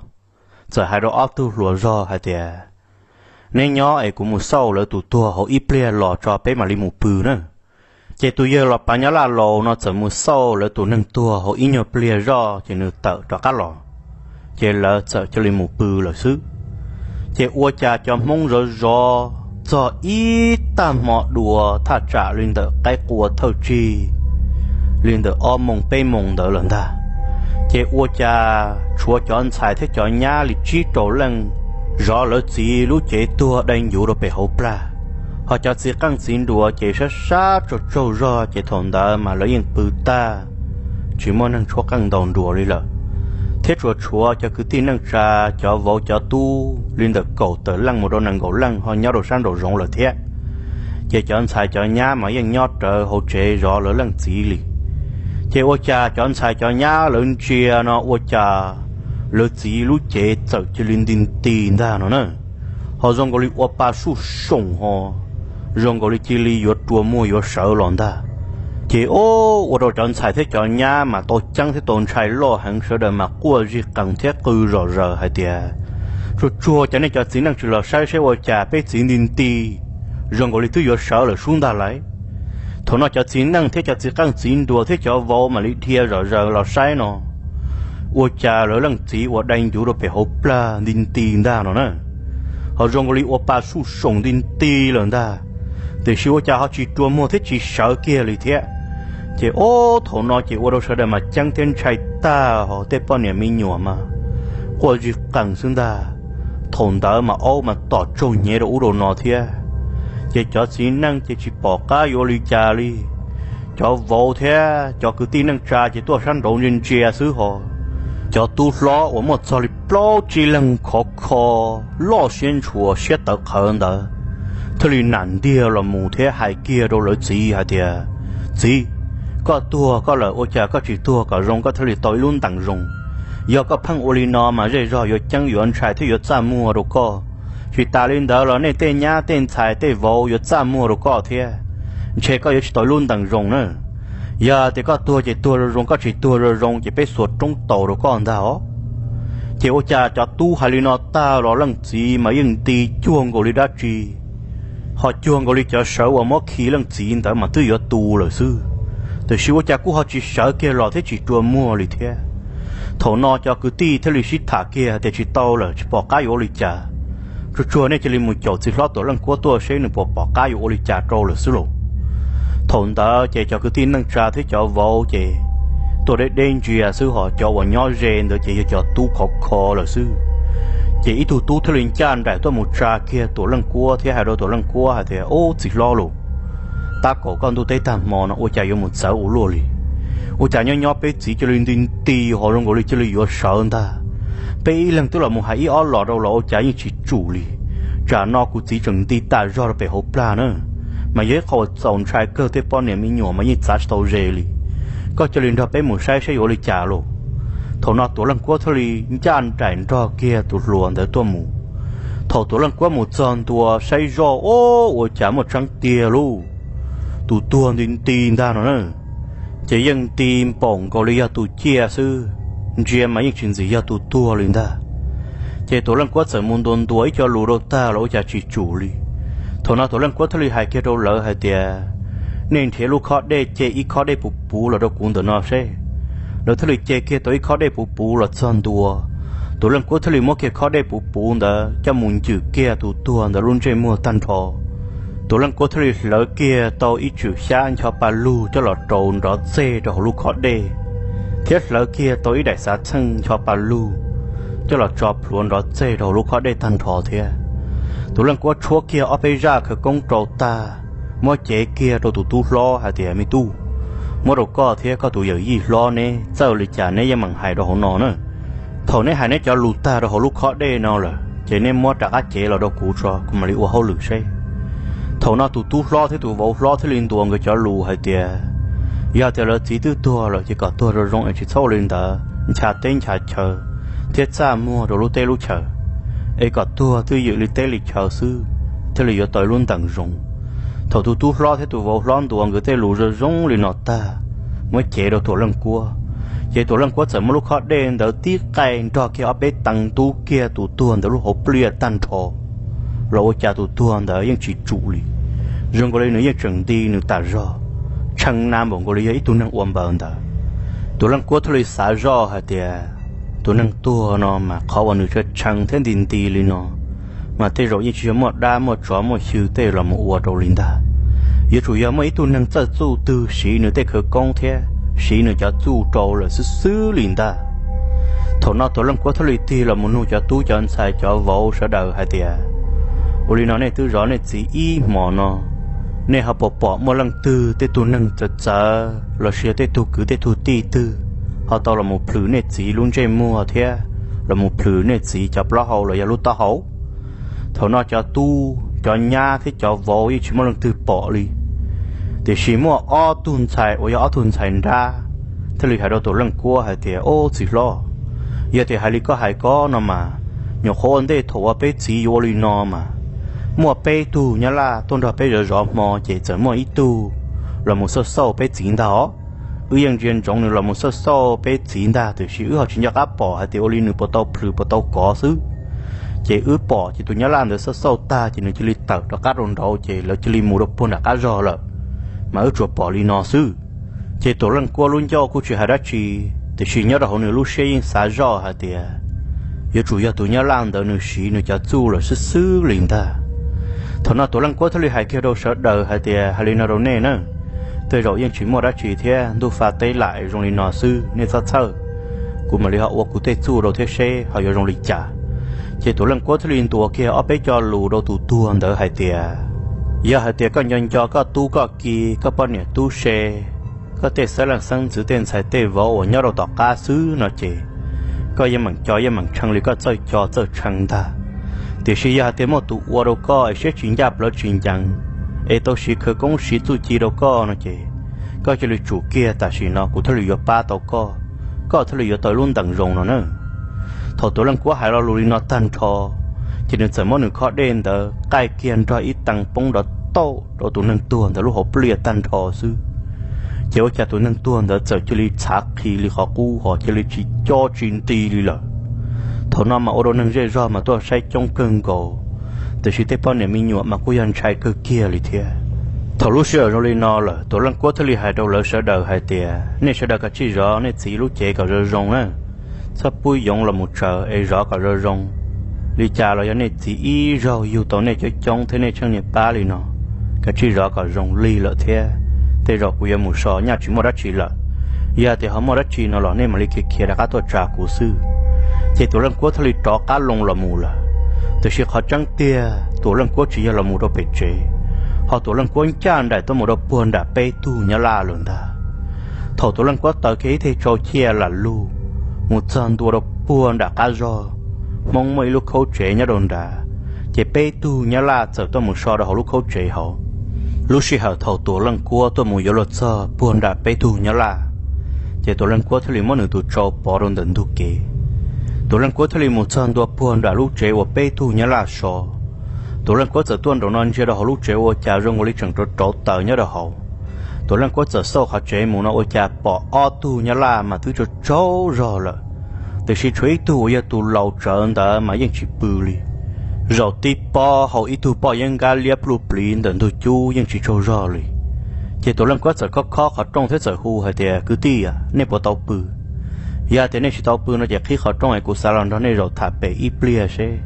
txawm hais rau ob tug hluas zog hais tias, neb nyob es kuv mus xauj lawv tus tuag hauv ib pliag los tso peb mam li mus pw na. Ces tus yawg los pav nyab laj laus no txawm mus xauj lawv tus neeg tuag hauv ib nyuag pliag zoj ces nws tawm rov qab los, ces lawv txawm cia li mus pw lawm xwb. Ces ua cas cov Hmoob zov zov txog ib tag hmo dua thaj tsam li ntawm qaib qua thawj tsig, li ntawm ob moos peb moos ntawd lawm ntag. Ces ua cas tshuav cov ntxhais thiab cov nyab li tsib rau leej zov lawv txiv lub cev tuag dai ncuv rau pem hauv plag, ho cov txiv qeej txiv nruas ces sab sab tsaug tsaug zog ces thaum ntawd mas lawv yeej pw tag, tsis muaj neeg tshuab qeej ntaus nruas li lawm. Thiab tsuas tshuav cov kwv tij neej tsa, cov vauv cov tub li ntawm kaum tawm leej mus rau nees nkaum leej ho nyob rau sab nraum zoov lawm thiab. Ces cov ntxhais cov nyab mas yeej nyob rawv hauv tsev zov lawv leej txiv li. Ces ua cas cov ntxhais cov nyab lawv ntsia no ua cas lawv txiv lub cev txawm cia li nti nti ntag no na. Ho zoo nkaus li ua pa suj soom ho zoo nkaus li cia li yuav rua muag yuav sawv los ntag. Ces o, ua rau cov ntxhais thiab cov nyab mas tau ceeb thiab tau ntshai loj heev, sawv daws mas quaj zig qees thiab qw zom zaws hais tias, tsuag tsuag cas nej cov txiv neej tsis los saib seb ua cas peb txiv nti nti zoo nkaus li twb yuav sawv lawm sub ntag lauj. Thaum no cov txiv neej thiab cov txiv qeej txiv nruas thiab cov vauv mam li dhia zom zaws los saib no, ua cas lawv leej txiv uas dai ncuv rau pem hauv plag nti nti ntag no na. Ho zoo nkaus li ua pa suj soom nti nti lawm ntag, tiam sis ua cas ho tsis rua muag thiab tsis sawv kiag li thiab. Ces o, thaum no ces ua rau sawv daws mas ceeb thiab ntshai tag, ho tej poj niam me nyuam mas quaj zig qees xwb ntag. Thaum ntawd mas aub mas tom tsaug hnyev rau ub rau no thiab. Ces cov txiv neej ces tsis pom qab yuav ua li cas li. Cov vauv thiab cov kwv tij neej tsa ces tuaj sab nraud ntsia ntsia xwb ho. Cov tub hlob uas muaj txog li plaub tsib leeg khov kho, loj siab ntshua siab tawv qhawv ntawd thiaj li nam ntiag los mus thiab hais kiag rau lawv txiv hais tias, txiv, koj tuag koj lawm ua cas koj tsis tuag kom zoo koj thiaj li tau ib lub ntees zoo. Yog koj pheej ua li no mas zej zog yuav ceeb yuav ntshai thiab yuav txaj muag rau koj. Tsis tas li ntawd los nej tej nyab tej ntxhais tej vauv yuav txaj muag rau koj thiab. Ntshe koj yuav tsis tau ib lub ntees zoo na. Yog tias koj tuag ces tuag zoo zoo, koj tsis tuag zoo zoo ces peb xuas roob taus rau koj ntag os. Ces ua cas cov tub hais li no tag los leej txiv mas yeej nti cuag nkaus li dab tsi, ho cuag nkaus li cov sawv uas muab khi leej txiv ntawd mas twb yuav tu lawm xwb. Tiam sis ua cas kuj ho tsis sawv kiag los thiab tsis rua muag li thiab. Thaum no cov kwv tij thiaj li sib tham kiag tias tsis tau lawm, tsis pom qab yuav ua li cas. Tsuag tsuag nej cia li mus caum txiv hlob Tuam Leej Kuab tuaj seb nws puas pom qab yuav ua li cas rau lawm xwb lauj. Thaum ntawd ces cov kwv tij neej tsa thiab cov vauv ces tuaj deb deb ntsia xwb, ho cov uas nyob ze ntawd ces yog cov tub khov kho lawm xwb. Ces ib tug tub thiaj li ncaj nraim tuaj mus tsa kiag Tuam Leej Kuab thiab hais rau Tuam Leej Kuab hais tias, ub, txiv hlob lauj, tab kaum koj ntuj teb tag hmo no ua cas yuav mus txawv ua luaj li? Ua cas nyob nyob peb txiv cia li nti nti ho zoo nkaus li cia li yuav sawv ntag. Peb ib leeg twb los mus hais ib ob los rau los ua cas yeej tsis tsum li. Tsam no kuv txiv tseem nti tas zog rau pem hauv plag na, mas yog ib qho uas txaus ntshai kawg, tej poj niam me nyuam mas yeej txav tsis tau ze li. Koj cia li nrog peb mus saib saib yuav ua li cas lauj. Thaum no Tuam Leej Kuab thiaj li ncaj nraim nrog kiag tus hluas ntawd tuaj mus. Thaum Tuam Leej Kuab mus txog ntua saib zoj, o, ua cas muaj tseeb tiag lauj, tus tuag nti nti ntag no na, ces yeej nti npaum nkaus li yog tus ciaj xwb, ntsia mas yeej tsis ntxim yog tus tuag li ntag. Ces Tuam Leej Kuab txawm mus ntuas ntuas ib co lus rau tag los ua cas tsis tsum li. Thaum no Tuam Leej Kuab thiaj li hais kiag rau lawv hais tias, nej nrhiav lub khob dej, ce ib khob dej puv puv los rau kuv ntawm no seb. Lawv thiaj li ce kiag tau ib khob dej puv puv los txog ntua. Tuam Leej Kuab thiaj li muab kiag khob dej puv puv ntawd coj mus ncwm kiag tus tuag ntawd lub ntsej muag tag nrho. Tuam Leej Kuab thiaj li hlawv kiag tau ib tswm xyab ncho pa lug coj los rau nrov txeg rau hauv lub khob dej, thiab hlawv kiag tau ib daim xav txheej ncho pa lug coj los tso plhuav nrov txeg rau hauv lub khob dej tag nrho thiab. Tuam Leej Kuab tshuab kiag ob peb zaj khawv koob rau tag, muab cev kiag rau tus tub hlob hais tias, me tub, muab rau koj thiab koj tus yawm yij hlob neb txawj li cas neb yeej meem hais rau hauv no na. Thaum neb hais neb cov lus tag rau hauv lub khob dej no lawm ces neb muab rov qab cev los rau kuv tso, kuv mam li ua hauj lwm seb. Thaum no tus tub hlob thiab tus vauv hlob thiaj li ntuas nkawd cov lus hais tias, yog tias lawv txiv twb tuag lawm ces kom tuag zoo zoo es tsis txhob ua li ntawd, ncha teb ncha chaw thiab txaj muag rau lub teb lub chaw, es kom tuag twj ywm li teb li chaw xwb thiaj li yuav tau ib lub ntees zoo. Thaum tus tub hlob thiab tus vauv hlob ntuas nkawd tej lus zoo zoo li no tag, muab cev rau Tuam Leej Kuab, ces Tuam Leej Kuab txawm muab lub khob dej ntawd tib qaij nrog kiag ob peb teev ntub kiag tus tuag ntawd lub hauv pliaj tag nrho los ua cas tus tuag ntawd yeej tsis tsum li, zoo nkaus li nws yeej tseem nti nws tas zog, tshee na npaum nkaus li yog ib tug neeg ua npaws ntawd. Tuam Leej Kuab thiaj li xav zoj hais tias, tus neeg tuag no mas qhov uas nws tshee thiab nti nti li no mas tej zaum yeej tsis yog muaj dab muaj tsov muaj xyw tej los mus ua rau li ntag. Yuav tsum yog muaj ib tug neeg txawj txuj twg siv nws tej khawv koob thiab siv nws cov txuj rau lawm xwb xwb li ntag. Thaum no Tuam Leej Kuab thiaj li tig los mus nug cov tub cov ntxhais cov vauv sawv daws hais tias, ua li no nej twb zov nej txiv ib hmos no, nej ho puas pom muaj leej twg tej tug neeg txawv txawv los sis yog tej tug kwv tej tug tij twg ho tau los mus plhws nej txiv lub ntsej muag thiab los mus plhws nej txiv cov plaub hau los yog lub taub hau? Thaum no cov tub cov nyab thiab cov vauv yeej tsis muaj leej twg pom li, tiam sis muaj ob tug ntxhais uas yog ob tug ntxhais nrab thiaj li hais rau Tuam Leej Kuab hais tias, o txiv hlob, yog tias hais li koj hais ko no mas, nyuam qhuav ua ntej thaum uas peb txiv yuav ua li no mas, muaj peb tug Nyab Laj tuaj nrog peb zov zov hmo ces txawm muaj ib tug los mus xauj xauj peb txiv ntag os. Wb yeej ntsia ntsoov nws los mus xauj xauj peb txiv ntag, tiam sis wb ho tsis nco qab pom hais tias ua li nws puas tau plhws puas tau kov xwb. Ces wb pom ces tus Nyab Laj ntawd xauj xauj tag ces nws cia li tawm rov qab rau nraud ces lawv cia li mus rau puag nram qab zog lawm, mas wb tsuas pom li no xwb. Ces Tuam Leej Kuab lub ncauj kuj tsis hais dab tsi, tiam sis nyob rau hauv nws lub siab yeej xav zoj hais tias, yuav tsum yog tus Nyab Laj ntawd nws siv nws cov txuj lawm xwb xwb li ntag. Thaum no Tuam Leej Kuab thiaj li hais kiag rau sawv daws hais tias, hais li no rau nej na, tej zaum yeej tsis muaj dab tsi thiab, ntuj fa teb lam zoo li no xwb, nej txhob txhawj, kuv mam li ho ua kuv tej txuj rau thiab seb ho yuav zoo li cas. Ces Tuam Leej Kuab thiaj li ntuas kiag ob peb co lus rau tus tuag ntawd hais tias, yog hais tias koj nco nco koj tub koj ki, koj poj niam tub se, koj tej xeeb leej xeeb ntxwv tej ntxhais tej vauv uas nyob rau tom qab xwb no ces, koj yeej meem co yeej meem tshee li koj txawj co txawj tshee ntag. Tiam sis yog hais tias muaj tus ua rau koj es siab tsis ncaj plawv tsis ncees, es tau siv khawv koob siv txuj ci rau koj no ces, koj cia li tsum kiag tam sim no kuv thiaj li yuav pab tau koj, koj thiaj li yuav tau ib lub ntees zoo no na. Thaum Tuam Leej Kuab hais lo lus li no tag nrho, ces nws txawm muab nws khob dej ntawd qaij kiag nrog ib teev poob nrov tauj rau tus neeg tuag ntawd lub hauv pliaj tag nrho xwb. Ces ua cas tus neeg tuag ntawd txawm cia li txhav qhi li qhov qub ho cia li tsis co tsis nti li lawm. Thaum no mas ua rau neeg zej zog mas tuaj saib coob kawg nkaus, tiam sis tej poj niam me nyuam mas kuj yog ntshai kawg kiag li thiab. Thaum lub sij hawm zoo li no lawm, Tuam Leej Kuab thiaj li hais rau lawv sawv daws hais tias, nej sawv daws kav tsij zov nej txiv lub cev kom zoo zoo na, txhob pub yoov los mus tsaws es zov kom zoo zoo. Li cas los yog nej txiv ib zaug yug tau nej coob coob thiab nej tsheej niam pab li no, kav tsij zov kom zoo lig lawm thiab. Tej zaum kuv yuav mus so nyaj tsis muaj dab tsi lawm, yog tias ho muaj dab tsi no los nej mam li khiav khiav rov qab tuaj tsa kuv xwb. Ces Tuam Leej Kuab thiaj li rov qab loo los mus lawm. Tiam sis qhov tseeb tiag Tuam Leej Kuab tsis yog los mus rau pem tsev, ho Tuam Leej Kuab ncaj nraim tuaj mus rau puag nram peb tug Nyab Laj lawm ntag. Thaum Tuam Leej Kuab taws kiag ib teg tsau ciaj lam lug mus txog ntua rau puag nram qab zog, Hmoob muaj ib lub khaub tsev nyob rau nrad, ces peb tug Nyab Laj txawm tuaj mus so rau hauv lub khaub tsev hauv. Lub sij hawm thaum Tuam Leej Kuab tuaj mus yuav luag txog puag nram peb tug Nyab Laj, ces Tuam Leej Kuab thiaj li muab nws tus tsau pov rau ntawm ntug kev. Tus leej kuab thiaj li mus txog ntua puag nram lub tsev uas peb tug nyab laj so. Tus leej kuab txawm tuaj nraum no ntsia rau hauv lub tsev ua cas zoo nkaus li tseem rauv rauv taws nyob rau hauv. Tus leej kuab txawm xauj qhov tsev mus no ua cas pom ob tug nyab laj mas twb tsaug tsaug zog lawm, tiam sis tshuav ib tug uas yog tus laus tsawv ntawd mas yeej tsis pw li. Zaum tib pob hau ib tug poj yeeb nkab liab pluj pliv ntawm ntug cub yeej tsis tsaug zog li. Ces tus leej kuab txawm khob khob qhov rooj thiab txawm hu hais tias, Kwv tij, nej puas tau pw? Yog tias nej tsis tau pw no ces qhib qhov rooj es kuv xav los nrog nej zaum tham pem ib pliag seb.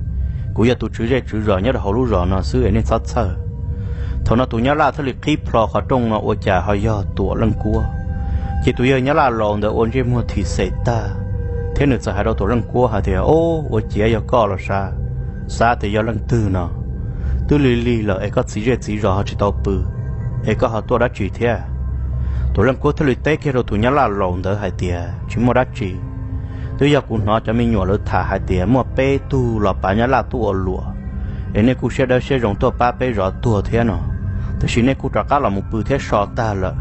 Kuv yog tus tswv zej tswv zos nyob rau hauv lub zos no xwb es nej txhob txhawj. Thaum no tus nyab laj thiaj li qhib plho qhov rooj no ua cas ho yog Tuam Leej Kuab. Ces tus yawg nyab laj laus ntawd ua ntsej muag thim xem tag, thiab nws txawm hais rau Tuam Leej Kuab hais tias, Ob, ua ciav yog koj los sav, xav tias yog leej twg no. Twb lig lig lawm es koj txiv zej txiv zos ho tsis tau pw, es koj ho tuaj dab tsi thiab? Tuam Leej Kuab thiaj li teb kiag rau tus nyab laj laus ntawd hais tias, Tsis muaj dab tsi, twb yog kuv hnov cov me nyuam lawv tham hais tias muaj peb tug los pav nyab laj tuaj ua luam, es nej kuj siab dawb siab zoo tuaj pab peb zov tuag thiab no, tiam sis nej kuj rov qab los mus pw thiab so tag lawm,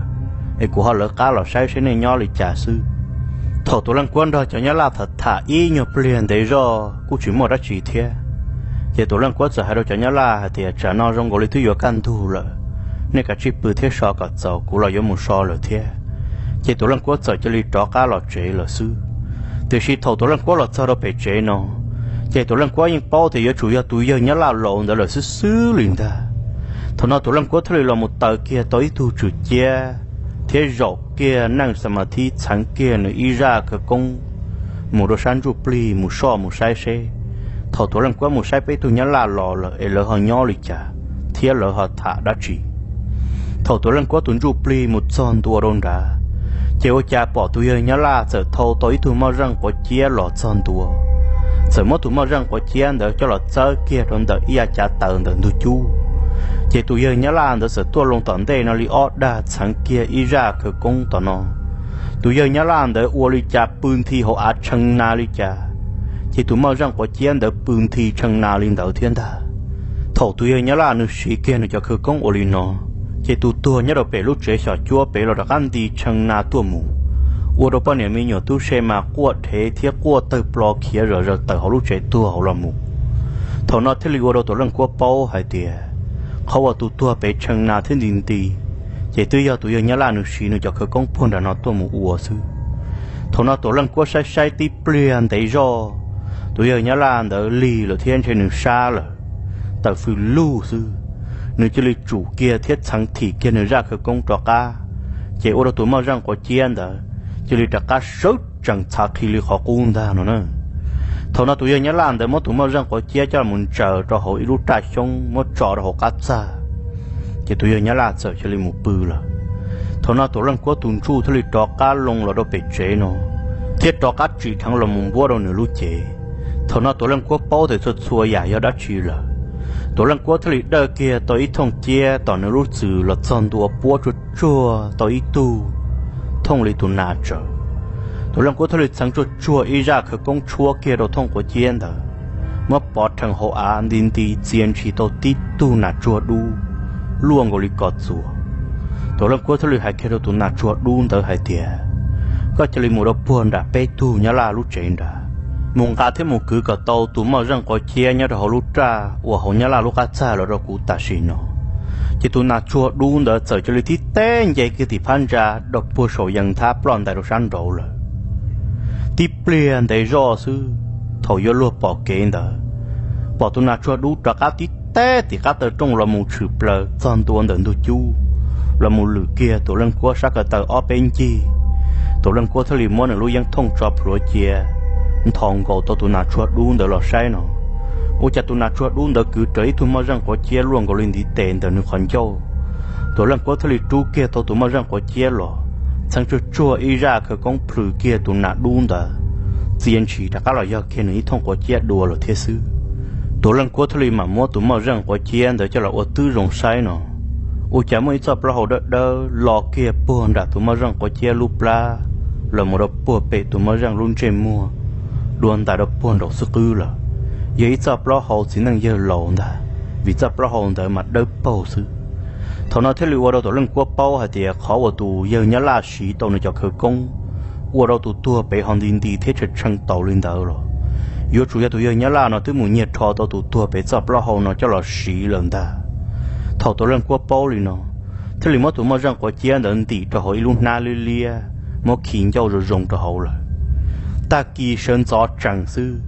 es kuv ho lawv qab los saib seb nej nyob li cas xwb. Thaum Tuam Leej Kuab nrog cov nyab laj tham tham ib nyuag pliag ntev zog kuj tsis muaj dab tsi thiab, ces Tuam Leej Kuab txawm hais rau cov nyab laj hais tias, Tsam no zoo nkaus li twb yuav kaj ntug lawm, nej kav tsij pw thiab so kom txaus, kuv los yuav mus so lawm thiab. Ces Tuam Leej Kuab txawm cia li rov qab los tsev lawm xwb. Tiam sis thaum Tuam Leej Kuab los txog rau pem tsev no, ces Tuam Leej Kuab yeej paub tias yuav tsum yog tus yawg nyab laj laus ntawd lawm xwb xwb li ntag. Thaum no Tuam Leej Kuab thiaj li los mus taws kiag tau ib tug tswm ciab, thiab zaum kiag neej xa ma thib txheev kiag nws ib zaj khawv koob mus rau sab ntsuj plig mus soj mus saib seb thaum Tuam Leej Kuab mus saib peb tug nyab laj los lawm es lawv ho nyob li cas thiab lawv ho tham dab tsi. Thaum Tuam Leej Kuab tus ntsuj plig mus txog ntua rau nrad, ces ua cas pom tus yawg nyab laj txawm thau tau ib tug moj zeej quav ciab los txog ntua, txawm muab tus moj zeej quav ciab ntawd coj los txawb kiag rau ntawm ib yav cav taws ntawm ntug cub. Ces tus yawg nyab laj ntawd txawm tuaj loo tom ntej no li ob dag txheev kiag ib zaj khawv koob tom no. Tus yawg nyab laj ntawd ua li cas pw nthi hauv av tshee na li cas, ces tus moj zeej quav ciab ntawd pw nthi tshee na li ntawd thiab ntag. Thaum tus yawg nyab laj nws siv kiag nws cov khawv koob ua li no, ces tus tuag nyob rau pem lub tsev xyom cuab pem los rov qab nti tshee na tuaj mus, ua rau poj niam me nyuam tub se mas quaj dhev thiab quaj tawg plo khiav zom zaws tawm hauv lub tsev tuag hauv los mus. Thaum no thiaj li ua rau Tuam Leej Kuab paub hais tias qhov uas tus tuag pem tshee na thiab nti nti, ces twb yog tus yawg nyab laj nws siv nws cov khawv koob puag nram no tuaj mus ua xwb. Thaum no Tuam Leej Kuab saib saib tib pliag ntev zoj, tus yawg nyab laj ntawd lig lawm thiab ntshe nws sab lawm, tawm fws lug xwb, nws cia li tsum kiag thiab txheev thim kiag nws zaj khawv koob rov qab, ces ua rau tus moj zeej quav ciab ntawd cia li rov qab sawv tsees txhav qhi li qhov qub ntag no na. Thaum no tus yawg nyab laj ntawd muab tus moj zeej quav ciab coj mus ntsaws rau hauv ib lub raj xyoob muab tso rau hauv qab txag, ces tus yawg nyab laj txawm cia li mus pw lawm. Thaum no Tuam Leej Kuab tus ntsuj thiaj li rov qab loo los rau pem tsev no, thiab rov qab tsim dheev los mus npuab rau nws lub cev. Thaum no Tuam Leej Kuab paub tias txhua txhua yam yog dab tsi lawm. Tuam Leej Kuab thiaj li dawj kiag tau ib thooj ciab tom nws lub txwm los txog ntua puab tsuag tsuag tau ib tug thooj li tus nas tsaws. Tuam Leej Kuab thiaj li txheev tsuag tsuag ib zaj khawv koob tshuab kiag rau thooj quav ciab ntawd, muab pov rhees hauv av nti nti txia ntshis tau tib tug nas tsuag dub luaj nkaus li ko txuas. Tuam Leej Kuab thiaj li hais kiag rau tus nas tsuag dub ntawd hais tias, Koj cia li mus rau puag nram peb tug nyab laj lub tsev nrad, mus nqa thiab mus kwv kom tau tus moj zeej quav ciab nyob rau hauv lub raj uas hauv nyab laj lub qab txag los rau kuv tam sim no. Ces tus nas tsuag dub ntawd txawm cia li tib teb nce kiag tim phab ntsa rau puag saum yees nthab ploj ntais rau sab nraud lawm. Tib pliag ntev zoj xwb, thaum yuav luag pom kev ntawd, pom tus nas tsuag dub rov qab tib teb tim qab taw rooj los mus tshwm plaws txog ntua ntawm ntug cub, los mus lwm kiag Tuam Leej Kuab sab ko taw ob peb ncig. Tuam Leej Kuab thiaj li muab nws lub yeeb thooj tso plhuav cia, nthos nkaus tau tus nas tsuag dub ntawd los saib no, ua cas tus nas tsuag dub ntawd kwv raws ib tug moj zeej quav ciab luaj nkaus li ntiv tes ntawm nws qhov ncauj. Tuam Leej Kuab thiaj li rub kiag tau tus moj zeej quav ciab los, txheev tsuag tsuag ib zaj khawv koob plhws kiag tus nas dub ntawd, txia ntshis rov qab los yog kiag nws ib thooj quav ciab dua lawm thiab xwb. Tuam Leej Kuab thiaj li mam muab tus moj zeej quav ciab ntawd coj los ua twb zoo saib no, ua cas muaj ib txoj plaub hau dawb dawb lo kiag puag nram tus moj zeej quav ciab lub plab los mus rau puag pem tus moj zeej lub ntsej muag, dua ntais rau puag nraum xwb qwb lawm. Yog ib txoj plaub hau txiv neej yawg laus ntag, vim txoj plaub hau ntawd mas dawb paug xwb. Thaum no thiaj li ua rau Tuam Leej Kuab paub hais tias qhov uas tus yawg Nyab Laj siv tau nws cov khawv koob ua rau tus tuag pem ho nti nti thiab tshee tshee taus li ntawd los Yuav tsum yog tus yawg Nyab Laj no twb mus nyiag rho tau tus tuag pem txoj plaub hau no coj los siv lawm ntag. Thaum Tuam Leej Kuab paub li no, thiaj li muab tus moj zeej quav ciab ntawd ntim rau hauv ib lub hnab liab liab, muab khi ncauj zoo zoo rau hauv lawm. Tag kis sawv ntxov tsees xwb,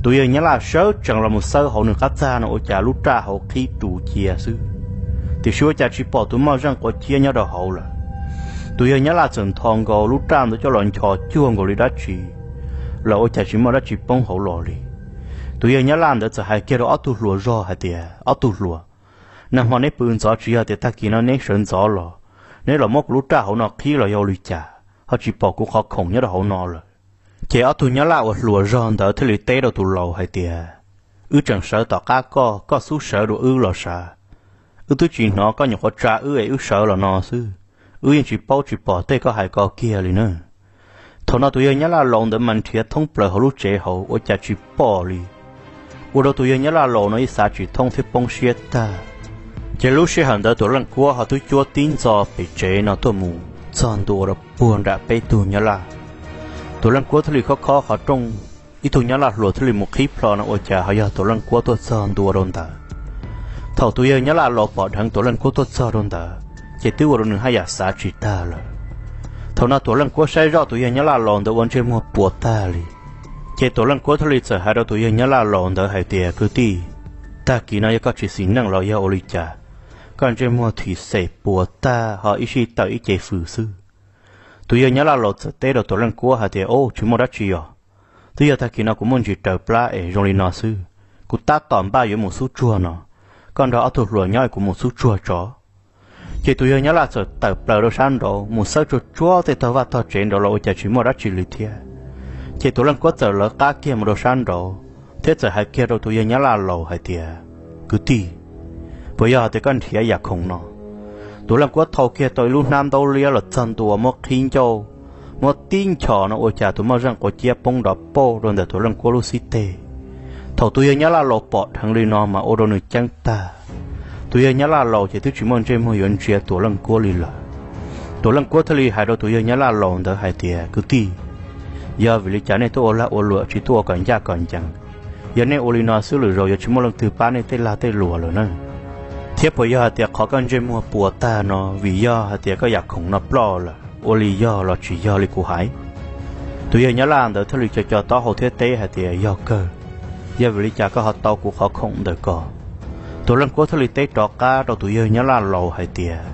tus yawg Nyab Laj sawv tsees los mus xawb hauv nws qab txag no ua cas lub raj hauv qhib ru cia xwb, tiam sis ua cas tsis pom tus moj zeej quav ciab nyob rau hauv lawm. Tus yawg Nyab Laj txawm nthos nkaus lub raj ntawd coj los nchos cuag nkaus li dab tsi los ua cas tsis muaj dab tsi poob hauv los li. Tus yawg Nyab Laj ntawd txawm hais kiag rau ob tug hluas zog hais tias, Ob tug hluas, nag hmo neb pw ntxov tsis yog tias tag kis no neb sawv ntxov los neb los muab kuv lub raj hauv no qhib los yog ua li cas ho tsis pom kuv qhov khoom nyob rau hauv no lawm? Ces ob tug Nyab Laj uas hluas zog ntawd thiaj li teb rau tus laus hais tias, Wb tseem sawv tom qab koj, koj xub sawv dua wb los sav. Wb twb tsis hnov koj nyuam qhuav tsa wb es wb sawv los no xwb, wb yeej tsis paub tsis pom tej koj hais ko kiag li na. Thaum no tus yawg Nyab Laj laus ntawd mas nrhiav thoob plaws hauv lub tsev hauv ua cas tsis pom li. Ua rau tus yawg Nyab Laj laus no ib xav tsis thoob thiab poob siab tag. Ces lub sij hawm ntawd Tuam Leej Kuab ho twb cuab tib ntxo pem tsev no tuaj mus txog ntua rau puag nram peb tug Nyab Laj. Tuam Leej Kuab thiaj li khob khob qhov rooj, ib tug Nyab Laj hluas thiaj li mus qhib plho no ua cas ho yog Tuam Leej Kuab tuaj txog ntua rau ntawd. Thaum tus yawg Nyab Laj laus pom dheev Tuam Leej Kuab tuaj txog rau ntawd, ces twb ua rau nws haj yam xav tsis tag lawm. Thaum no Tuam Leej Kuab saib zoj tus yawg Nyab Laj laus ntawd ua ntsej muag puas tag li. Ces Tuam Leej Kuab thiaj li txawm hais rau tus yawg Nyab Laj laus ntawd hais tias, Kwv tij, tag kis no yog koj tsis xis neej los yog ua li cas, koj ntsej muag thim xem puas tag ho ib sij tawm ib ce fws xwb? Tus yawg Nyab Laj laus txawm teb rau Tuam Leej Kuab hais tias, Au, tsis muaj dab tsi os. Twb yog tag kis no kuv muaj ntsis raws plab es zoo li no xwb. Kuv tab tom npaj yuav mus xub tsuag no, koj nrog ob tug hluas nyob es kuv mus xub tsuag tso. Ces tus yawg Nyab Laj txawm tawm plaws rau sab nraud mus xawb tsuag tsuag tej tog vaj tog tsev nraud los ua cas tsis muaj dab tsi li thiab. Ces Tuam Leej Kuab txawm lawv qab kiag mus rau sab nraud thiab txawm hais kiag rau tus yawg Nyab Laj laus hais tias, Kwv tij, puas yog hais tias koj nrhiav yam khoom no? Tuam Leej Kuab thau kiag tau ib lub hnab ntaub liab los txog ntua muab qhib ncauj, muab tib nchos no ua cas tus moj zeej quav ciab poob nrov pauj rau ntawm Tuam Leej Kuab lub xib teg. Thaum tus yawg Nyab Laj laus pom dheev li no mas ua rau nws ceeb tag. Tus yawg Nyab Laj laus ces twb tsis muaj ntsej muag yuav ntsia Tuam Leej Kuab li lawm. Tuam Leej Kuab thiaj li hais rau tus yawg Nyab Laj laus ntawd hais tias, Kwv tij, yog vim li cas nej tuaj ua lag ua luam tsis tuaj ua kom ncaj kom ncees? Yog nej ua li no xwb lwm zaus yuav tsis muaj leej twg pab nej tej lag tej luam lawm na. Thiab puas yog hais tias qhov koj ntsej muag puas tag no vim yog hais tias koj yam khoom no ploj lawm ua li yog los tsis yog li kuv hais? Tus yawg Nyab Laj ntawd thiaj li co co taub hau thiab teb hais tias, Yog kawg. Yog vim li cas koj ho tau kuv qhov khoom ntawm ko? Tuam Leej Kuab thiaj li teb rov qab rau tus yawg Nyab Laj laus hais tias,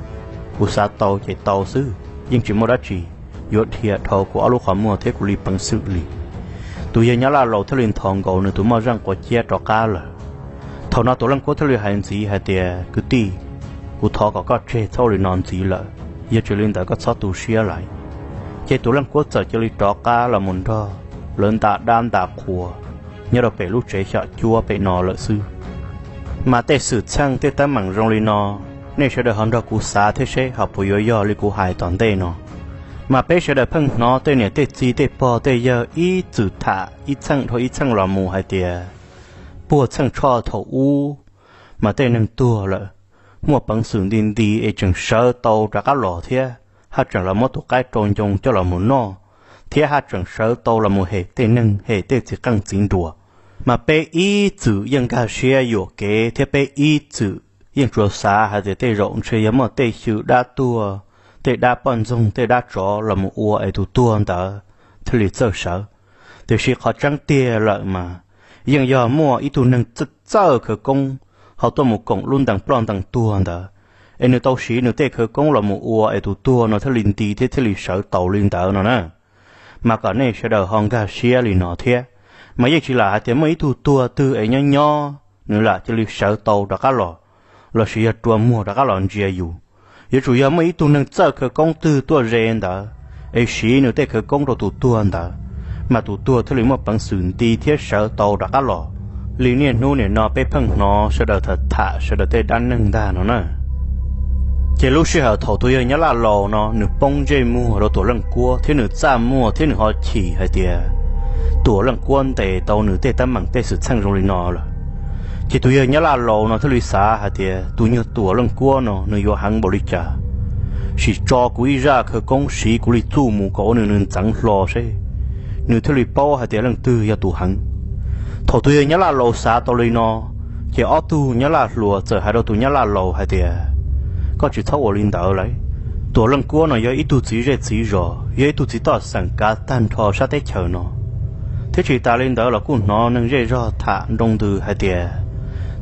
Kuv xav tau ces tau xwb, yeej tsis muaj dab tsi yuav dhia dhau kuv ob lub qhov muag thiab kuv li peev xwm li. Tus yawg Nyab Laj laus thiaj li nthos nkaus nws tus moj zeej quav ciab rov qab lawm. Thaum no Tuam Leej Kuab thiaj li hais ntxiv hais tias, Kwv tij, kuv thov kom koj tseg txhob ua li no ntxiv lawm, yog tsis li ntawd koj txhob tu siab lawm. Ces Tuam Leej Kuab txawm cia li rov qab los mus nrog lawv nta dab nta qhua nyob rau pem lub tsev xyom cuab pem no lawm xwb. Mas tej xwm txheej tej teeb meem zoo li no, nej sawv daws ho nrog kuv xav thiab seb ho puas yuav yog li kuv hais tom ntej no. Mas peb sawv daws pheej hnov tej niam tej txiv tej pog tej yawg ib txwm tham ib txheej dhau ib txheej los mus hais tias, puag txheej tshoj thaum ub mas tej neeg tuag lawm, muaj peev xwm nti nti es tseem sawv tau rov qab los thiab, haj tseem los muab tus qaib rau ncoo coj los mus noj, thiab haj tseem sawv tau los mus hem tej neeg hem tej txiv qeej txiv nruas. Mas peb ib txwm yeej nkag siab yuam kev thiab peb ib txwm yeej tsuas xav hais tias tej zaum ntshe yog muaj tej xyw dab tuag, tej dab poj ntxoog tej dab tsov los mus ua es tus tuag ntawd thiaj li txawj sawv. Tiam sis qhov tseeb tiag lawm mas yeej yog muaj ib tug neeg txawj txawj khawv koob ho tuaj mus koom lub ntees ploj ntees tuag ntawd, es nws tau siv nws tej khawv koob los mus ua es tus tuag no thiaj li nti thiab thiaj li sawv tau li ntawd no na. Mas kom nej sawv daws ho nkag siab li no thiab. Mas yeej tsis lam hais tias muaj ib tug tuag twg es nyob nyob nws lam cia li sawv tau rov qab los, lossis yog rua muag rov qab los ntsia yus. Yuav tsum yog muaj ib tug neeg txawj khawv koob twg tuaj ze ntawd, es siv nws tej khawv koob rau tus tuag ntawd, mas tus tuag thiaj li muaj peev xwm nti thiab sawv tau rov qab los li niaj hnub nim no peb pheej hnov sawv daws tham tham sawv daws tej dab neeg ntag no na. Ces lub sij hawm thaum tus yawg Nyab Laj laus no nws poob ntsej muag rau Tuam Leej Kuab thiab nws txaj muag thiab nws ho chim hais tias Tuam Leej Kuab ntes tau nws tej teeb meem tej xwm txheej zoo li no lawm, ces tus yawg Nyab Laj laus no thiaj li xav hais tias tus nyuag Tuam Leej Kuab no nws yuav heev npaum li cas, sim tso kuv ib zaj khawv koob siv kuv li txuj mus kom ua nws nws ntxeev hlo seb nws thiaj li paub hais tias leej twg yog tus heev. Thaum tus yawg Nyab Laj laus xav tau li no, ces ob tug Nyab Laj hluas txawm hais rau tus Nyab Laj laus hais tias, koj tsis txhob ua li ntawd lauj. Tuam Leej Kuab no yog ib tug txiv zej txiv zos, yog ib tug txiv toj xeem kav tag nrho sab teb chaws no, thiab tsis tas li ntawd los kuj hnov neeg zej zog tham nroo ntws hais tias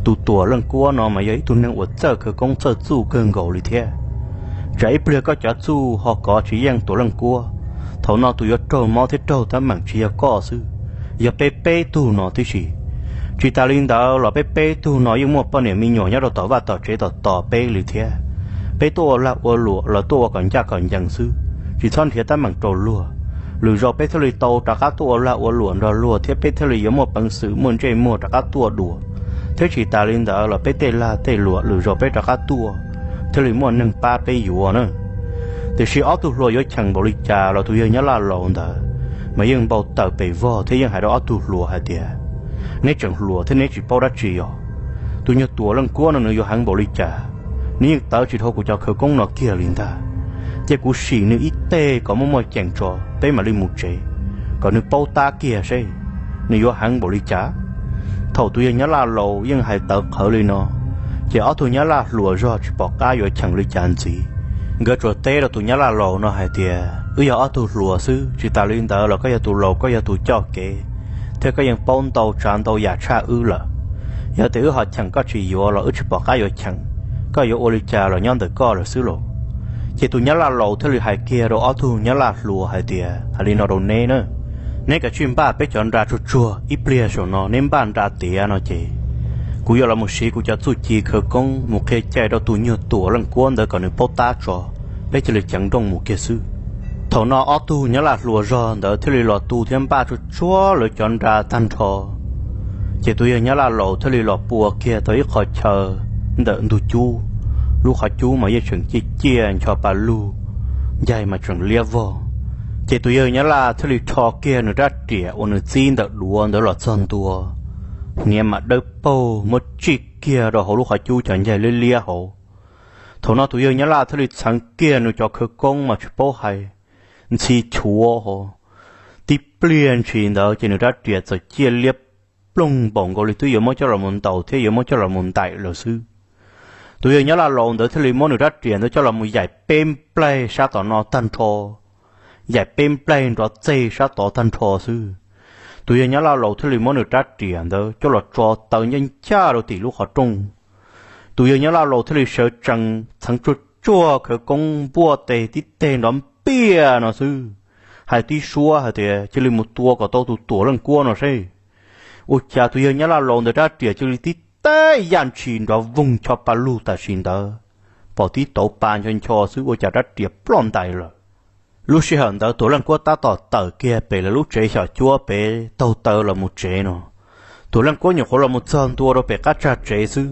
tus Tuam Leej Kuab no mas yog ib tug neeg uas txawj khawv koob txawj txuj kawg nkaus li thiab. Tsam ib pliag koj cov txuj ho kov tsis yeej Tuam Leej Kuab, thaum no tus yuav raug mob thiab raug teeb meem tsis yog koj xwb, yog peb peb tug no tib si. Tsis tas li ntawd los peb peb tug no yeej muaj poj niam me nyuam nyob rau tom vaj tom tsev tom tos peb li thiab. Peb tuaj ua lag ua luam los tuaj ua kom ncaj kom ncees xwb, tsis txhob nrhiav teeb meem rau luag. Lwm zaus peb thiaj li tau rov qab tuaj ua lag ua luam nrog luag thiab peb thiaj li yuav muaj peev xwm muaj ntsej muag rov qab tuaj dua. Thiab tsis tas li ntawd los peb tej lag tej luam lwm zaus peb rov qab tuaj thiaj li muaj neeg pab peb yuav na. Tiam sis ob tug hluas yuav cheem npaum li cas los tus yawg Nyab Laj laus ntawd mas yeej npau taws pes vog thiab yeej hais rau ob tug hluas hais tias, neb tseem hluas thiab neb tsis paub dab tsi os. Tus nyuag Tuam Leej Kuab no nws yuav heev npaum li cas, nws yeej tawv tsis dhau kuv cov khawv koob no kiag li ntag. Cia kuv sim nws ib teg kom muaj muaj ceem tso peb mam li mus tsev, kom nws paub tab kiag seb nws yuav heev npaum li cas. Thaum tus yawg Nyab Laj laus yeej hais tawv qhawv li no, ces ob tug Nyab Laj hluas zog tsis pom qab yuav cheem li cas ntxiv. Nkawd tsuas teb rau tus Nyab Laj laus no hais tias, wb yog ob tug hluas xwb, tsis tas li ntawd los koj yog tus laus koj yog tus coj kev, thiab koj yeej paub ntau tsav ntau yam tshaj wb lawm. Yog tias wb ho cheem koj tsis yuav los wb tsis pom qab yuav cheem, koj yuav ua li cas los nyob ntawm koj lawm xwb lauj. Ces tus Nyab Laj laus thiaj li hais kiag rau ob tug Nyab Laj hluas hais tias, hais li no rau neb na, neb kav tsij npaj peb cov nra tsuag tsuag, ib pliag saum no neb npaj nra tiav no ces kuv yuav los mus siv kuv cov txuj ci khawv koob mus qhia cai rau tus nyuag Tuam Leej Kuab ntawd kom nws paub tab tso, peb cia li ceev nrooj mus kiag xwb. Thaum no ob tug Nyab Laj hluas zog ntawd thiaj li los tu thiab npaj tsuag tsuag lawv cov nra tag nrho. Ces tus yawg Nyab Laj laus thiaj li los pua kiag tau ib qho chaw ntawm ntug cub. Lub qhov cub mas yeej tseem ciaj ciaj ncho pa lug, ncaig mas tseem liab vog. Ces tus yawg Nyab Laj thiaj li rho kiag nws rab riam uas nws txib ntawm duav ntawd los txog ntua, hniav mas dawb paug muab tsij kiag rau hauv lub qhov cub cov ncaig liab liab hauv. Thaum no tus yawg Nyab Laj thiaj li txheev kiag nws cov khawv koob mas tsis paub hais, ntxhi chuav hos. Tib pliag ntshis ntawd ces nws rab riam txawm ciaj liab ploog npaum nkaus li twb yuav muab coj los mus ntaus thiab yuav muab coj los mus ntaim lawm xwb. Tus yawg Nyab Laj laus ntawd thiaj li muab nws rab riam ntawd coj los mus yaim peb nplaig sab tom no tag nrho, yaim peb nplaig nrov txeg sab tod tag nrho xwb. Tus yawg Nyab Laj laus thiaj li muab nws rab riam ntawd coj los tso taw ncaj ncaj rau tim lub qhov rooj. Tus yawg Nyab Laj laus thiaj li sawv tsees txheev tsuag tsuag khawv koob npuaj tes tib teg nrov npiaj no xwb, hais tib suab hais tias, cia li mus tua kom tau tus Tuam Leej Kuab no seb. Ua cas tus yawg Nyab Laj laus ntawd rab riam cia li tib teg yaj ntshis nrov voog ncho pa lug tam sim ntawd, pom tib tauv pa ncho ncho xwb ua cas rab riam ploj ntais lawm. Lub sij hawm ntawd Tuam Leej Kuab tab tom tawm kiag pem lawv lub tsev xyom cuab pem taug taw los mus tsev no. Tuam Leej Kuab nyuam qhuav los mus txog ntua rau pem qab tsag tsev xwb,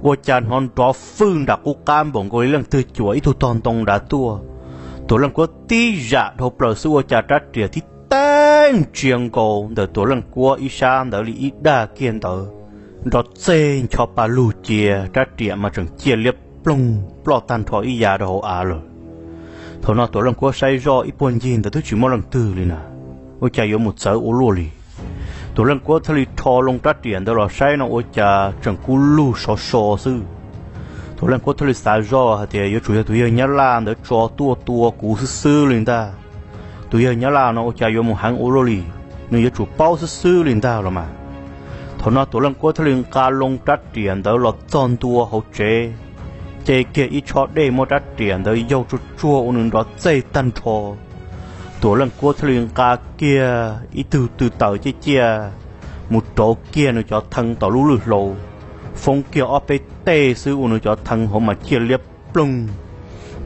ua cas hnov nrov fwj nram qub qab npaum nkaus li leej twg cuam ib tug tog ntoo nrad tuaj. Tuam Leej Kuab tib zam dhau plaws xwb ua cas rab riam tib teg ntsia nkaus ntawm Tuam Leej Kuab ib sab ntawd li ib dag kiag ntawd, nrov txeg ncho pa lug cia, rab riam mas tseem ciaj liab ploog ploj tag nrho ib yav rau hauv av lawm. Thaum no Tuam Leej Kuab saib zoj ib puag ncig ntawd twb tsis muaj leej twg li na, ua cas yuav mus txawv ua luaj li. Tuam Leej Kuab thiaj li rho loo rab riam ntawd los saib no ua cas tseem kub lug sov so xwb. Tuam Leej Kuab thiaj li xav zoj hais tias yuav tsum yog tus yawg Nyab Laj ntawd tso tuaj tua kuv xwb xwb li ntag. Tus yawg Nyab Laj no ua cas yuav mus heev ua luaj li, nws yuav tsum paub xwb xwb li ntag los mas. Thaum no Tuam Leej Kuab thiaj li nqa loo rab riam ntawd los txog ntua hauv tsev, ce kiag ib tshob dej muab rab riam ntawd yaug tsuag tsuag ua nws nrov txeg tag nrho. Tuam Leej Kuab thiaj li nqa kiag ib tug tw taws ciaj ciaj mus rauv kiag nws cov thee tom lub lwj hlau, foob kiag ob peb teg xwb ua nws cov thee hauv mas ciaj liab ploog.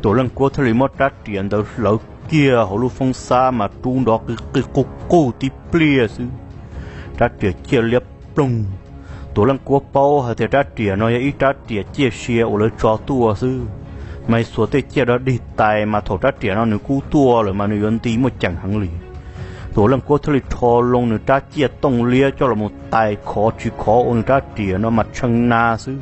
Tuam Leej Kuab thiaj li muab rab riam ntawd hlawv kiag hauv lub foob xab mas rub nrov qig qig quj quj tib pliag xwb, rab riam ciaj liab ploog. Tuam Leej Kuab paub hais tias rab riam no yog ib rab riam ciaj sia uas lawv tso tuaj xwb, mas xuas tej ciaj dog dig tais mas thaum rab riam no nws kub tuaj lawm mas nws yuav nti muaj ceem heev li. Tuam Leej Kuab thiaj li rho loo nws rab ciaj tooj liab coj los mus tais khov tsis khov ua nws rab riam no mas tshee na xwb.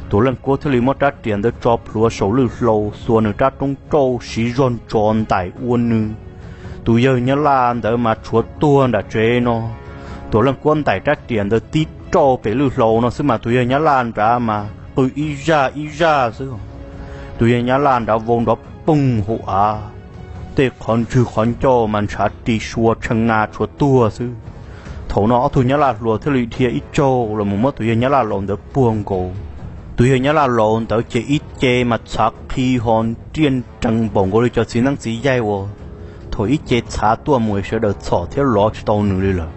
Tuam Leej Kuab thiaj li muab rab riam ntawd tso plhuav saum lwj hlau xuas nws rab roob rauj siv zog ntso ntais ua nws. Tus yawg Nyab Laj ntawd mas tshuav tuag nram tsev no, Tuam Leej Kuab ntais rab riam ntawd tib rauj pem lwj hlau no xwb mas tus yawg Nyab Laj nrad mas qw ib zaj ib zaj xwb. Tus yawg Nyab Laj nrad vau nrov poog hauv av, tej qhov ntswg qhov ncauj mas ntshav ri sua tshee na tshuav tuag xwb. Thaum no ob tug Nyab Laj hluas thiaj li dhia ib tsaug los mus muab tus yawg Nyab Laj laus ntawd puag nkaus. Tus yawg Nyab Laj laus ntawd ces ib ce mas txhav qhi ho nriaj nrees npaum nkaus li cov txiv neeb txiv yaig uas thaum ib ce txhav tuaj mus sawv daws txhom thiab lov tsis tau nws li lawm.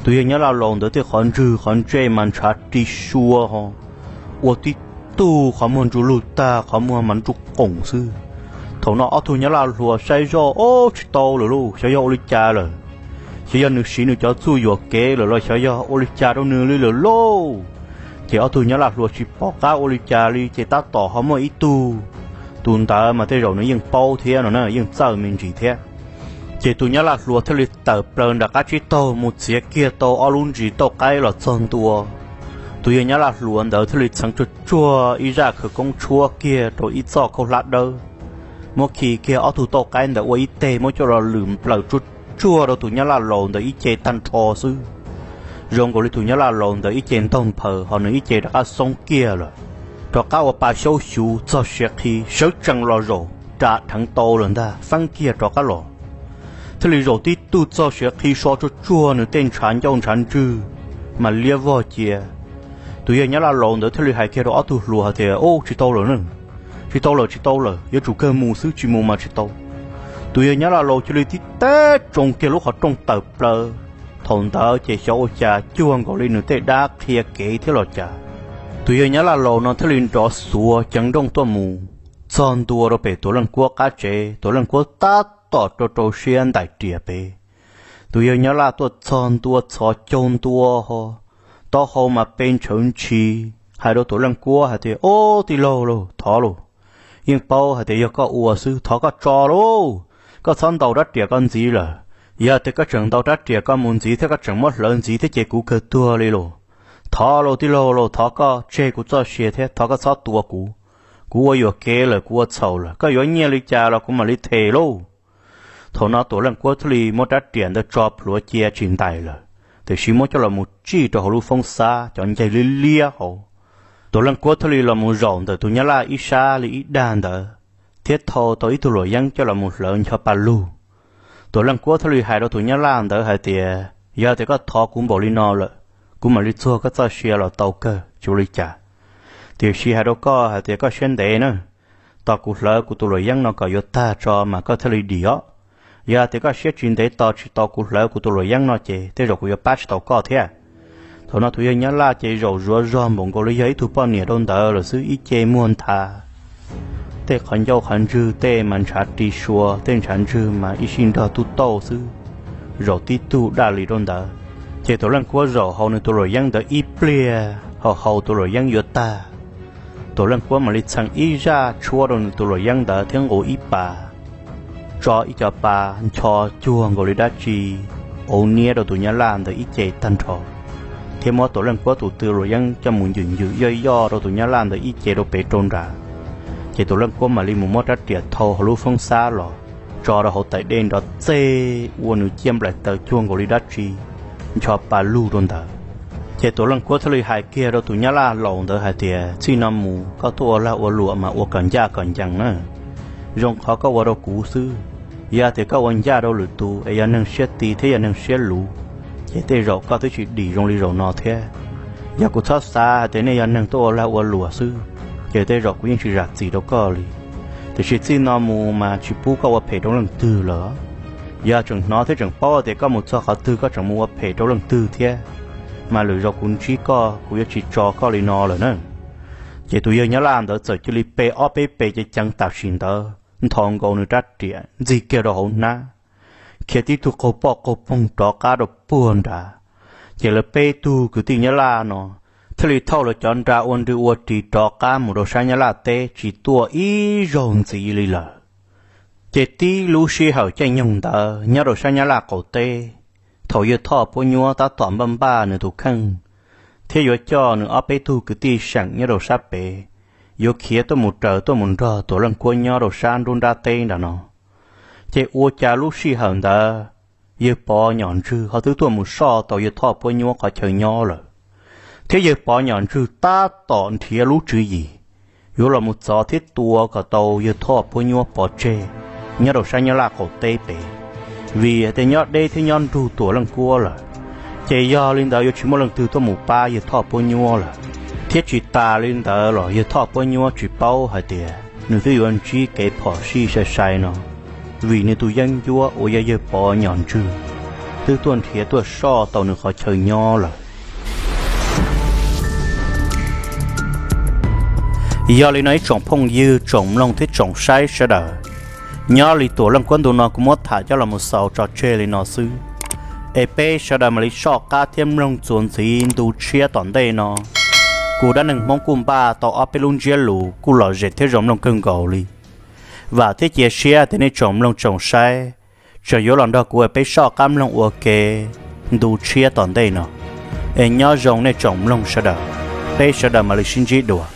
Tus yawg Nyab Laj laus ntawd tej qhov ntswg qhov ntsej mas ntshav ri sua ho ua tib tug qhov muag ntsuj lug tag, qhov muag mas ntsuj qoom xwb. Thaum no ob tug Nyab Laj hluas saib zoj, ob, tsis tau lawm lauj, xyov yog ua li cas lawm. Xyov yog nws siv nws cov txuj yuam kev lawm los xyov yog ua li cas rau nws li lawm lauj. Ces ob tug Nyab Laj hluas tsis pom qab ua li cas li ces tab tom ho muaj ib tug, tus ntawd mas tej zaum nws yeej paub thiab no na, yeej txawj me ntsis thiab. Ces tus Nyab Laj hluas thiaj li tawm plaws nram qab tsib taug mus txiav kiag tau ob lub ntsis tauj qaib los txog ntua. Tus yawg Nyab Laj hluas ntawd thiaj li txheev tsuag tsuag ib zaj khawv koob tshuab kiag rau ib txoj khaub hlab dawb, muab khi kiag ob tug tauj qaib ntawd ua ib teg muab coj los lwm nplawm tsuag tsuag rau tus Nyab Laj laus ntawd ib ce tag nrho xwb. Zoo nkaus li tus Nyab Laj laus ntawd ib ce ntaug nphaws ho nws ib ce rov qab xoob kiag lawm, rov qab ua pa xyaub xyuv txog siav qhi sawv tsees los zaum ras dheev tau lawm ntag, feeb kiag rov qab los. Thiaj li zaum tib tug txog siav qhi so tsuag tsuag nws tej ntshav ncauj ntshav ntswg mas liab vog cia. Tus yawg Nyab Laj laus ntawd thiaj li hais kiag rau ob tug hluas hais tias, Ub, tsis tau lawm na, tsis tau lawm, tsis tau lawm, yuav tsum kawg mus xwb, tsis mus mas tsis tau. Tus yawg Nyab Laj laus cia li tib teb tsoo kiag lub qhov rooj tawm plaws. Thaum ntawd ces xyov ua cas cuag nkaus li nws tej dab qhia kev thiab los cas, tus yawg Nyab Laj laus no thiaj li nrov xuav ceev nrooj tuaj mus txog ntua rau pem Tuam Leej Kuab qab tsev. Tuam Leej Kuab tab tom rau rau siab ntais riam pem. Tus yawg Nyab Laj tuaj txog ntua txhos caug ntua ho, taub hau mas pe ntshawv ntshis, hais rau Tuam Leej Kuab hais tias, Ob, tij laug lauj, thov lauj, yeej paub hais tias yog koj ua xwb, thov koj tso lauj, koj txhob ntaus rab riam koj ntxiv lawm. Yog tias koj tseem ntaus rab riam koj mus ntxiv thiab koj tseem muab hlawv ntxiv thiab ces kuv kawg tuag li lauj. Thov lauj tij laug lauj, thov koj tseg kuv txoj sia thiab thov koj txhob tua kuv. Kuv ua yuam kev lawm, kuv ua txhaum lawm, koj yuav nyiaj li cas los kuv mam li them lauj. Thaum no Tuam Leej Kuab thiaj li muab rab riam ntawd tso plhuav cia tsis ntais lawm, tiam sis muab coj los mus tsij rau hauv lub foob xab cov ncaig liab liab hauv. Tuam Leej Kuab thiaj li los mus zaum ntawm tus Nyab Laj ib sab li ib dag ntawd, thiab thau tau ib tug luam yeeb coj los mus hlawv ncho pa lug. Tuam Leej Kuab thiaj li hais rau tus Nyab Laj ntawd hais tias, Yog tias koj thov kuv npaum li no lawm, kuv mam li txuag koj txoj sia los tau kawg, tsis ua li cas. Tiam sis hais rau koj hais tias koj siab ntev na, tos kuv hlawv kuv tus luam yeeb no kom yuav tag tso mas koj thiaj li dim os. Yog tias koj siab tsis ntev tos tsis tau kuv hlawv kuv tus luam yeeb no ces tej zaum kuv yuav pab tsis tau koj thiab. Thaum no tus yawg Nyab Laj ces zaum zuav zog npaum nkaus li yog ib tug poj niam rau ntawd lawm xwb, ib ce muag nthav, tej qhov ncauj qhov ntswg tej mas ntshav ri sua, tej ntshav ntswg mas ib sij nrog tub tauj xwb, zaum tib tug daj li rau ntawd. Ces Tuam Leej Kuab zaum haus nws tus luam yeeb ntawd ib pliag, haus haus tus luam yeeb yuav tag, Tuam Leej Kuab mam li txheev ib zaj tshuab rau nws tus luam yeeb ntawd thiab nqus ib pas, tso ib co pa ncho cuag nkaus li dab tsi, auv niab rau tus Nyab Laj ntawd ib ce tag nrho, thiab muab Tuam Leej Kuab tus tw luam yeeb coj mus ncwm ncwm yoj yoj rau tus Nyab Laj ntawd ib ce rau pem rau nrad. Ces Tuam Leej Kuab mam li mus muab rab riam thau hauv lub foob xab los tso rau hauv tais dej nrov txeg ua nws ciaj nplaim taws cuag nkaus li dab tsi, ncho pa lug rau ntawd. Ces Tuam Leej Kuab thiaj li hais kiag rau tus Nyab Laj laus ntawd hais tias, Txij no mus koj tuaj ua lag ua luam mas ua kom ncaj kom ncees na. Zoo qhov koj ua rau kuv xwb, yog tias koj ua ncaj rau lwm tus es yog neeg siab ti thiab yog neeg siab luv, ces tej zaum koj twb tsis dim zoo li zaum no thiab. Yog kuv txhob xav hais tias nej yog neeg tuaj ua lag ua luam xwb, ces tej zaum kuv yeej tsis zam txim rau koj li. Tiam sis txij no mus mas tsis pub koj ua phem rau leej twg lawm. Yog tseem hnov thiab tseem paub tias koj mus txog qhov twg koj tseem mus ua phem rau leej twg thiab, mas lwm zaus kuv ntsib koj kuv yuav tsis tso koj li no lawm na. Ces tus yawg Nyab Laj ntawd txawm cia li pe ob peb pes ceev ceev tam sim ntawd, nthos nkaus nws rab riam ntxig kiag rau hauv hnab, khiav tib tug qaug poj qaug poog rov qab rau puag nrad. Ces lawv peb tug kwv tij Nyab Laj no thiaj li thauj lawv cov nra ua nrw ua ris rov qab mus rau sab Nyab Laj teb tsis tuaj ib zaug ntxiv li lawm. Ces tib lub sij hawm caij nyoog ntawd nyob rau sab Nyab Laj qaum teb, thaum Yawg Thoj Puab Nyuab tab tom npaj npaj nws tus kheej thiab yuav coj nws ob peb tug kwv tij seem nyob rau sab pem, yuav khiav tuaj mus raws tuaj mus nrog Tuam Leej Kuab nyob rau sab nruab nrab teb nram no. Ces ua cas lub sij hawm ntawd yawg Pov Nyom Ntswg ho twb tuaj mus soj tau yawg Thoj Puab Nyuab qhov chaw nyob lawm, thiab yawg Pov Nyom Ntswg tab tom nrhiav lub tswv yim yuav los mus txov thiab tua kom tau yawg Thoj Puab Nyuab pov tseg nyob rau sab Nyab Laj qaum teb pem, vim hais tias nyob deb thiab nyob nrug Tuam Leej Kuab lawm, ces yog li ntawd yuav tsis muaj leej twg tuaj mus pab yawg Thoj Puab Nyuab lawm. Thiab tsis tas li ntawd los yawg Thoj Puab Nyuab tsis paub hais tias nws twb yuav ntsib kev phom sij sai sai no, vim nws tus yeeb ncuab uas yog yawg Pov Nyom Ntswg twb tuaj nrhiav tuaj soj tau nws qhov chaw nyob lawm. Yog li no ib tsoom phooj ywg, tsoom mloog thiab tsoom saib sawv daws, nyob li Tuam Leej Kuab ntu no kuv muab tham coj los mus xaus tso tseg li no xwb, es peb sawv daws mam li soj qab thiab mloog txuas ntxiv ntu tshiab tom ntej no. Kuv Dab Neeg Hmoob kuj npaj tau ob peb lub ntsiab lus kuj lom zem thiab zoo mloog kawg nkaus li. Vam thiab cia siab tias nej tsoom mloog tsoom saib tseem yuav los nrog kuv peb soj qab mloog ua ke ntu tshiab tom ntej no. Es nyob zoo nej tsoom mloog sawv daws, peb sawv daws mam li sib ntsib dua.